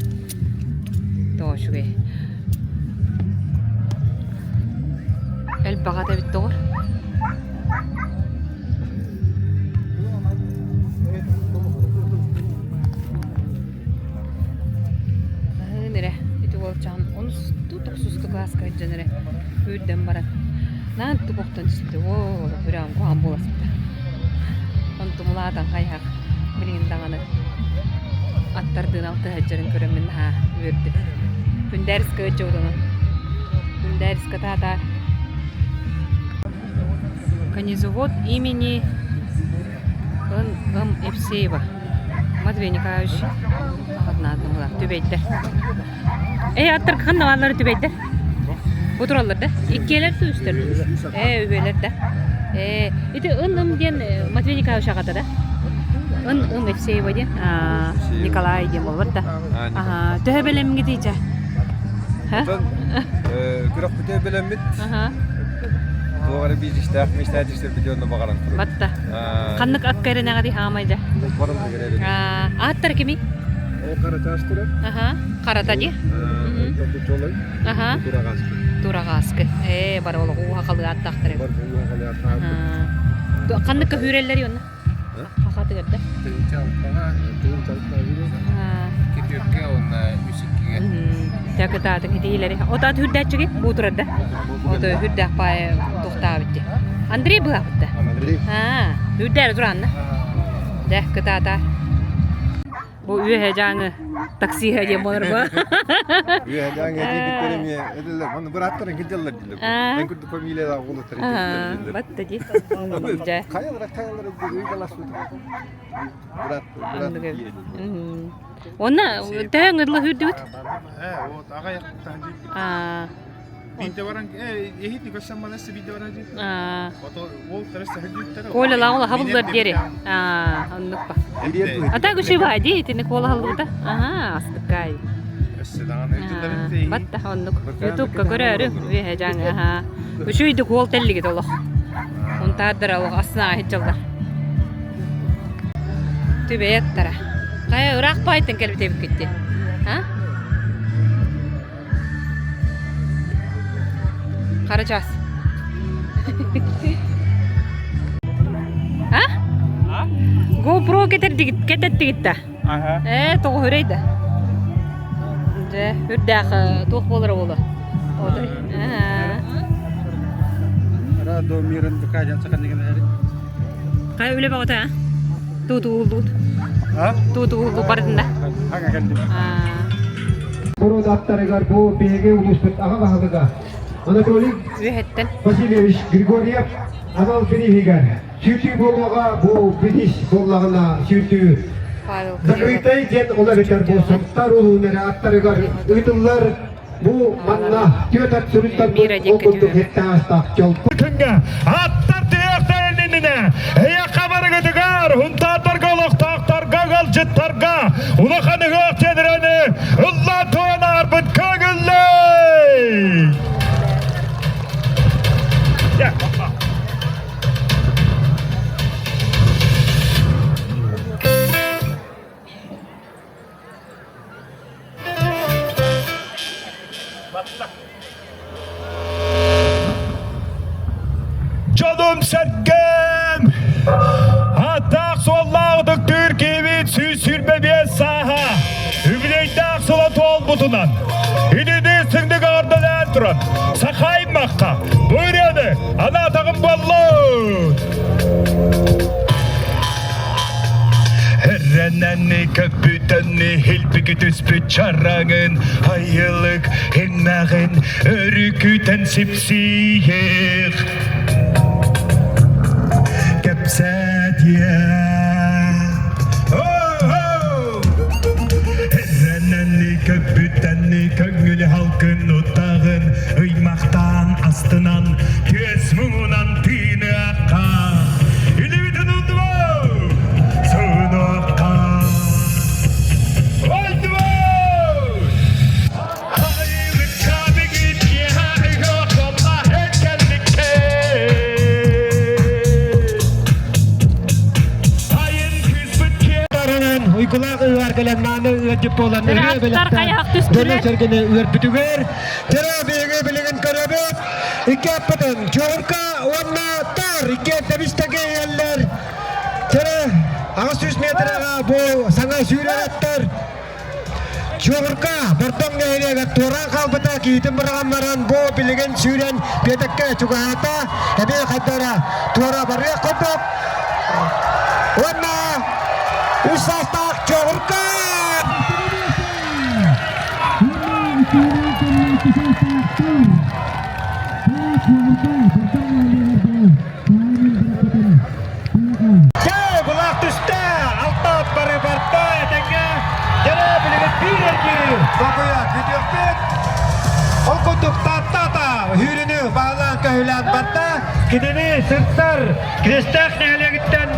Тоошугай. Элбаҕа эбит доҕор. Аһыын эрэ ити уолчаан онусту тохсусту кылааска сылдьан эрэ үүрдэн баран наан тупохтон түспүтэ оо үрэҕин куһаҕан буоласпыта онтум улаатан хайыһах билигин даҕаны аттардыын алтыһа сылдьарын көрөммүн наһаа үөрдүм күндээриска ыдьыбытынан күндээриска таатаар Конезавод имени Н. Евсеева Матвей Николаевич аҕатнаатым түбэйдэр. Ээ аттар ханна бааллары түбэйдэр? Бу тураллар да? Иккиэлэр да үстэр Ээ үһүөлэр да. Ээ ити ын-ым диэн Матвей Николаевич аҕата да? Ын-ым Евсеева диэн Николай диэн буолбат да? Аха төһө бэлэмҥитий чэ? Күрөхпүтэ бэлэммит. Туох эрэ бииристээх миэстэ видеону баҕаран турабыт. Батта. Ханнык акка эрэнэҕитий хаамайда? Баран эрэ. Ааттар кимий? Ол Карачаас турар. Аха. Харата ди. Чолой. Аха. Тураҕааскы. Тураҕааскы. Ээ, бар олох ууһа халыааттаахтар. Бар ууһа халыааттаах. Ханнык көһүүрэллэр онно? Хахатыгар да? Тыынча алтаҕа, тыынча алтаҕа Кетүөккэ уонна үс иккигэ. Тякытаатын итиилэри. Отаат хүрдээччиги бу турар да. Ото хүрдээх паайа тухтаабыт ди. Андрей быһаабыт да. Андрей. Аа, үрдээри тураанна. Дэ, кытаатаар. Бу үөһэ дьааҥы таксиһа диэн буолар бу. Үөһэ дьааҥы диэбиттэр эмиэ этэллэр. Манна бырааттарын килдьэллэр дииллэр. Эн курдук фамилиялаах уолаттар килдьэллэр дииллэр. Батта ди. Дьэ. Хайалара хайалара диир ыйыталаспыт. Брат, брат Онна төһө ыҥырла хүрдүбүт? Вот, аҕай Аа. Биирдэ баран эһити көрсөн манасы биирдэ баран Ото ол тарас сахадыттар. Коля лаула хабыллар диэри. Аа, оннук ба. Ата күчү ба ди итини кола халлыбыта. Аха, астыккай. Батта оннук. Ютубка көрөөрү үөһэ дьаҥ аха. Үчүйдүк уол тэллигит олох. Унтаардара олох астына аһыдьаллар. Түбэйэттара. Хайа ыраах баайтан кэлбит эбиккит дии. А? Хара час. А? GoPro кетердигит кететтигит да. Ээ, тоҕо хүрэй да. Дьэ, үрдээх туох буолара буолуо. Отой. Радо мирын дукаjan саканныгын эри. Хайа үлэ бөҕөтө а? Туу-тууллуут. Туу-тууллуу бардында. Хага кэлдим. Боруода аттарыгар бу биһиги улууспут аҕа баһылыга Анатолий Үөһэттэн. Васильевич Григорьев анал бирииһигэр сүүрдүү буолуоҕа бу бириис буоллаҕына сүүрдүү закрытай диэн ол эбэтэр бу Сунтаар улууһун эрэ аттарыгар ыытыллар бу манна түөрт ат сүрүттарбыт ол курдук хеттаастаах дьол Күҥҥэ аттар тиһиэхтэрин иннинэ эйэхэ барыгытыгар, Һунтаардарга олохтоохторго, ыалдьыттарга улахан ыһыах тиэдирэни ыллаан туойан аарбыт көҥүллэй! Дьонум сэргэм! Ааттаах суоллаах ытыктыыр киһибит 125 сааһа үбүлүөйдээх сыла туолбутунан инини сыҥнык аҕардалаан туран саха аймахха бу ырыаны анаатаҕым буоллун! Эрэнэни көппүтэнни илбиги түспүт чараҥын айылык иҥмэҕин өрүкүтэн сипсиэх. Кэпсээ. Эрэнэнни көбүтэнни көҥүл халкын утаҕын ыймахтаан астынан түөс муҥунан тыыныахха Илибитин утума суунуохха Ойдума Уйгулаах ыар кэлэн мааны ыалдьыт буолан ырыа бэлэхтээн дьону-сэргэни үөрбүтүгэр Төрөө биһиги билигин көрөбүт икки аппытын Чуурка уонна Тар икки тэбистэгэ иһэллэр Төрө 800 метраҕа бу саҥа сүүрэр аттар Чуоҕурка Бордоҥ нэһилиэгэр туораан хаалбыта киһитин быраҕан баран бу билигин сүүрэн биэтэккэ чугаһаата эбии хайдара туора барыах курдук уонна үс саастаах Чуоҕурка Дьэ, былаах түстэ, алта бары барда этэҥҥэ. Дьэ, билигин биир эргиири долгуйа күүтүөхпүт. Ол курдук Тааттата үүрүнү баалаан көһүлээн барда. Кинини сырсар Крестээх нэһилиэгиттэн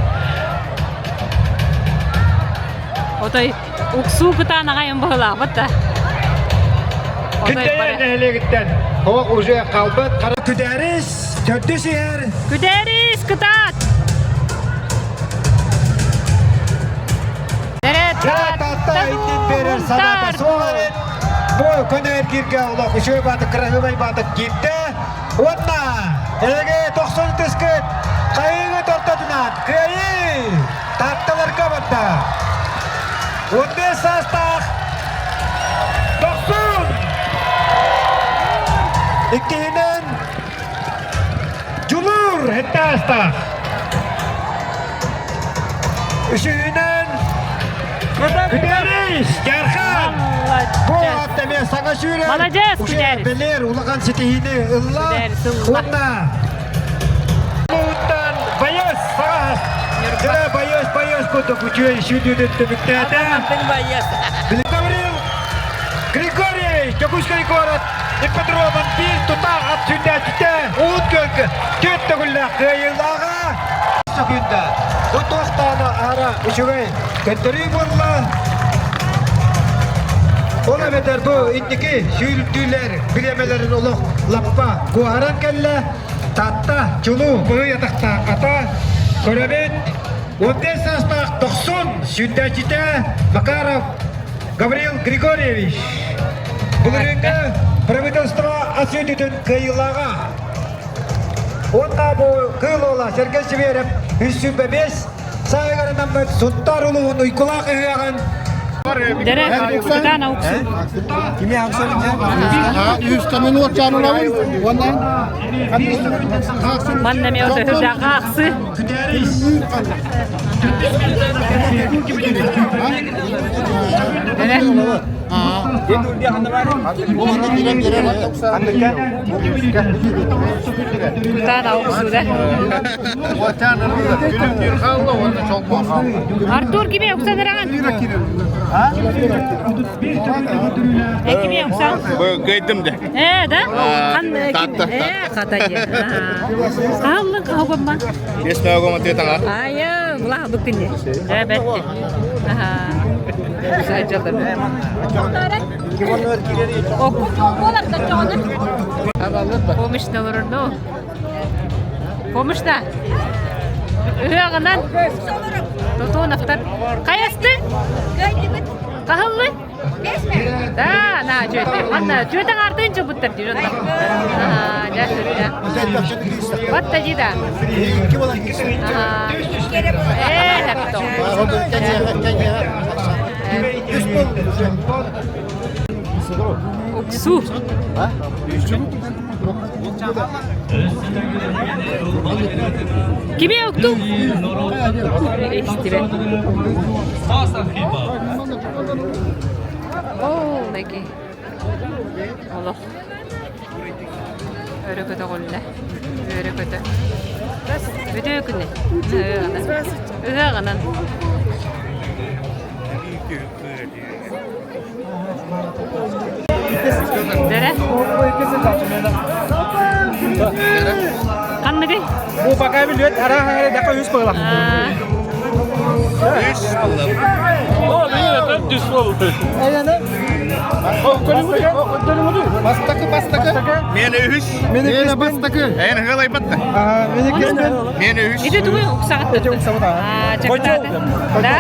Отой уксуу кытаан аҕайын быһылаабыт да. Күндэйэ нэһилиэгиттэн оҕо уже хаалбыт хара күдээрис төрдүс иһэр Күдээрис кытаат! Таатта иттин берер санаата суох эбит. Бу көнө эргииргэ олох үчүгэй баатык, кыраһыабай баатык киирдэ. Уонна эһиги тохсон түскүт хайыыгыт ортотунан кыайыы Таатталарга барда. 15 саастаах Дохсун! Иккиһинэн Дьулуур саастаах. Үсүһүнэн Күдэрис Дьархан! Бу аат эмиэ саҥа сүүрэр. Молодец, Күдэрис! Белер улахан ситиһиини ылла. Уонна Улууттан Байас саҕас. Дьэ, Байас, Байас курдук үчүгэй сүүрдүүтүн түмүктээтэ. Гаврил Григорьевич, Дьокуускай куорат ипподромун биир тутаах ат сүүрдээччитэ Уһун Күөлгэ түөрт төгүллээх кыайыылааҕа. Сөкүүндэ бу туохтаана аһара үчүгэй көрдөрүү буолла. Ол эбэтэр бу инники сүүрдүүлэр бириэмэлэрин олох лаппа куоһаран кэллэ. Татта, чулуу, быһый атахтаах ата, көрөбүт, 15 саастаах тохсун сүүрдээччитэ Макаров Гаврил Григорьевич. Былырыыҥҥы правительство ас үүтүтүн кыайыылааҕа. Уонна бу кыыл уола Сергей Сибиэрев 305 сааһыгар Сунтаар улууһун уйгулаах ыһыаҕын Кими Манна мен өтөһүрдээҕи ахсы. Артур кими уксан ыраҕан? Кими уксан? Кыйдым де. Э, да? Татта. Э, хатайы. Хааллын хаһугамма. Бес мөөгөм тетаңа. Айа, була буккинни. Э, бетти. Аха. Помощь олорор Помощь Ыһыаҕынан Тотоновтар хайасты? Хаһыллы? Да, на, чүөтэ. Манна чүөтэ артын чубуттар дии онно. Аха, дьэ, Вот тади да. Э, хапто. Уксу. Кими уктуң? Истибет. Оо, неки. Олох. Өрө көтөҕүллэ. Үөрэ-көтө. Үтүө күнү. Ыһыаҕынан. Дэрэ. Ханныгый? Бу пока билбет ара дака үс буола. Үс буола. О, мен это үс буолду. Бастакы, бастакы. Мен үс. Мен бастакы. Эн хылайбатта. Мен үс. Ити тугу уксаҕыт? Ити уксабыт Аа, чакытааты. Да?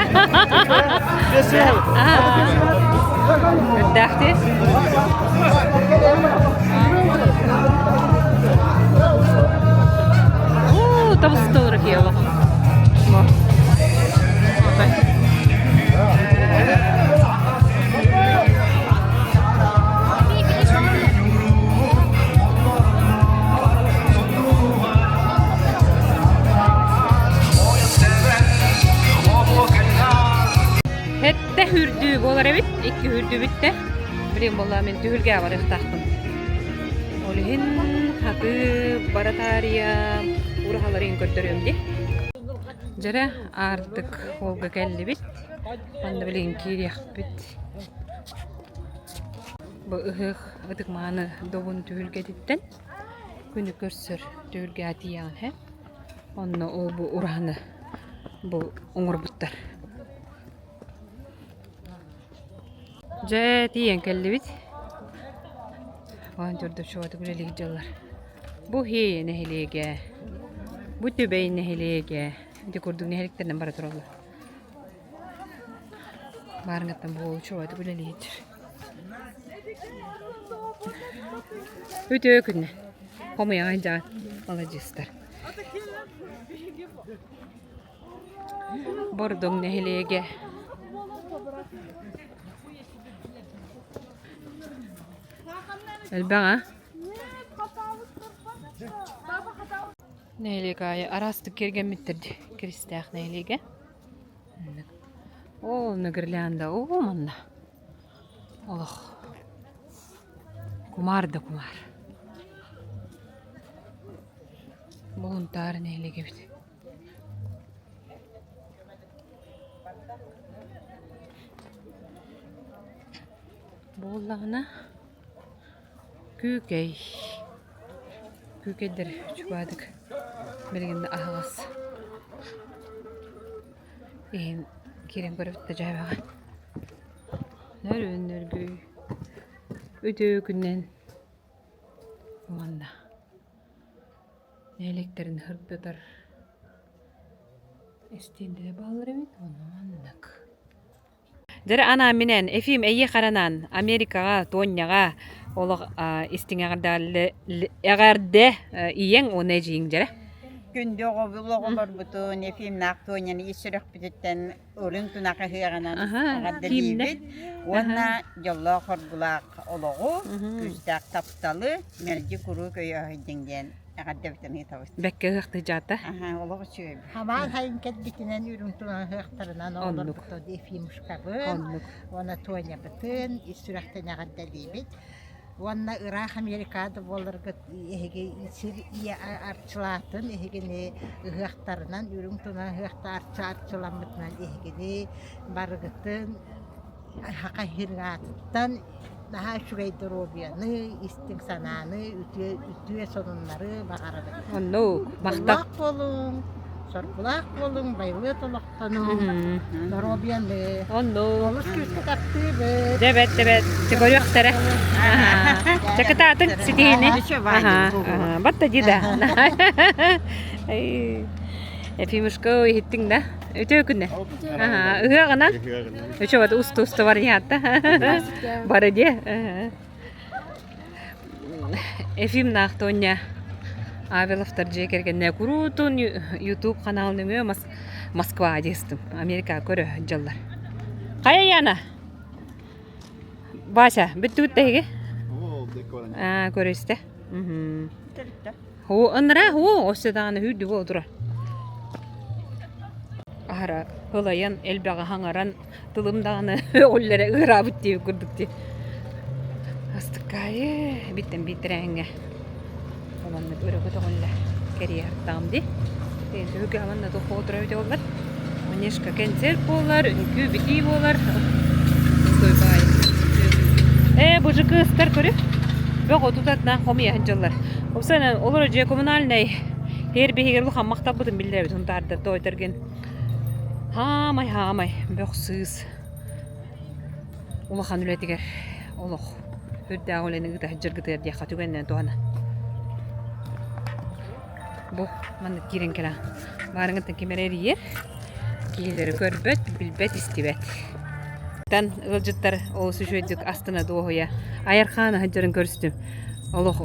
Үрдээхти. Уу, табыс толору киһи Хэтте хүрдүү буолар эбит, икки хүрдүү бүттэ. Билин буолла мен түһүлгэ барыахтаахпын. Ол иһин хаты бара таарыйа ураһаларын көрдөрүөм дии. Дьэрэ аартык холга кэллибит. Манна билигин киириэхпит. Бу ыһыах ытык мааны добун түһүлгэтиттэн күнү көрсөр түһүлгэ тиийэҕин һэ. Онно ол бу ураһаны бу оҥорбуттар. Дьэ тиийэн кэллибит. Волонтердар чугатык үлэлиир дьаллар. Бу Хиэйэ нэһилиэгэ, бу Түбэй нэһилиэгэ ити курдук нэһилиэктэринэн бара тураллар. Баарыҥаттан бу чугатык үлэлиир. Үтүө күннэ. Хомуйаҕын дьаат маладьыастар. Бордоҥ нэһилиэгэ. Элбэх а? Нэһилиэк аайы араастык киэргэммиттэр дии Киристээх нэһилиэгэ. Оо, гирлянда, оо манна. Олох кумаар да кумаар. Булунтаар нэһилиэгэ эбит. Буоллаҕына Күүкэй. Күүкэйдэр чугаадык билигин да аһаҕас. Иһин киирэн көрөбүт да дьээбэҕэ. Нөрүн нөргүй. Үтүө күннэн уонна нэһилиэктэрин сырдатар истиэндэлэр бааллар эбит уонна маннык. Дьэ анаан-минээн Ефим эйиэхэ анаан Америкаҕа, Туонньаҕа олох истиҥ эҕэрдэ ийэҥ уонна эдьиийиҥ дьэрэ. Күндү оҕолорбутун Ефимнаах Туонньаны ис сүрэхпититтэн үрүҥ тунах ыһыаҕынан эҕэрдэлиибит уонна дьоллоох оргулаах олоҕу, күүстээх тапталы мэлдьи куруук өйөөһүйдүҥ диэн эҕэрдэбитин ыытабыт. Бэккэ ыһыахтыы дьаата. Аха, олох үчүгэй. Хамаан хайын кэлбитинэн үрүҥ тунах ыһыахтарынан оҕолорбутун Ефимушкабын уонна Тонябытын ис сүрэхтэн эҕэрдэлиибит. Уонна ыраах Америкада буоларгыт эһиги сир ийэ арчылаатын эһигини ыһыахтарынан үрүҥ тунах ыһыахта арчы арчыламмытынан эһигини барыгытын Саха сирин наһаа үчүгэй доруобуйаны, истиҥ санааны, үтүө, үтүө сонуннары баҕарабын. Оннук, махтал. буолуҥ, соргулаах буолуҥ, байылыат олохтонуҥ, доруобуйаны. Оннук. Олус күүскэ таптыыбыт. Дэбэт, дэбэт. Көрүөхтэрэ. Чакытаатын ситиһини. Батта ди да. Ефимушка иһиттиҥ да? Үтүө күнэ. Ыһыаҕынан. Үчүгэй уста-уста барыйаатта. Бары диэ. Ефим Наахтоня Авеловтар дьиэ кэргэннэ куруутун YouTube канал нөҥүө Москва диэстим. Америка көрө дьаллар. Хайа Яна? Вася, бүттүгүт тэһиги? Аа, көрүстэ. Һуу, ыныраа, һуу, өссө даҕаны сүүрдүбү отура. Аһара ылайан, элбэҕи хаҥаран, тылым даҕаны өҕүллэрэ ыараабыт диэбит курдук дии. Астыккаайы, биттэн биир тэрээһиҥҥэ маннык өрө көтөҕүллэр. Кэрийэ сырыттаҕым дии. Түһүлгэ манна туох буола эбитэ буоллар. Манежка концерт буолар, үҥкүү битии буолар. Той баай. Ээ, бу же кыыстар көрү. Бөх отутатынан хомуйа сылдьаллар. Опсана олор дьиэ коммунальнай һиэр биһигэр улахан махталбытын биллэрэбит Сунтаардар тоойторгин. Хаамай хаамай бөх сыыс улахан үлэтигэр олох үрдээх үлэни ыыта сылдьаргытыгар диэххэ түгэнинэн туһана. Бу маннык киирэн кэлэн баарыҥыттан ким эрэ эрийэр, киһилэри көрбөт, билбэт, истибэт. Тан ыалдьыттар олус үчүгэйдик астына дуоһуйа айархаан сылдьарын көрүстүм. Олох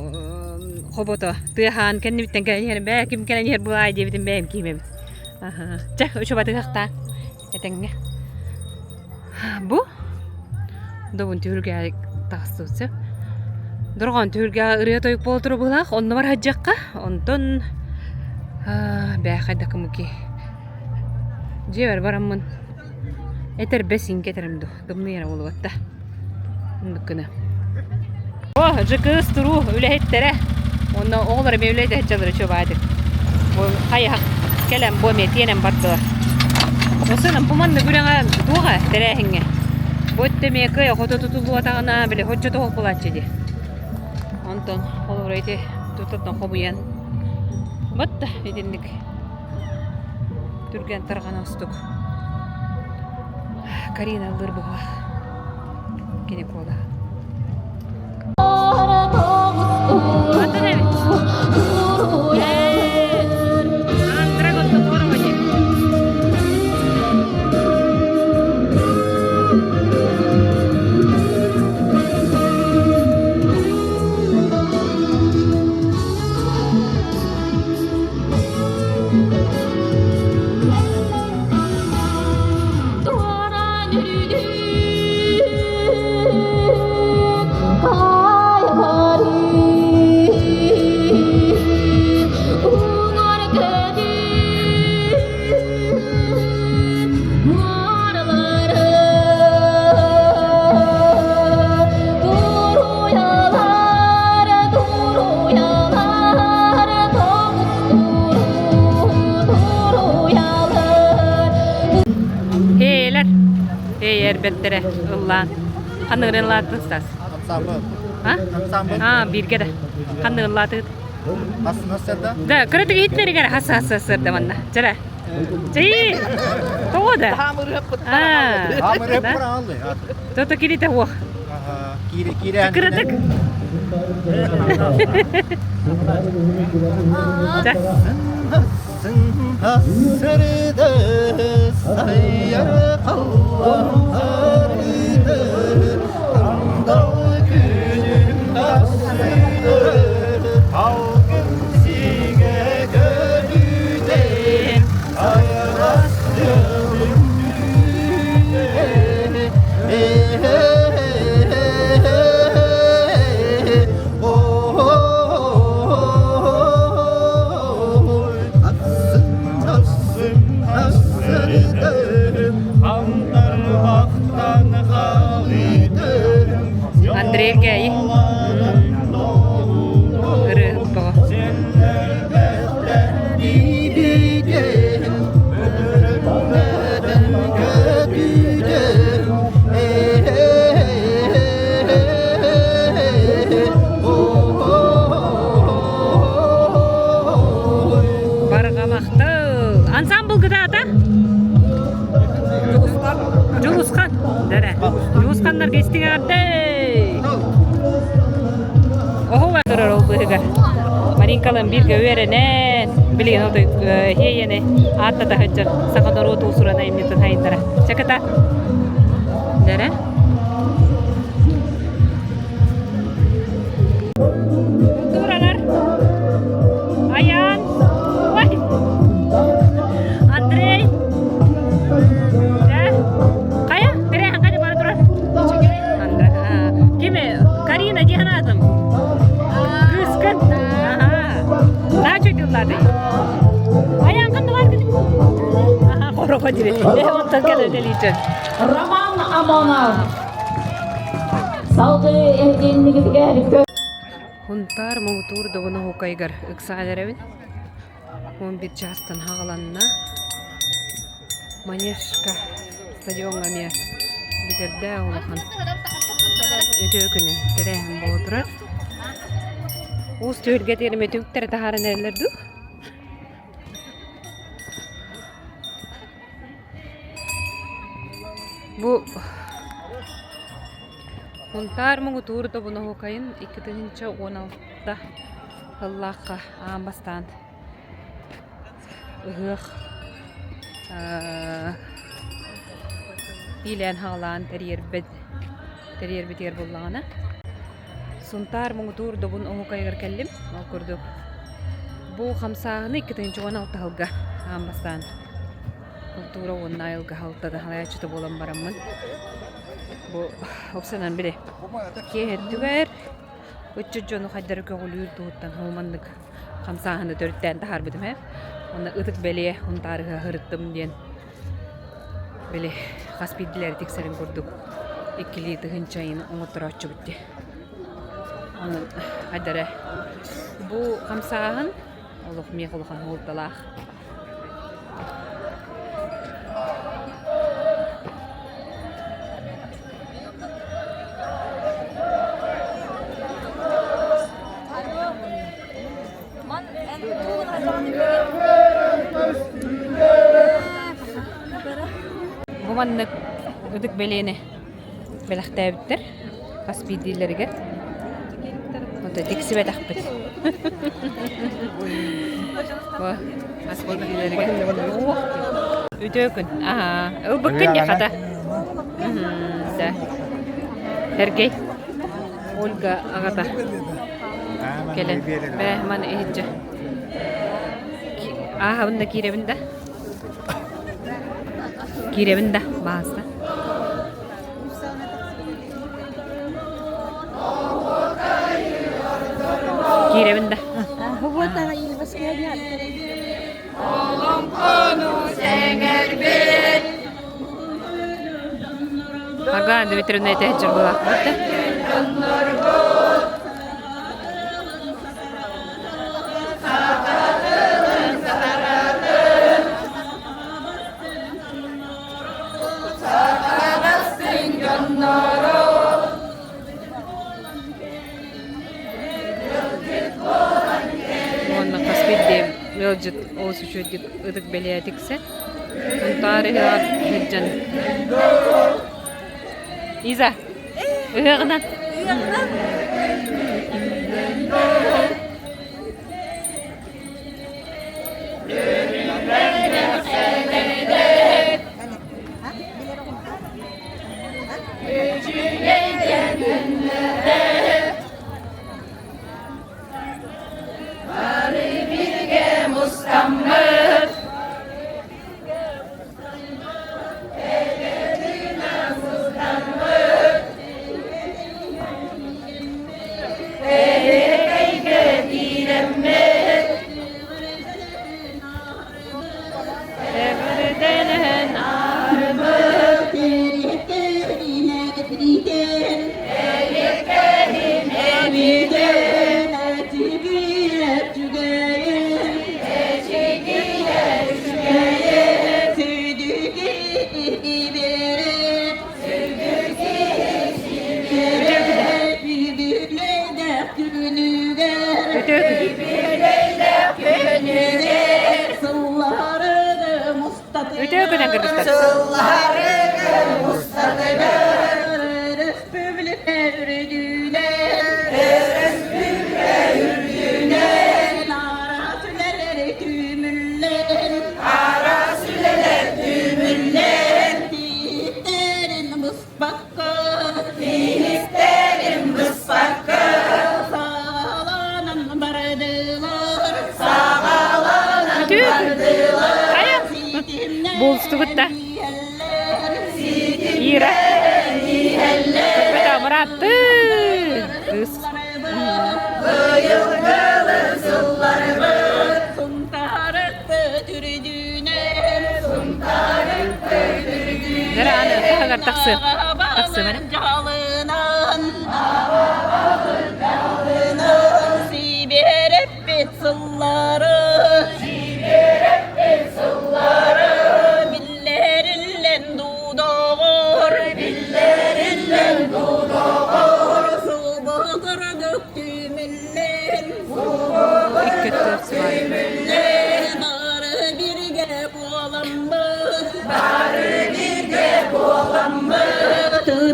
хобото тыаһаан кэннибиттэн кэлэн иһэрим бээ ким кэлэн иһэр былаай диэбитим бэйэм киһим эбит. Чэ, учубатыһахтаа этэҥҥэ. Бу добун түһүлгэ таҕыстыбыт сөп. Дорҕоон түһүлгэ ырыа тойук буола турар быһыылаах. Онно бар сылдьыахха. Онтон бээ хайдакымыки дьиэбэр бараммын этэрбэс иҥкэ этэрим дуу. Тымныы эрэ буолубатта. Оннук гына. О, ЖКС туруу үлэһиттэрэ. Онно оҕолор эмиэ үлэһит сылдьаллар үчүгэй Бу хайыһах кэлэн бу эмиэ тиэнэн бардылар. Осунан бу манна күрэҕэ туоҕа тэрээһиҥҥэ. Бу өттө эмиэ кыайа хото тутуллубатаҕына били хоччо тоһох булааччы дии. Онтон холобура ити тутаттан хомуйан батта итинник түргэн тарҕан остук. Карина ыллыыр быһыылаах. Кини куолаһа. Атын эбит. Ээлэр, эй эрбэттэрэ ыллаан. Ханныгын ыллаатыгыт Стас? А? А, бииргэ да. Ханныгын ыллаатыгыт? Да, кыратык иһиттэригэр хас хас сырда манна. Чара. Чэй! Тоҕо да? Тото кирите уох. Кыратык. Андрей Кэйи ырыаһыт тоҕо Барҕамахтал. Ансамбл кытаата? Дьулусхан. Дэрэ. Дьулусханнарга истиҥ эҕэрдэй! Оһуба турар ол быыһыгар. Маринкалан бииргэ үөрэнэн, билигин отой хиэйэни ааттата сылдьар саха норуоту уусуран айымньытын хайыннара. Чаката. Дэрэ. Культуралар. Аян. Ой. Андрей. Да. Хайа? Тэрээһин хайда бара турар? Андра. Кими? Карина диэн аатым. Кыыскын. Аха. Наача дыллады. Аян кынды бар Аха, хорого дири. Э, оттон кэлэ дэлиичен. Роман Амонов. Салгыы эһигиннигитигэр Хунтаар муҥутуур добуна хукайгар ыксаан эрэбин. 11 чаастан хаҕаланна. Манежка стадиоҥҥа эмиэ үлүгэрдээх улахан үтүө күнүн тэрээһин буола турар. Уус түһүлгэтигэр эмиэ түбүктэрэ таһааран эрэллэр дуу? Бу Сунтаар муҥутуур тобун оһуокайын 2016 сыллаахха аан бастаан ыһыах иилээн-хаҕалаан тэрийэрбит тэрийэрбитигэр буоллаҕына Сунтаар муҥутуур добун оһуокайыгар кэллим. Ол курдук бу хамсааһыны 2016 сылга аан бастаан култуура уонна айылга халтада салайааччыта буолан бараммын бу опсанан били киэһэрдүгэр ыччат дьону хайдары көҕүлүүр туһуттан маннык хамсааһыны төрүттээн таһаарбытым ээ. Уонна ытык бэлиэ Унтаарыһа сырыттым диэн били хас биирдилэри тиксэрин курдук иккилии тыһыынчайын оҥотторооччубут дии. Онон хайдара бу хамсааһын олох миэхэ улахан суолталаах. Бу маннык ытык бэлиэни бэлэхтээбиттэр хас биирдиилэригэр. Ото тиксибэтэхпит. Хас биирдиилэригэр. Үтүө күн. Аһаа. Ылбыккын дьэ хата. Да. Сергей. Ольга аҕата кэлэн бээ маны иһирдьэ ааһабын да киирэбин да киирэбин да баһаста киирэбин да Олоҥхону сэҥэрбит Ага, Дмитриевна этээччи буолаахпыт да. Уонна хас биирдии ыалдьыт олус үчүгэйдик ытык бэлиэ тиксэр. Сунтаар ыһыаҕар сылдьан Иза, ыһыаҕынан. Бары бииргэ мустаммыт Эһэкэйгэ киирэммит Эбэрдэнэн арбыт Үтүө күнэн кыргыттар. Булстубут да. Ира. Мыратты. Кыз. Аны тахсы. Тахсы мene. Сибереппит сыллары.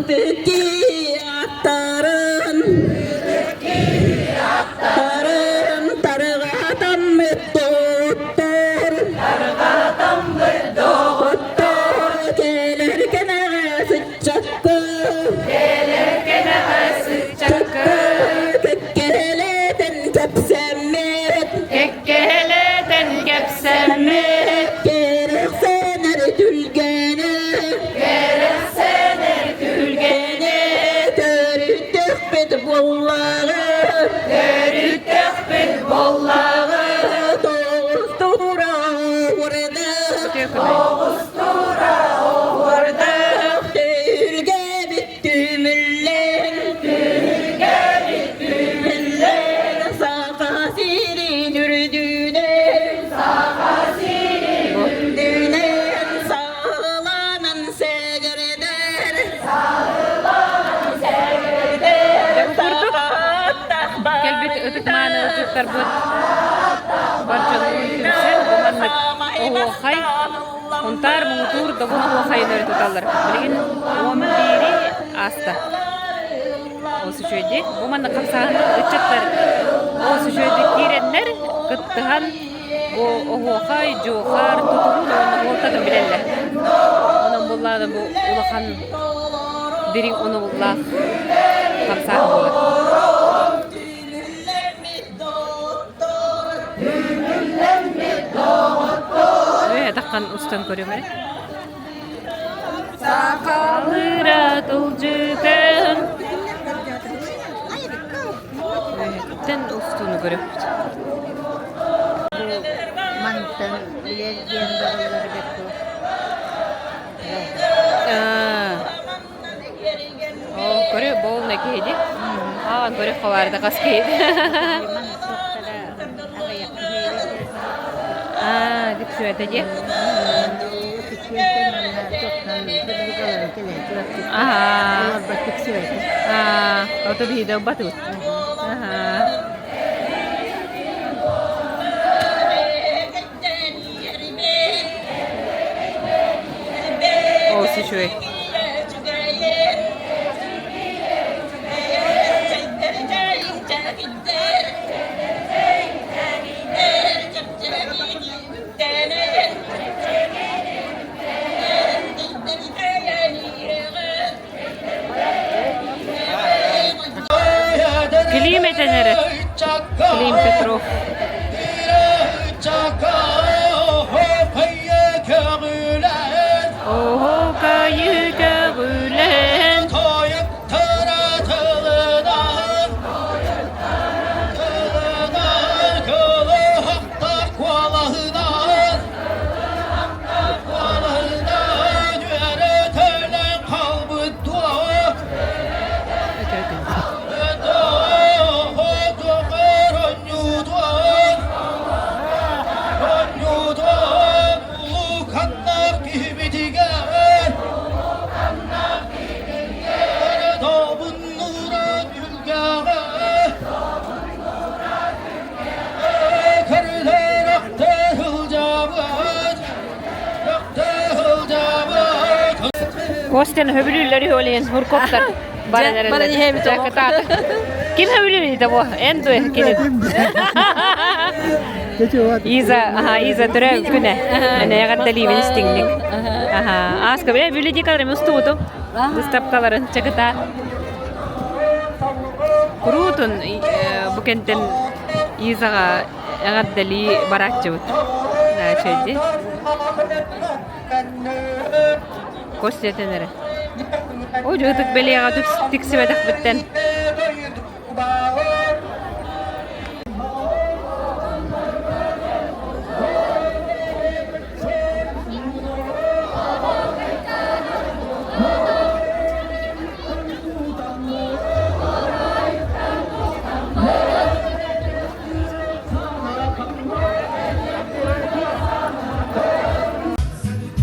Ытык аттарын Аттарын тарҕатаммыт доҕоттор Тарҕатаммыт доҕоттор Кэлэр кэнэҕэ сыччакка Кэлэр кэнэҕэ сыччакка Кэккэлэтэн кэпсэммит Кэккэлэтэн кэпсэммит Кэрэхсэнэр түлгэнэ Кэрэхсэнэр түлгэнэ Төрүттэхпит буоллаҕа Төрүттэхпит буоллаҕа Тоҕустуура уорда Тоҕустуура уорда Түһүлгэбит түмүллэн Түһүлгэбит түмүллэн Саха сирин үрдүнэн Саха сирин үрдүнэн Саҕаланан сэгэрдэр Саҕаланан сэгэрдэр Кэлбит ытык мааны ыалдьыттарбыт бар дьоннуун түмсэн бу маннык оһуохай Сунтаар муҥутуур добун оһуохайын өрө туталлар. Билигин 11-и ааста. Олус үчүгэйдик. Бу маннык хамсааһын ыччаттар олус үчүгэйдик киирэннэр, кыттыһан бу оһуохай, дьуохар тутуһун уонна суолтатын билэллэр. Онон буллаҕына бу улахан дириҥ онобуллаах хамсааһын буолар. Таххан устан көрүм эрэ. Сахалыыра тылдьытын Үөһэттэн устууну көрөппүт. Мантан билэр диэн барыллар бэрт Оо, көрө болна киһиди. Аан көрө хабарда хас киһиди. Аа, күтсүөтэ дии. Аа. Аа, ото биһиде ылбатыбыт. Аха. Олус үчүгэй. Клим этэн эрэ. Клим Петров. Оһо кайы көҕүлэн Костяны хөбүлүүллэр үһү Хурковтар баран эрэллэр. Ким хөбүлүүр бу? Эн дуэ кини. Иза, аха, Иза төрөө күнэ. Ane эҕэрдэлиибин истиҥник. Аха, ааска бile бүлүдикаларын устубутум. Выставкаларын чакыта. Куруутун бу кэнтэн Изаҕа эҕэрдэлии барааччыбыт. Наачайди. Костя этэн эрэ. О, ытык бэлиэҕэ тиксибэтэхпиттэн.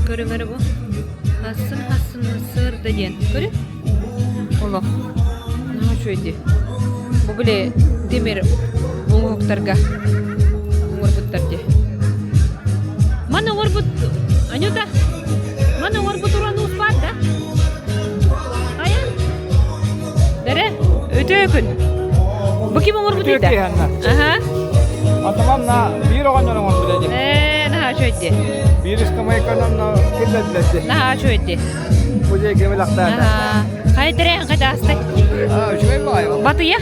Көрүҥ эрэ бу. Хасын хасын сырда диэн. Көрү. Олох. Наһаа үчүгэй Бу били тимир оҥоһуктарга оҥорбуттар дии. Маны оҥорбут Анюта, маны оҥорбут уран уус баар да? Хайа? Үтүө күн. Бу ким оҥорбут ыйда? Аха. Атаманна биир оҕонньор оҥорбут эди. Ээ, наһаа үчүгэй Биир ыскамайканан киллэрдилэр. Наһаа үчүгэй Бу диэки билэхтээтэ. Хайа тэрээһин хайдаастай? Аа, үчүгэй баҕайы. Батыйа?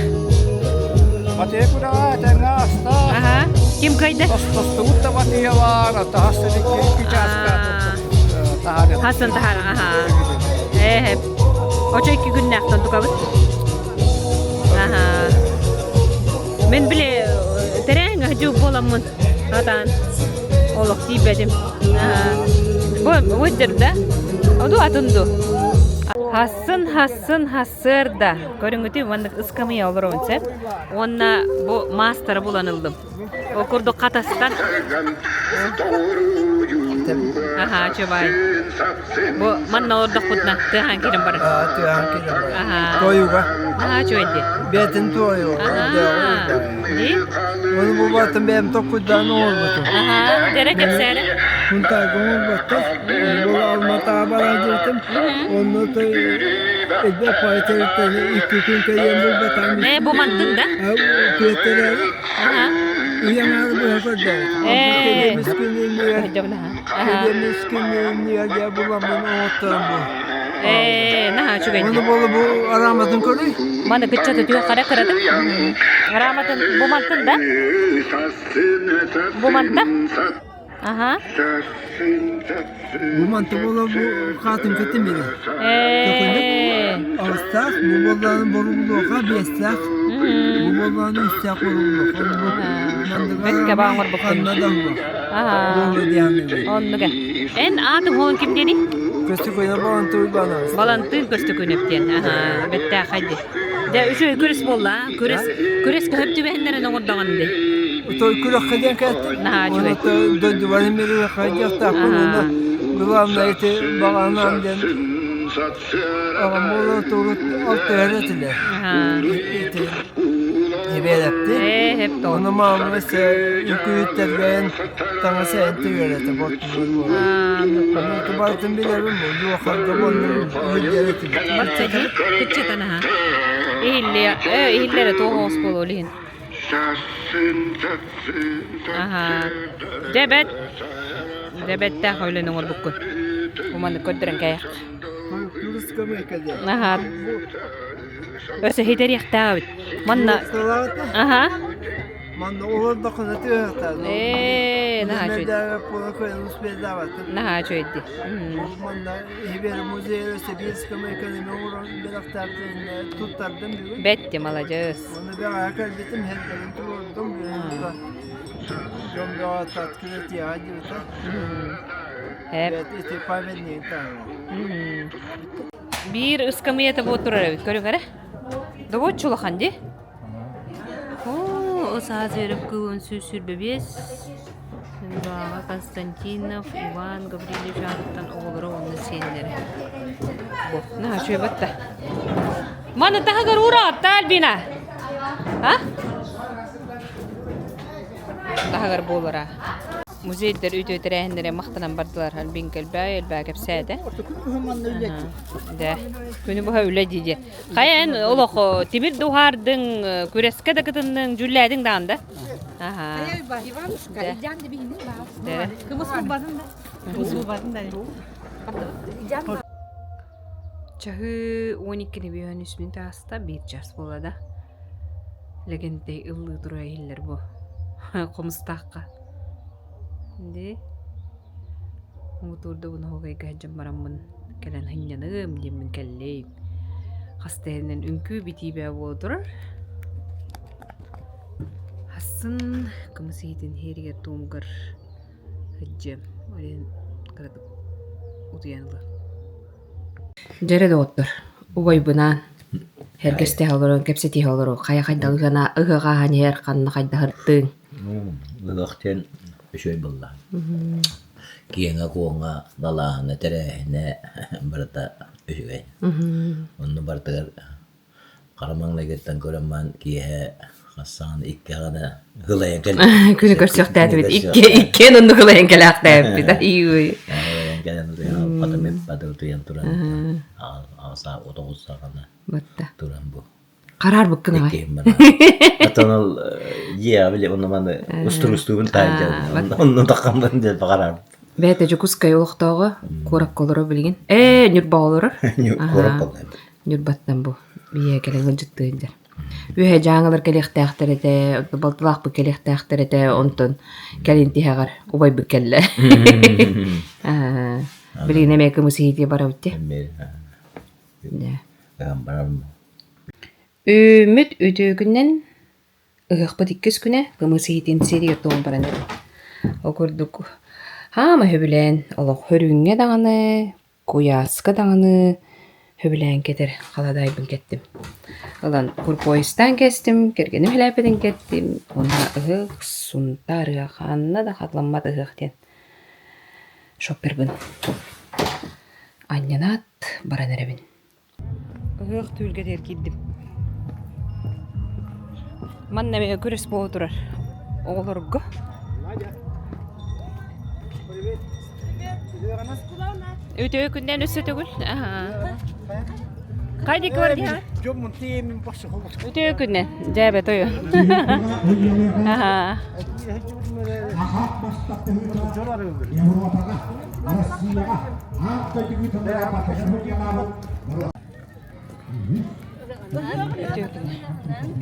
Батыйа күрэҕэ этэҥҥэ аста. Аха. Ким кыайда? Тостубут да батыйа баар, таһас да икки чааска таһаарыах. Хасын таһаар, аха. Ээ, очо икки күннээхтэн тукабыт. Аха. Мен биле тэрээһиҥҥэ садьыы буоламмын сатаан олох тиийбэтим. Бу бу да? Оду атын ду. Хассын хассын хассыарда. Көрүҥүтү маннык ыскамыйа олоробун сеп. Уонна бу маастары булан ыллым. Ол курдук хатастан. Аха, чубай. Бу манна олордохпутуна тыаһаан киирэн барар. Тыаһаан киирэн барар. Аха. Туойуга. Аха, чуйди. Бэйэтин туойуга. Аха. Ди? Оны бу батын бэйэм токкуйдаан оҥорбутум. Аха, дэрэ кэпсээрэ. Хунтайга оҥорботтор. Бұл Алматаға баран жүрдім. Онно элбэх поэттериттэн икки күн кэлиэн булбатам. Э, бу мантын да? Пиэттэрээри. Аха. Ийэм аары быһа көрдө. Э. Кэлиэмис күнүнүгэр дьэ буламмын оҥотторон бу. Ээ, наһаа үчүгэй. Оны буола бу арааматын көрүй. Маны кыччаты түө хара кыратык. Арааматын бу мантын да? Бу манта? Аха. Бу манта буола бу хаатын кытым били. Ээ. Алыстаах, бу буоллааны борулуоха биэстээх, бу буоллааны үстээх борулуоха. Бэккэ бааңар буккун. Ханна да була. Аха. Оннуга. Эн аатыҥ холон ким диэний? Көстөкүүнэ Балантыы Уйбаанабыс. Балантыын Көстөкүүнэп диэн. Аха, бэттээхэй дии. Дьэ, үчүгэй күрэс буолла, а? Күрэс, күрэс көһөп түбэһиннэрин оҥордоҕун дии. Той күрэххэ диэн кэлтим. Наһаа үчүгэй. Оны дойдубарын мириэхэ дьахтаахпын уонна главное ити баҕанаам диэн аҕам буола турут алтыһар этилэр. Ити Ибиэрэпти. Ээ, хэп Ону маама өссө үкүүттэргэн таҥас ээн тигэрэтэ боттулар буолар. Ону барытын билэбин бу дьуохарга буоннум иһиллэр этибит. Барча дии, кыччатан аха. Иһиллиэ, ээ, иһиллэрэ туох оҕус буолуо илиһин. Аха. Дьэ бэт. Дьэ бэттээх өлөн оҥорбуккун. Уманы көрдөрөн кэйэх. Аха. Өссө итэриэхтээх эбит. Манна Аха. Манна олордоххуна тыаһатар. Ээ, наһаа үчүгэй. Наһаа үчүгэй дии. Манна иһибэр музей Сибирском экономия оҥорон бэлэхтээбитин туттардым бүгүн. Бэтти, маладьыас. Оны бэҕэһээ кэлбитим, һэрдэрин туруордум. Дьон бөҕө открытие диэбитэ. Эп. Ити памятник таһыма. Биир ыскамыйата буо турар эбит, көрүҥ эрэ. Добуоччу улахан дии. Оо, саас үөрэх кыылын 125 Ньурбаҕа Константинов Иван Гаврильевич аатыттан оҕолоро уонна сиэннэрэ. Бу, наһаа үчүгэй батта. Маны таһыгар уураҕатта Альбина. А? Таһыгар буолара. Музейдар үтүө тэрээһиннэрэ махтанан бардылар. Альбин кэлбээ, элбээ кэпсээтэ. Дэ, күнү быһа үлэ дии Хайа эн олох тимир да уһаардыҥ, күрэскэ да кытынныҥ, дьүллээтиҥ даҕаны да? Аха. Иванушка, идян да биһини баар. Кымыс булбатын да. Кымыс булбатын да. Чаһы 12-ни бүһөн үс мүнөт ааста, биир час буола да. Лэгэнтэй ыллыы тура иһиллэр бу. Хомустаахха. Ди муҥутуурда бунаһугайга сылдьан бараммын кэлэн сынньаныым диэммин кэллим. Хас да иһинэн үҥкүү битиибэ буола турар. Хассын кымыс иһитин иһэригэр туомугар сылдьыам. Ол иһин кыратык утуйан ылыам. Дьэрэ доҕоттор, убайбынаан сэргэстэһэ олорон, кэпсэтиһэ олору хайа хайдах ыһыах ааһан иһэр, ханна хайдаһыртыҥ? Ыһыах диэн үчүгэй буолла. Киэҥэ-куоҥа, далааһына, тэрээһинэ барыта үчүгэй. Онно барытыгар хара маҥнайгыттан көрөн баран киэһэ хас саҕана икки аҕана ылайан кэлбит. Күнү көрсүөхтээтибит. Икки иккиэн оннук ылайан кэлээхтээбиппит. Ий Ылайан кэлэн утуйан хатым иппат утуйан туран аҕыс тоҕус саҕана туран бу. Хараарбыккын аҕай. Отон ол дьиэҕэ били онно маны устуруустуубун таайдьан онно таххаммын диэн баҕарарбыт. Бэйэтэ Дьокуускай олохтооҕо куоракка олорор билигин. Ээ, Ньурба олорор. Куоракка олорор. Ньурбаттан бу бийэ кэлэн ыалдьыттыы сылдьар. Үөһэ дьааҥылар кэлиэхтээхтэр этэ, балтылаахпыт кэлиэхтээхтэр этэ, онтон кэлин тиһэҕэр убайбыт кэллэ. Билигин эмиэ кымыс иһитии барабыт дии. Үүммүт үтүөкүнэн ыһыахпыт иккис күнэ кымыс иһитин сиэригэр туом баран эрэбит. Ол курдук хаама сөбүлээн олох хөрүүҥҥэ даҕаны, куйааска даҕаны сөбүлээн кэтэр халадаайбын кэттим. Ылан курпуойустаан кэстим, кэргэним хэлээппитин кэттим уонна ыһыах Сунтаар ыһыах ханна да хатыламмат ыһыах диэн шоппербын анньынаат баран эрэбин. Ыһыах түһүлгэтигэр киирдим. Манна эмиэ күрэс буола турар оҕолорго. Үтүө күннэн өссө төгүл. Хайдик бар диһа? Үтүө күннэн. Дьээбэ тойон.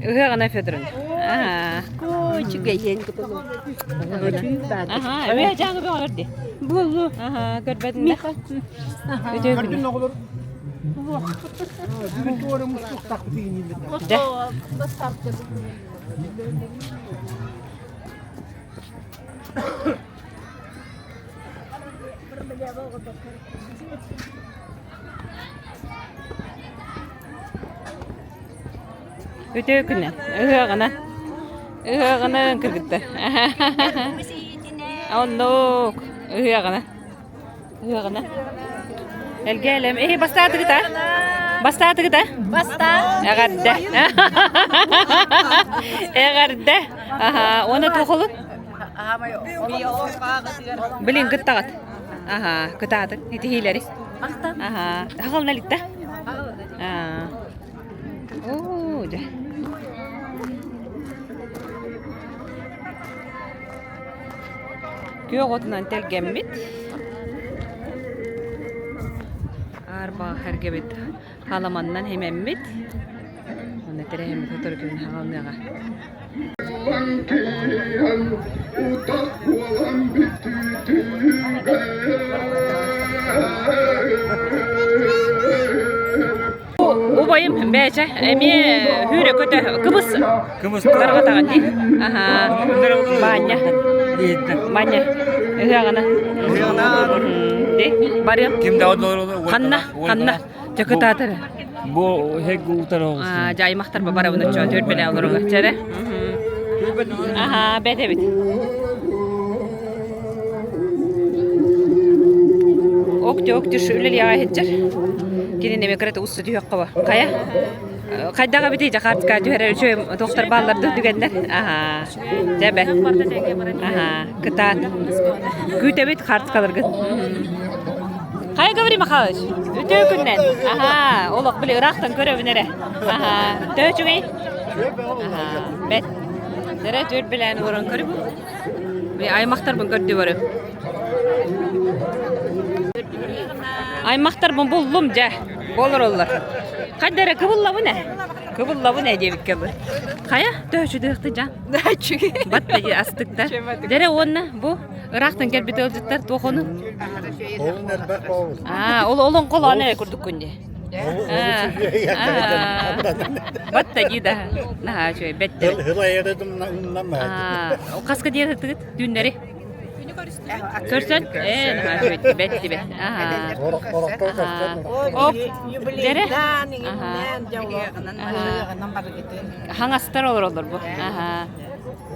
Ыһыаҕына Федоровна. Үчүгэйиэн Аха, үө дьааҥы бөҕөлөр дии. Буолу. Аха, көрбөтүн да. Үтүө күнү. Дьэ. Үтүө күнэ, ыһыаҕына, ыһыаҕына кыргыттар. Оннук, ыһыаҕына, ыһыаҕына. Элгэлэм, эһи бастаатыгыт а? Бастаатыгыт а? Бастаа. Эҕэрдэ. Эҕэрдэ. Аха, уонна туохолун? Блин, кыттаҕыт. Аха, кытаатык, итиһиилэри. Аха, хаҕална иликтэ. Аа. Оо, дьэ. Күөх отунан тэлгэммит. Аарбаҕа хэргэбит халаманнан химэммит. Уонна тэрэһэммит сотору күн хаҕалныаҕа. Убайым бээчэ эмиэ хүүрэ көтө кыбыс Кыбыс тарҕатаҕын дии. Аха. Баанньа. Баанньа. Ыһыаҕына. Ди барыам. Ким да Ханна? Ханна? Дьэ кытаатар. Бу хэг утары Аа, дьэ аймахтар барабын оччо түөрбэлээ олоруга. Чэрэ. Аха, бэт эбит. Октю октю үлэлиэҕэ иһитчэр. Кинини эмиэ кырата усту түһүөххэ ба. Хайа? Хайдах эбитий дьахаатка түһэрэр үчүгэй туохтар бааллар дуу түгэннэр. Аха. Дьэ бэт. Аха, кытаат. Күүтэбит хаартыскаларгын. Хайа Гаврил Михайлович, үтүө күннэн. Аха, олох били ыраахтан көрөбүн эрэ. Аха, төһө үчүгэй? Аха, бэт. Дэрэ түөрт билээн уоран көрүбү. Били аймахтарбын көрдүү барым. Аймахтарбын буллум дьэ. Болороллор. Хайда эрэ кыбыллабын ээ. Кыбыллабын ээ диэбиккэ дылы. Хайа, төһө үчүгэй жан? Батта астыкта. Дэрэ уонна бу Ыраахтан кэлбит ыалдьыттар туох ону? Аа, ол олоҥхолоон эрэ курдуккун дии. Батта дии да. Наһаа үчүгэй бэттэ. Хаска диэн ытыгыт түүннэри? Көрсөн? Ээ, наһаа үчүгэй бэт бэт. Ок, дэрэ. Хаҥастар олороллор бу.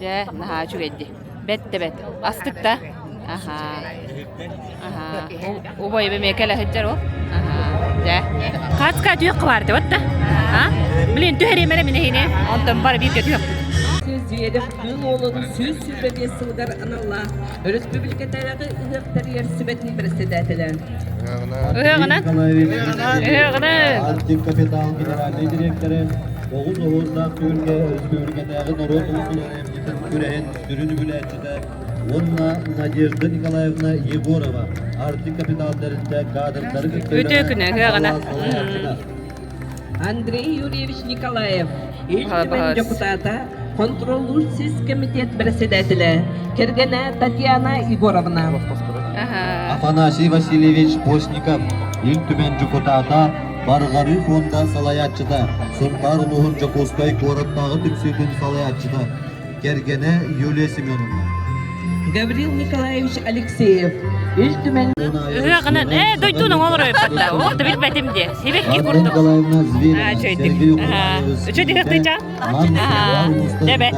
Дьэ, наһаа үчүгэй дии. Бэт да бэт. Астык да? Аха. Аха. Убайым эмиэ кэлэ сылдьар ол. Аха. Дьэ. Хаацка түөх баар да да? А? Блин, түһэриэм эрэ мин эһини. Онтон бары бииргэ түһүөхпүт. Зверев Кыыл Уолун 125 сылыгар аналлаах өрөспүүбүлүкэтээҕи ыһыах тэрийэр сүбэтин председателэ. Ыһыаҕынан. Ыһыаҕынан. Арктик капитал генеральный директора. Оҕус оһуордаах түһүлгэ өрөспүүбүлүкэтээҕи норуот уус-уран айымньытын күрэһин сүрүн үбүлээччитэ уонна Надежда Николаевна Егорова Арктик Капитал тэрилтэ кадрдары кытта Үтүө күнэ, ыһыаҕына. салайааччыта. Андрей Юрьевич Николаев, Ил Түмэн депутата, контроллуур сис комитет председателэ, кэргэнэ Татьяна Егоровна. Афанасий Васильевич Постников, Ил Түмэн дьокутаата, Барҕарыы фонда салайааччыта, Сунтаар улууһун Дьокуускай куораттааҕы түмсүүтүн салайааччыта, кэргэнэ Юлия Семеновна. Гаврил Николаевич Алексеев, Ил Түмэн Ыһыаҕынан, ээ, дойдуун оҥолор өйбөттө. Ол да билбэтим дии. Сибэкки Анна курдук. Николаевна Зверева, Аа, чөйдүк. Сергей Аа, Укулаевич үчүгэй тыыча. Аа, дебе.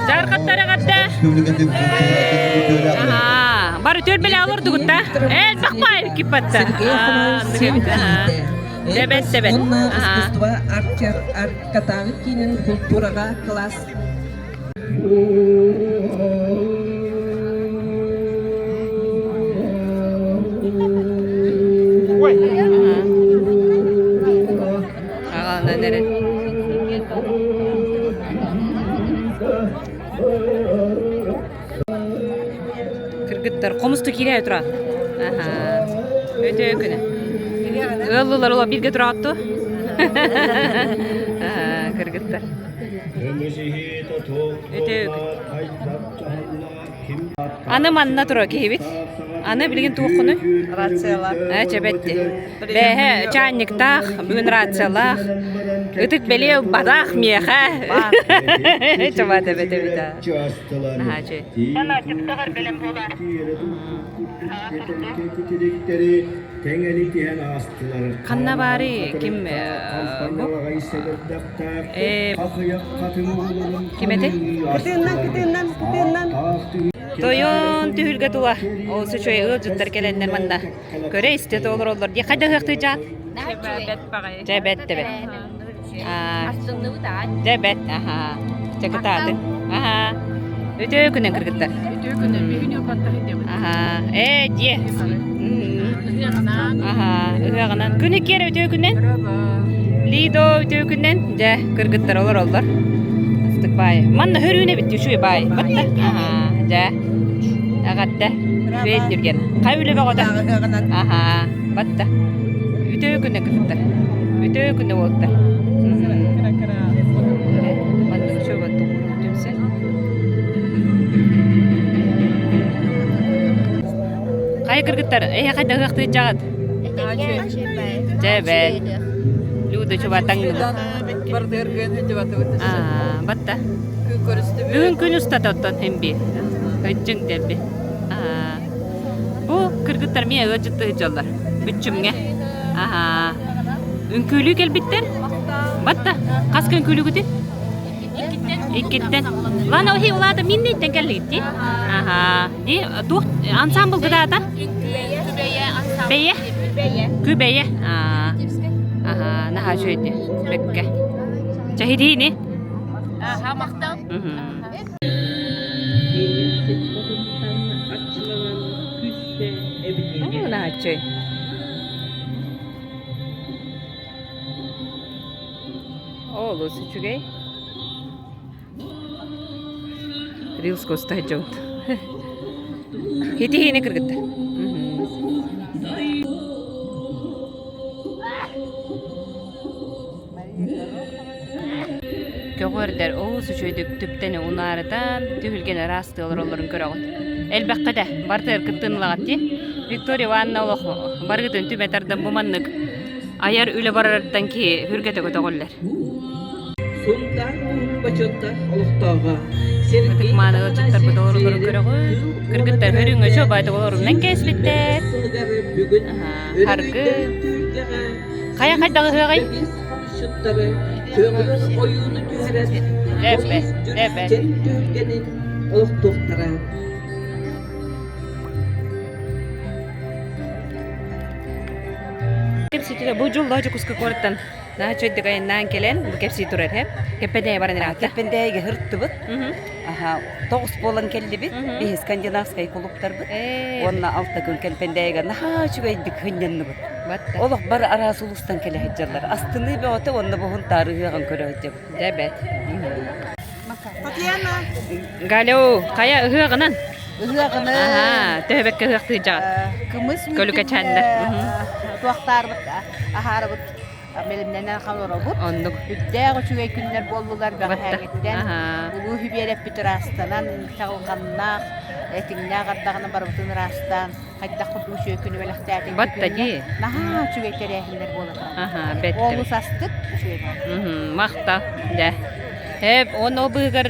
Жаркаттары катта. Республикатын культуратын үтүөлээх Аа, бары түөлбэлэ олордугут да. Ээ, бакпай киппатта. Сергей Афанасьевич Дебет, дебет. Уонна искусство арт-катааҕы киинин култуураҕа кылаас Аҕалынан эрэ. Кыргыттар хомусту киирээ тура. Аха. Өтө күнэ. Ыаллылар ола бирге тураатту. Кыргыттар. Өтө Аны манна тура киһибит. Аны билигин туоххунуй? Рациялаах. Ээ, чэбэтти. Бээһэ чаанньыктаах, бүгүн рациялаах. Ытык бэлиэ бадаах миэхэ. Чабат эбит эбит. Наһаа үчүгэй. Ханна баарый ким бу? Ким этэй? Кытыыннан, кытыыннан, кытыыннан. Тойон түһүлгэ тула ол үчүгэй ыалдьыттар кэлэннэр манна көрө истэ толороллор дии хайда ыһыахтыы дьаат дьэ бэт тэбэт дьэ бэт аха чэ кытаатын аха үтүө күнүн кыргыттар Үтүө күнүн бүгүн аха ээ дьиэ аха ыһыаҕынан күнү киэр үтүө күнүн Лидо үтүө күнүн дьэ кыргыттар олороллор астык баай манна хөрүүнэ бит үчүгэй баай батта аха дьэ аҕатта үчүгэй түргэн хай үлэ бөҕөтө аха батта үтүө күнү кыргыттар үтүө күнү уолаттар манна үчүгэй түмсэн Хайа кыргыттар, эһэ хайда ыһыахтыырдьаҕыт? Дьэ бэт. Люда чубатаҥныбыт. Аа, батта. Бүгүн күн устата оттон химби. Ыдьыҥ дэлби. Аа. Бу кыргыттар миэ ыалдьытты ыдьаллар. Бүччүмҥэ. Аhaa. Үҥкүүлүү кэлбиттэр. Батта. Хас күн үҥкүүлүүгүтүй? Иккиттэн. Лана оһи улаата минниттен кэллигит дии. Аха. Ди туох ансамбл гыдаата? Бэйэ. Күбэйэ. Аа. Аха, наһаа үчүгэйди. Бэккэ. Чэһидиини. Аха, махтал. Наһаа үчүгэй. Олус үчүгэй. Рилс куста дьонт. Хитиһиини кыргыттар. Көҕүөрдэр олус үчүгэйдик түптэни унаарытан, түһүлгэни ыраастыы олороллорун көрөҕүт. Элбэххэ да, барытыгар кыттыын ылаҕыт дии. Виктория Ивановна олох барыгытын түмэ тардан бу маннык айар үлэ барарыттан киһи хүргэтэ көтөҕүллэр. Сунтаар улууһун бочуоттаах олохтооҕо Сергей Ытык-мааны ыалдьыттарбыт Афанасьевич олороллорун Зверев көрөҕүт. Кыыл Кыргыттар Уолатыгар хөрүҥ өчө олорунан кээспиттэр. сылыгар бүгүн Харгы. өрөгөйдөөх түһүлгэҕэ Хайа хайдах ыһыаҕай? 125 хомусчуттары көҕүөр ойууну түһэрэн Эбэ, хомус эбэ. дьүрүскэн түһүлгэнин олохтуохтара. Кэпсиитэ бу дьоллоох Дьокуускай куораттан наһаа үчүгэйдик айаннаан кэлэн бу кэпсии турар һэ. Кэппэдээйи баран ирэҕиттэ. Кэппэндээйигэ һырттыбыт. Аха, тоҕус буолан кэллибит. Биһи скандинавскай кулуптарбыт. Уонна алта күн Кэмпэндээйигэ наһаа үчүгэйдик сынньанныбыт. Олох бар араас улуустан кэлэ сылдьаллар. Астыныы бөҕөтө уонна бу Һунтаар ыһыаҕын көрө сылдьабыт. Дьэ бэт. Татьяна. Галю, хайа ыһыаҕынан? Ыһыаҕынан. Аһаа, төһөбөккө ыһыахтыы дьаҕат. Кымыс Көлүкэчээннэр. Туохтаарбыт аһаарыбыт бэлэмнэнэн олоробут. Оннук. Үрдээх үчүгэй күннэр буоллулар бэҕэһээҥҥиттэн. Улуу үбүөрэппит ыраастанан, чаҕылҕаннаах, этиҥнээх ардаҕынан барыбытын ыраастаан, хайдах курдук үчүгэй күнү бэлэхтээтиҥ. Батта дии. Наһаа үчүгэй тэрээһиннэр буола Аһаа, бэттэ. Олус астык үчүгэй буолла. Махтал. Дьэ. Эп, уонна ол быыһыгар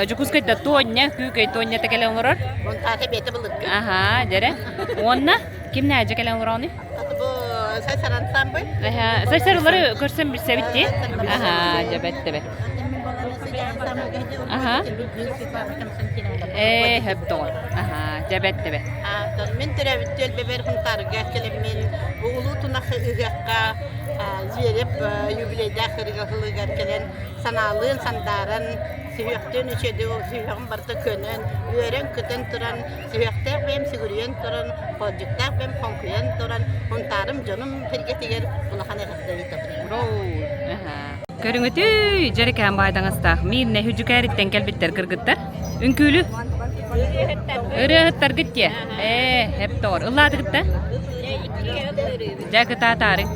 Дьокуускайда Туонньа, Күүкэй Туонньата кэлэн олорор. Ата бэйэтэ былыргы. Аһаа, дьэрэ. Уонна ким нээдьэ кэлэн олороонуй? Бу Сайсарантан бый. Сайсарылары көрсөн билсэбит дии. Аһаа, дьэ бэт бэт. Аһаа. Ээ, хөп доҕор. Аһаа, дьэ бэт бэт. Мин төрөөбүт түөлбэбэр Хунтаарга кэлэммин улуу тунах ыһыахха Зверев юбилейдаах ырыаһылыгар кэлэн санаалыын сандааран сүһүөхтүүн үчүгэйдик сүһүөҕүм барыта көнөн, үөрэн-көтөн туран, сүһүөхтээх бэйэм сүгүрүйэн туран, хоолдьуктаах бэйэм хоҥкуйан туран, Һунтаарым дьонум сэргэтигэр улахан эҕэрдэ ыытабын. Көрүҥүтүй, дьэрикээн баайдаҥастаах миирнэ Хүдьүкээриттэн кэлбиттэр кыргыттар. Үҥкүүлү. Ырыаһыттаргыт диэ. Ээ, эп тоҕор. Ыллаатыгыт да? Дьэ, кытаатаарыҥ.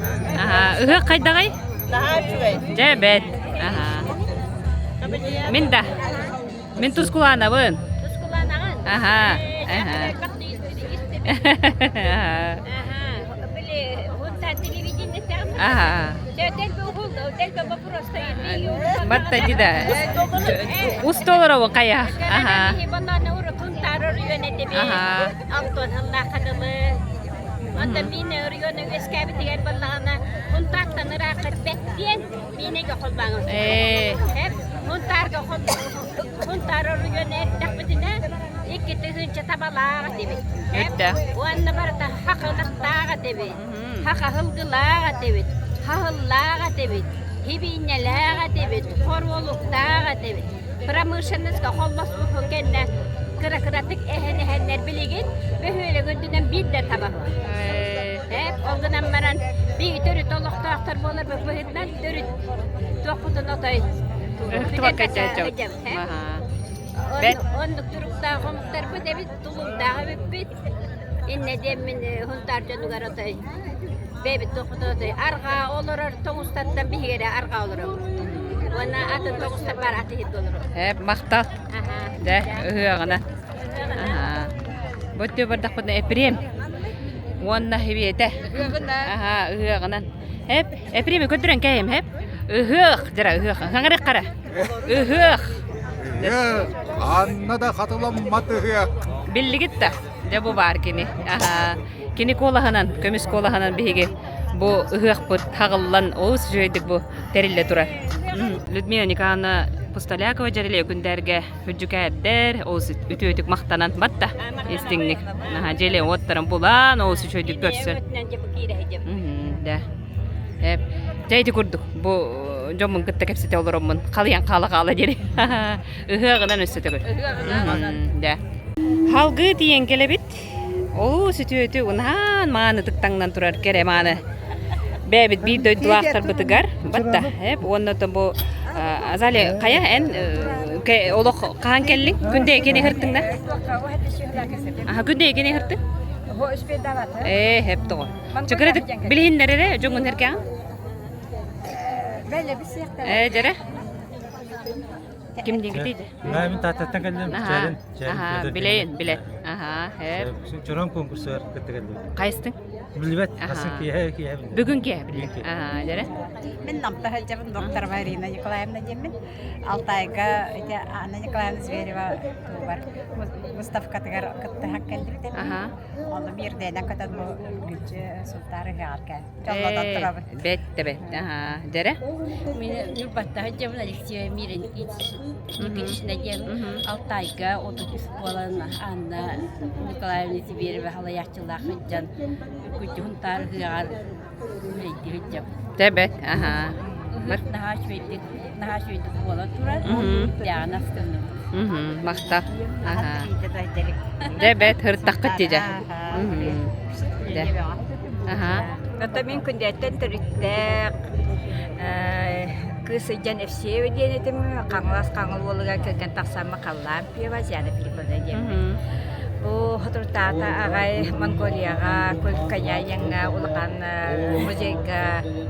Аһаа, ыһыах хайдаҕай? Наһаа үчүгэй. Дьэ, бэт. Аһаа. Мин да. Мин Тускулаанабын. Тускулаанаҕын? Аһаа. Аһаа. Аһаа. Батта да. Устолоробу хайа. Аһаа. Аһаа. Онтон миинэ оройуона үөскээбитигэр буоллаҕына, Һунтаартан ыраахха бэттиэн миинэгэ холбооҥ. Һунтаарга Һунтаар оройуона эрдэхпитинэ 2000 табалаах этибит. Уонна барыта хахылахтаах этибит, хахаһылгылаах этибит, хаһыллаах этибит, хибиинньэлээх этибит, хоруолуктаах этибит. Промышленноска холбоспуппун кэннэ кыра-кыратык эһэн-эһэннэр билигин бөһүөлэк үрдүнэн биир да таба Ол гынан баран биһиги төрүт олохтоохтор буоларбыт быһыытынан төрүт туохпутун отой Оннук туруктаах омуктарбыт эбит, тулуурдаах эбиппит. Иннэ диэммин Һунтаар дьонугар отой бэйэбит туохпутун отой арҕаа олорор тоҥустартан биһиги эрэ арҕаа олоробут. Уонна атын тоҥустар баар атыһыт олоробут. Э, махтал. Дэ, ыһыаҕына. Бу өттү бардахпытына Эпрем уонна Хибиэтэ. Аха, ыһыаҕынан. Эп, Эпреми көрдөрөн кээйим, эп. Ыһыах, дьара ыһыах. Хаҥарык хара. Ыһыах. Ыһыах, анна да хатыламмат ыһыах. Биллигит да, дьэ бу баар кини. Аха. Кини куолаһынан, көмүс куолаһынан биһиги бу ыһыахпыт хаҕыллан олус үчүгэйдик бу тэриллэ турар. Людмила Николаевна Пустолякова дьэрэлиэ күндээргэ үрдүкээрдэр, олус үтүөтүк махтанан батта истиҥник. Наһаа дьиэлэ уоттарын булан, олус үчүгэйдик көрсөн. Да. Эп, дьэ ити курдук бу дьоммун кытта кэпсэтэ олороммун халыйан хаала-хаала диэри. Ыһыаҕынан өссө төгүл. Да. Халгыы тиийэн кэлэбит. Олус үтүөтү унаан маанытык таҥнан турар кэрэ мааны бэйэбит биир дойдулаахтарбытыгар батта эп уонна бу Азалия хайа эн олох хаһан кэллиҥ күндэ кини ыһыртыҥ да аха күндэ кини ыһыртыҥ ээ хэп тоҕо чыкырытык билиһиннэр эрэ дьоҥҥун эркэҕин ээ дьэрэ Ким диэҥкитий? Мин Тааттаттан кэллим. Чээрин. Аха, билэйин, билэ. Аха, һэп. Чорон конкурсугар кытта кэллим. Хайыстың? Билбэт. Хасын киэһэ киэһэ. Бүгүн киэһэ билбэт. Аха, дьэрэ. Мин Намта сылдьабын доктор Марина Николаевна диэммин. Алтайга ити Анна Николаевна Зверева туубар выставкатыгар кыттыһан кэллибит. Аха. Онно биирдээнэн көтөн бу үргүччү Сунтаар ыһыаҕар кэлэн дьоллонон турабын. Бэт да бэт. Аха, дьэрэ. Мин Ньурбаттаһы дьабын Алексея Мира Никитична диэн Алтайга 33 буолан Анна Николаевна Зверева халайааччылаах сылдьан үргүччү Сунтаар ыһыаҕар үлэйдии сылдьабын. Дьэ бэт. Аха. Ыһыах наһаа үчүгэйдик наһаа үчүгэйдик буолан турар. Дьаҕан астынным. Махтал. Аха. Дьэ бэт, һыртаххыт дии дьэ. Дьэ. Аха. Оттон мин Күндээттэн төрүттээх кыыс сылдьан Евсеева диэн этим. Хаҥалас Хаҥыл уолугар кэргэн тахсаммын халлаан пиво Зиана Филипповна диэммин. Бу соторутааҕыта аҕай Монголияҕа, Калькаяяҥҥа улахан музейга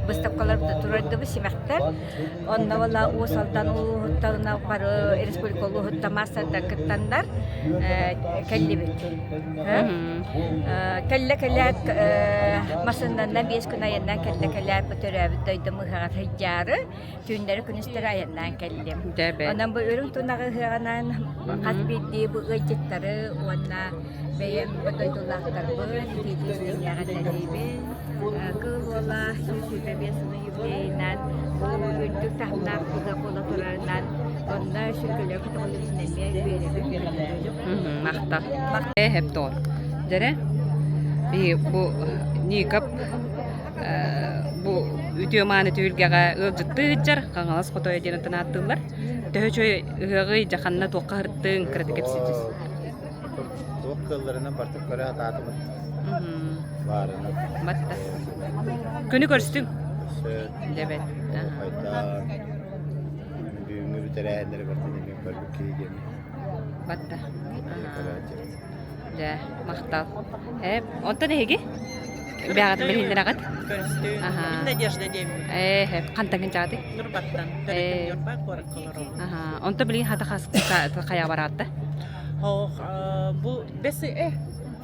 выставкалар турардыбыт симэхтэр. Онно була Уус Алдан улууһуттан бары республика улууһуттан маастардар кыттаннар кэллибит. Кэллэ кэлээт массыынанан 5 күн айаннаан кэллэ кэлээт бу төрөөбүт дойдум ыһыаҕар сылдьаары түүннэри күнүстэри айаннаан кэллим. Онон бу үрүҥ тунаҕы ыһыаҕынан хас биирдии бу ыалдьыттары уонна бэйэм бу дойдулаахтарбын итиитии Кыыл Уола 125 сыл юбилейынан бу үрдүк таһымнаах ыһыах буола турарынан онно сүргэлэр көтөҕүллүбүтүн эмиэ үөрэбин Махтал. Эһэптоор. Дьэрэ, бу Никоп бу үтүө мааны түһүлгэҕэ ыалдьыттыы сылдьар Хаҥалас хотойо диэн атын ааттыыллар. Төһө үчүгэй ыһыаҕый, дьаханна туохха сырыттыҥ, кыратык кэпсиичис. Туох кыалларынан бартык көрө сатаатыбыт. Баарынан. Батта. Күнү көрүстүҥ? Дебет. Хайдах бүгүҥҥү бүтэрээһиннэри бартын эмиэ көрбүт киһи диэн. Батта. Дьэ, махтал. Э, онтон эһиги? Бэҕэт билиһиннэрэҕит? Көрүстүм. Мин Надежда диэммин. Ээ, хантан кынчаатый? Ньурбаттан. Төрүтүм Ньурба куоракка олоробун. Аха. Онто билигин хата хас хайа бараатта? Хоох, бу бэс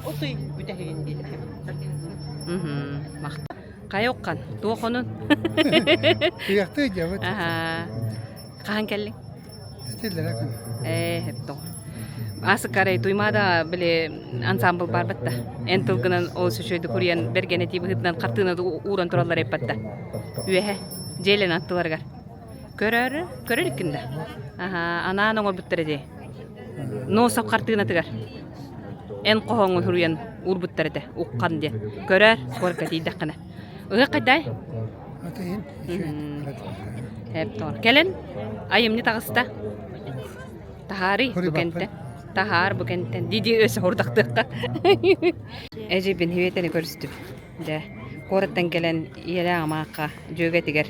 отуй бүтэһигин диэтим. Махтал. Хайа уккан? Туох онун? Туяхты дьабыт. Аха. Хаһан кэллиҥ? Этиллэрэ күн. Ээ, хептоҕ. Асыкарай туймаада били ансамбл барбатта. Эн тылгынан ол сүчөйдү куруйан бэргэн этии быһыытынан хартыына ууран тураллар эппатта. Үөһэ дьиэлэн аттыларыгар. Көрөр, көрөр иккин да. Аха, анаан оҥорбуттар ити. Носов хартыынатыгар. Эн хоһооҥҥун суруйан уурбуттар этэ, Уххан диэн. Көрөөр, куоракка тиийдэххинэ. Ыһыах хайдай? Эптор. Кэлэн айымньы таҕыста. Таһаарый бу кэнтэн. Таһаар бу кэнтэн. Диди өсө хордахтыахха. Эдьибин хибиэтэни көрүстүм. Дьэ, куораттан кэлэн ийэлээх амаахха дьүөгэтигэр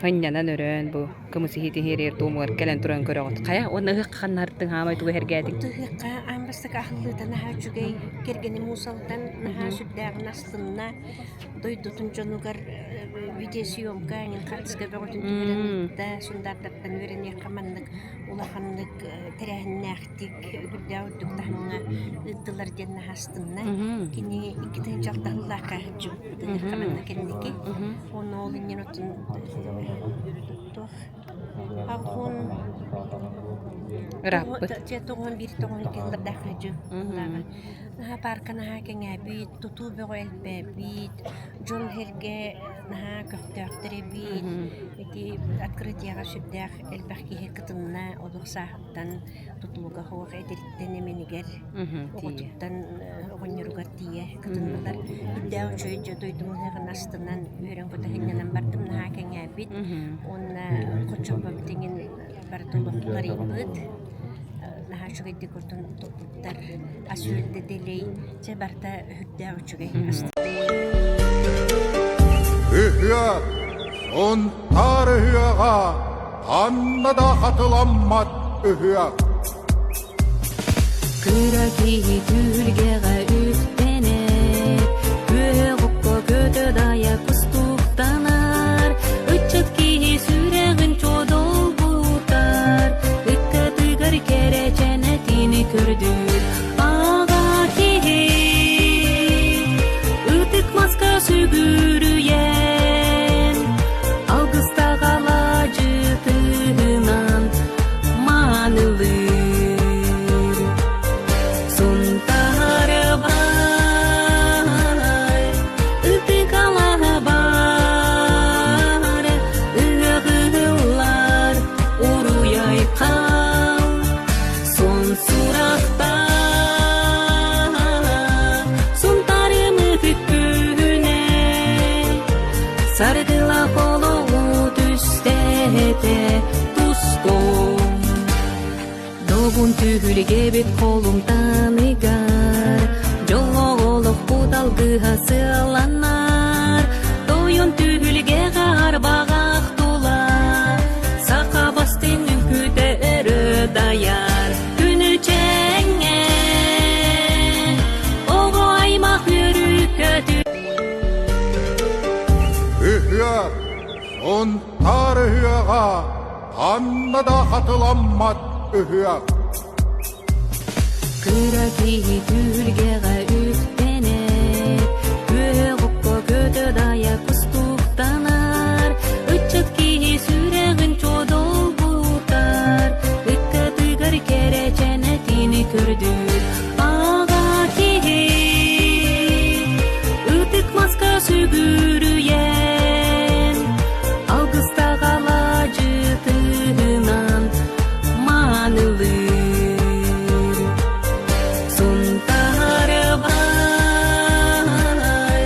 һынньанан өрөөн бу кымыс иһиитин иһиэригэр туомугар кэлэн туран көрөҕүт. Хайа уонна ыһыахха ханнаһыртыҥ хаамай тугу эһэргээтиҥ? Ыһыахха аан бастакы аһыллыыта наһаа үчүгэй, кэргэним Уус Алдан наһаа сүрдээҕин астынна. Дойдутун дьонугар видеосъемка эҥин хаартыска бөҕөтүн түһэрэн ыытта. Сундаардартан үөрэниэххэ маннык улаханнык тэрээһиннээхтик үрдээх үрдүк таһымҥа ыыттылар диэн наһаа астынна. Кини 2 тыһыынча 6 сыллаахха сылдьыбыппыт ыһыахха манна кэнники. Уонна ол иннин отун туох Алхон Ырааппыт. 91 92 сыллардаах сылдьыбыт. Наһаа паарка наһаа кэҥээбит, тутуу бөҕө элбээбит, дьон-сэргэ наһаа көхтөөхтөр эбит. Ити открытиеҕа сүрдээх элбэх киһи кытынна, олох сааһыттан тутулуга суох эдэриттэн эмэнигэр, оҕотуттан оҕонньоругар тиийэ кытыннылар. Үрдээх үчүгэй дьэ дойдум ыһыаҕын астынан, үөрэн-көтө сынньанан бардым, наһаа кэҥээбит. Уонна хоччорбобут эҥин барыта олох уларыйбыт. Наһаа үчүгэйдик отун туппуттар. Ас-үөл да дэлэй, чэ барыта үрдээх үчүгэй. Ыһыах, Сунтаар ыһыаҕа ханна да хатыламмат ыһыах. Кыра киһи түһүлгэҕэ үктэнэр, күөх окко көтө дайа кустуктанар, ыччат киһи сүрэҕин чодолбутар, ыккатыгар кэрэчэнэтини көрдүүр. Аҕа киһи ытык маска сүгүрүйэн, алгыстаах алаадьытынан маанылыыр. Сунтаары баай, ытык алаһа бар, ыһыах ыһыллар, уруй-айхал. Сон сурахтаах, Сунтаарым ытык күнэ, Саргылах олоҕу түстээтэ тускум. Добун түһүлгэбит холумтаныгар, Дьоллоох олохпут алгыһа сыаланар. Ыһыах, Сунтаар ыһыаҕа ханна да хатыламмат ыһыах. Кыра киһи түһүлгэҕэ үктэнэр, күөх окко көтө дайа кустуктанар, ыччат киһи сүрэҕин чодолбутар, ыккатыгар кэрэчэнэтини көрдүүр. Аҕа киһи ытык маска сүгүрүйэн, алгыстаах алаадьытынан маанылыыр. Сунтаар баай,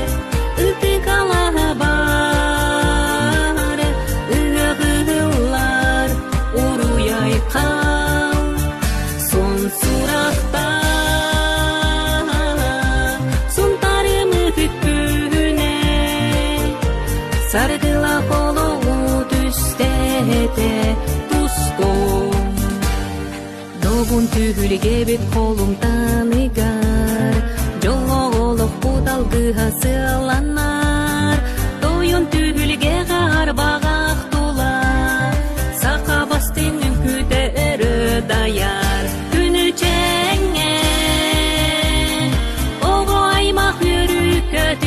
ытык алаһа баар, ыһыах ыһыллар, уруй-айхал. Сон сурахтаах, Сунтаарым ытык күнэ, Саргылах олоҕу түстээтэ тускум. Добун түһүлгэбит холумтаныгар, Дьоллоох олохпут алгыһа сыаланар.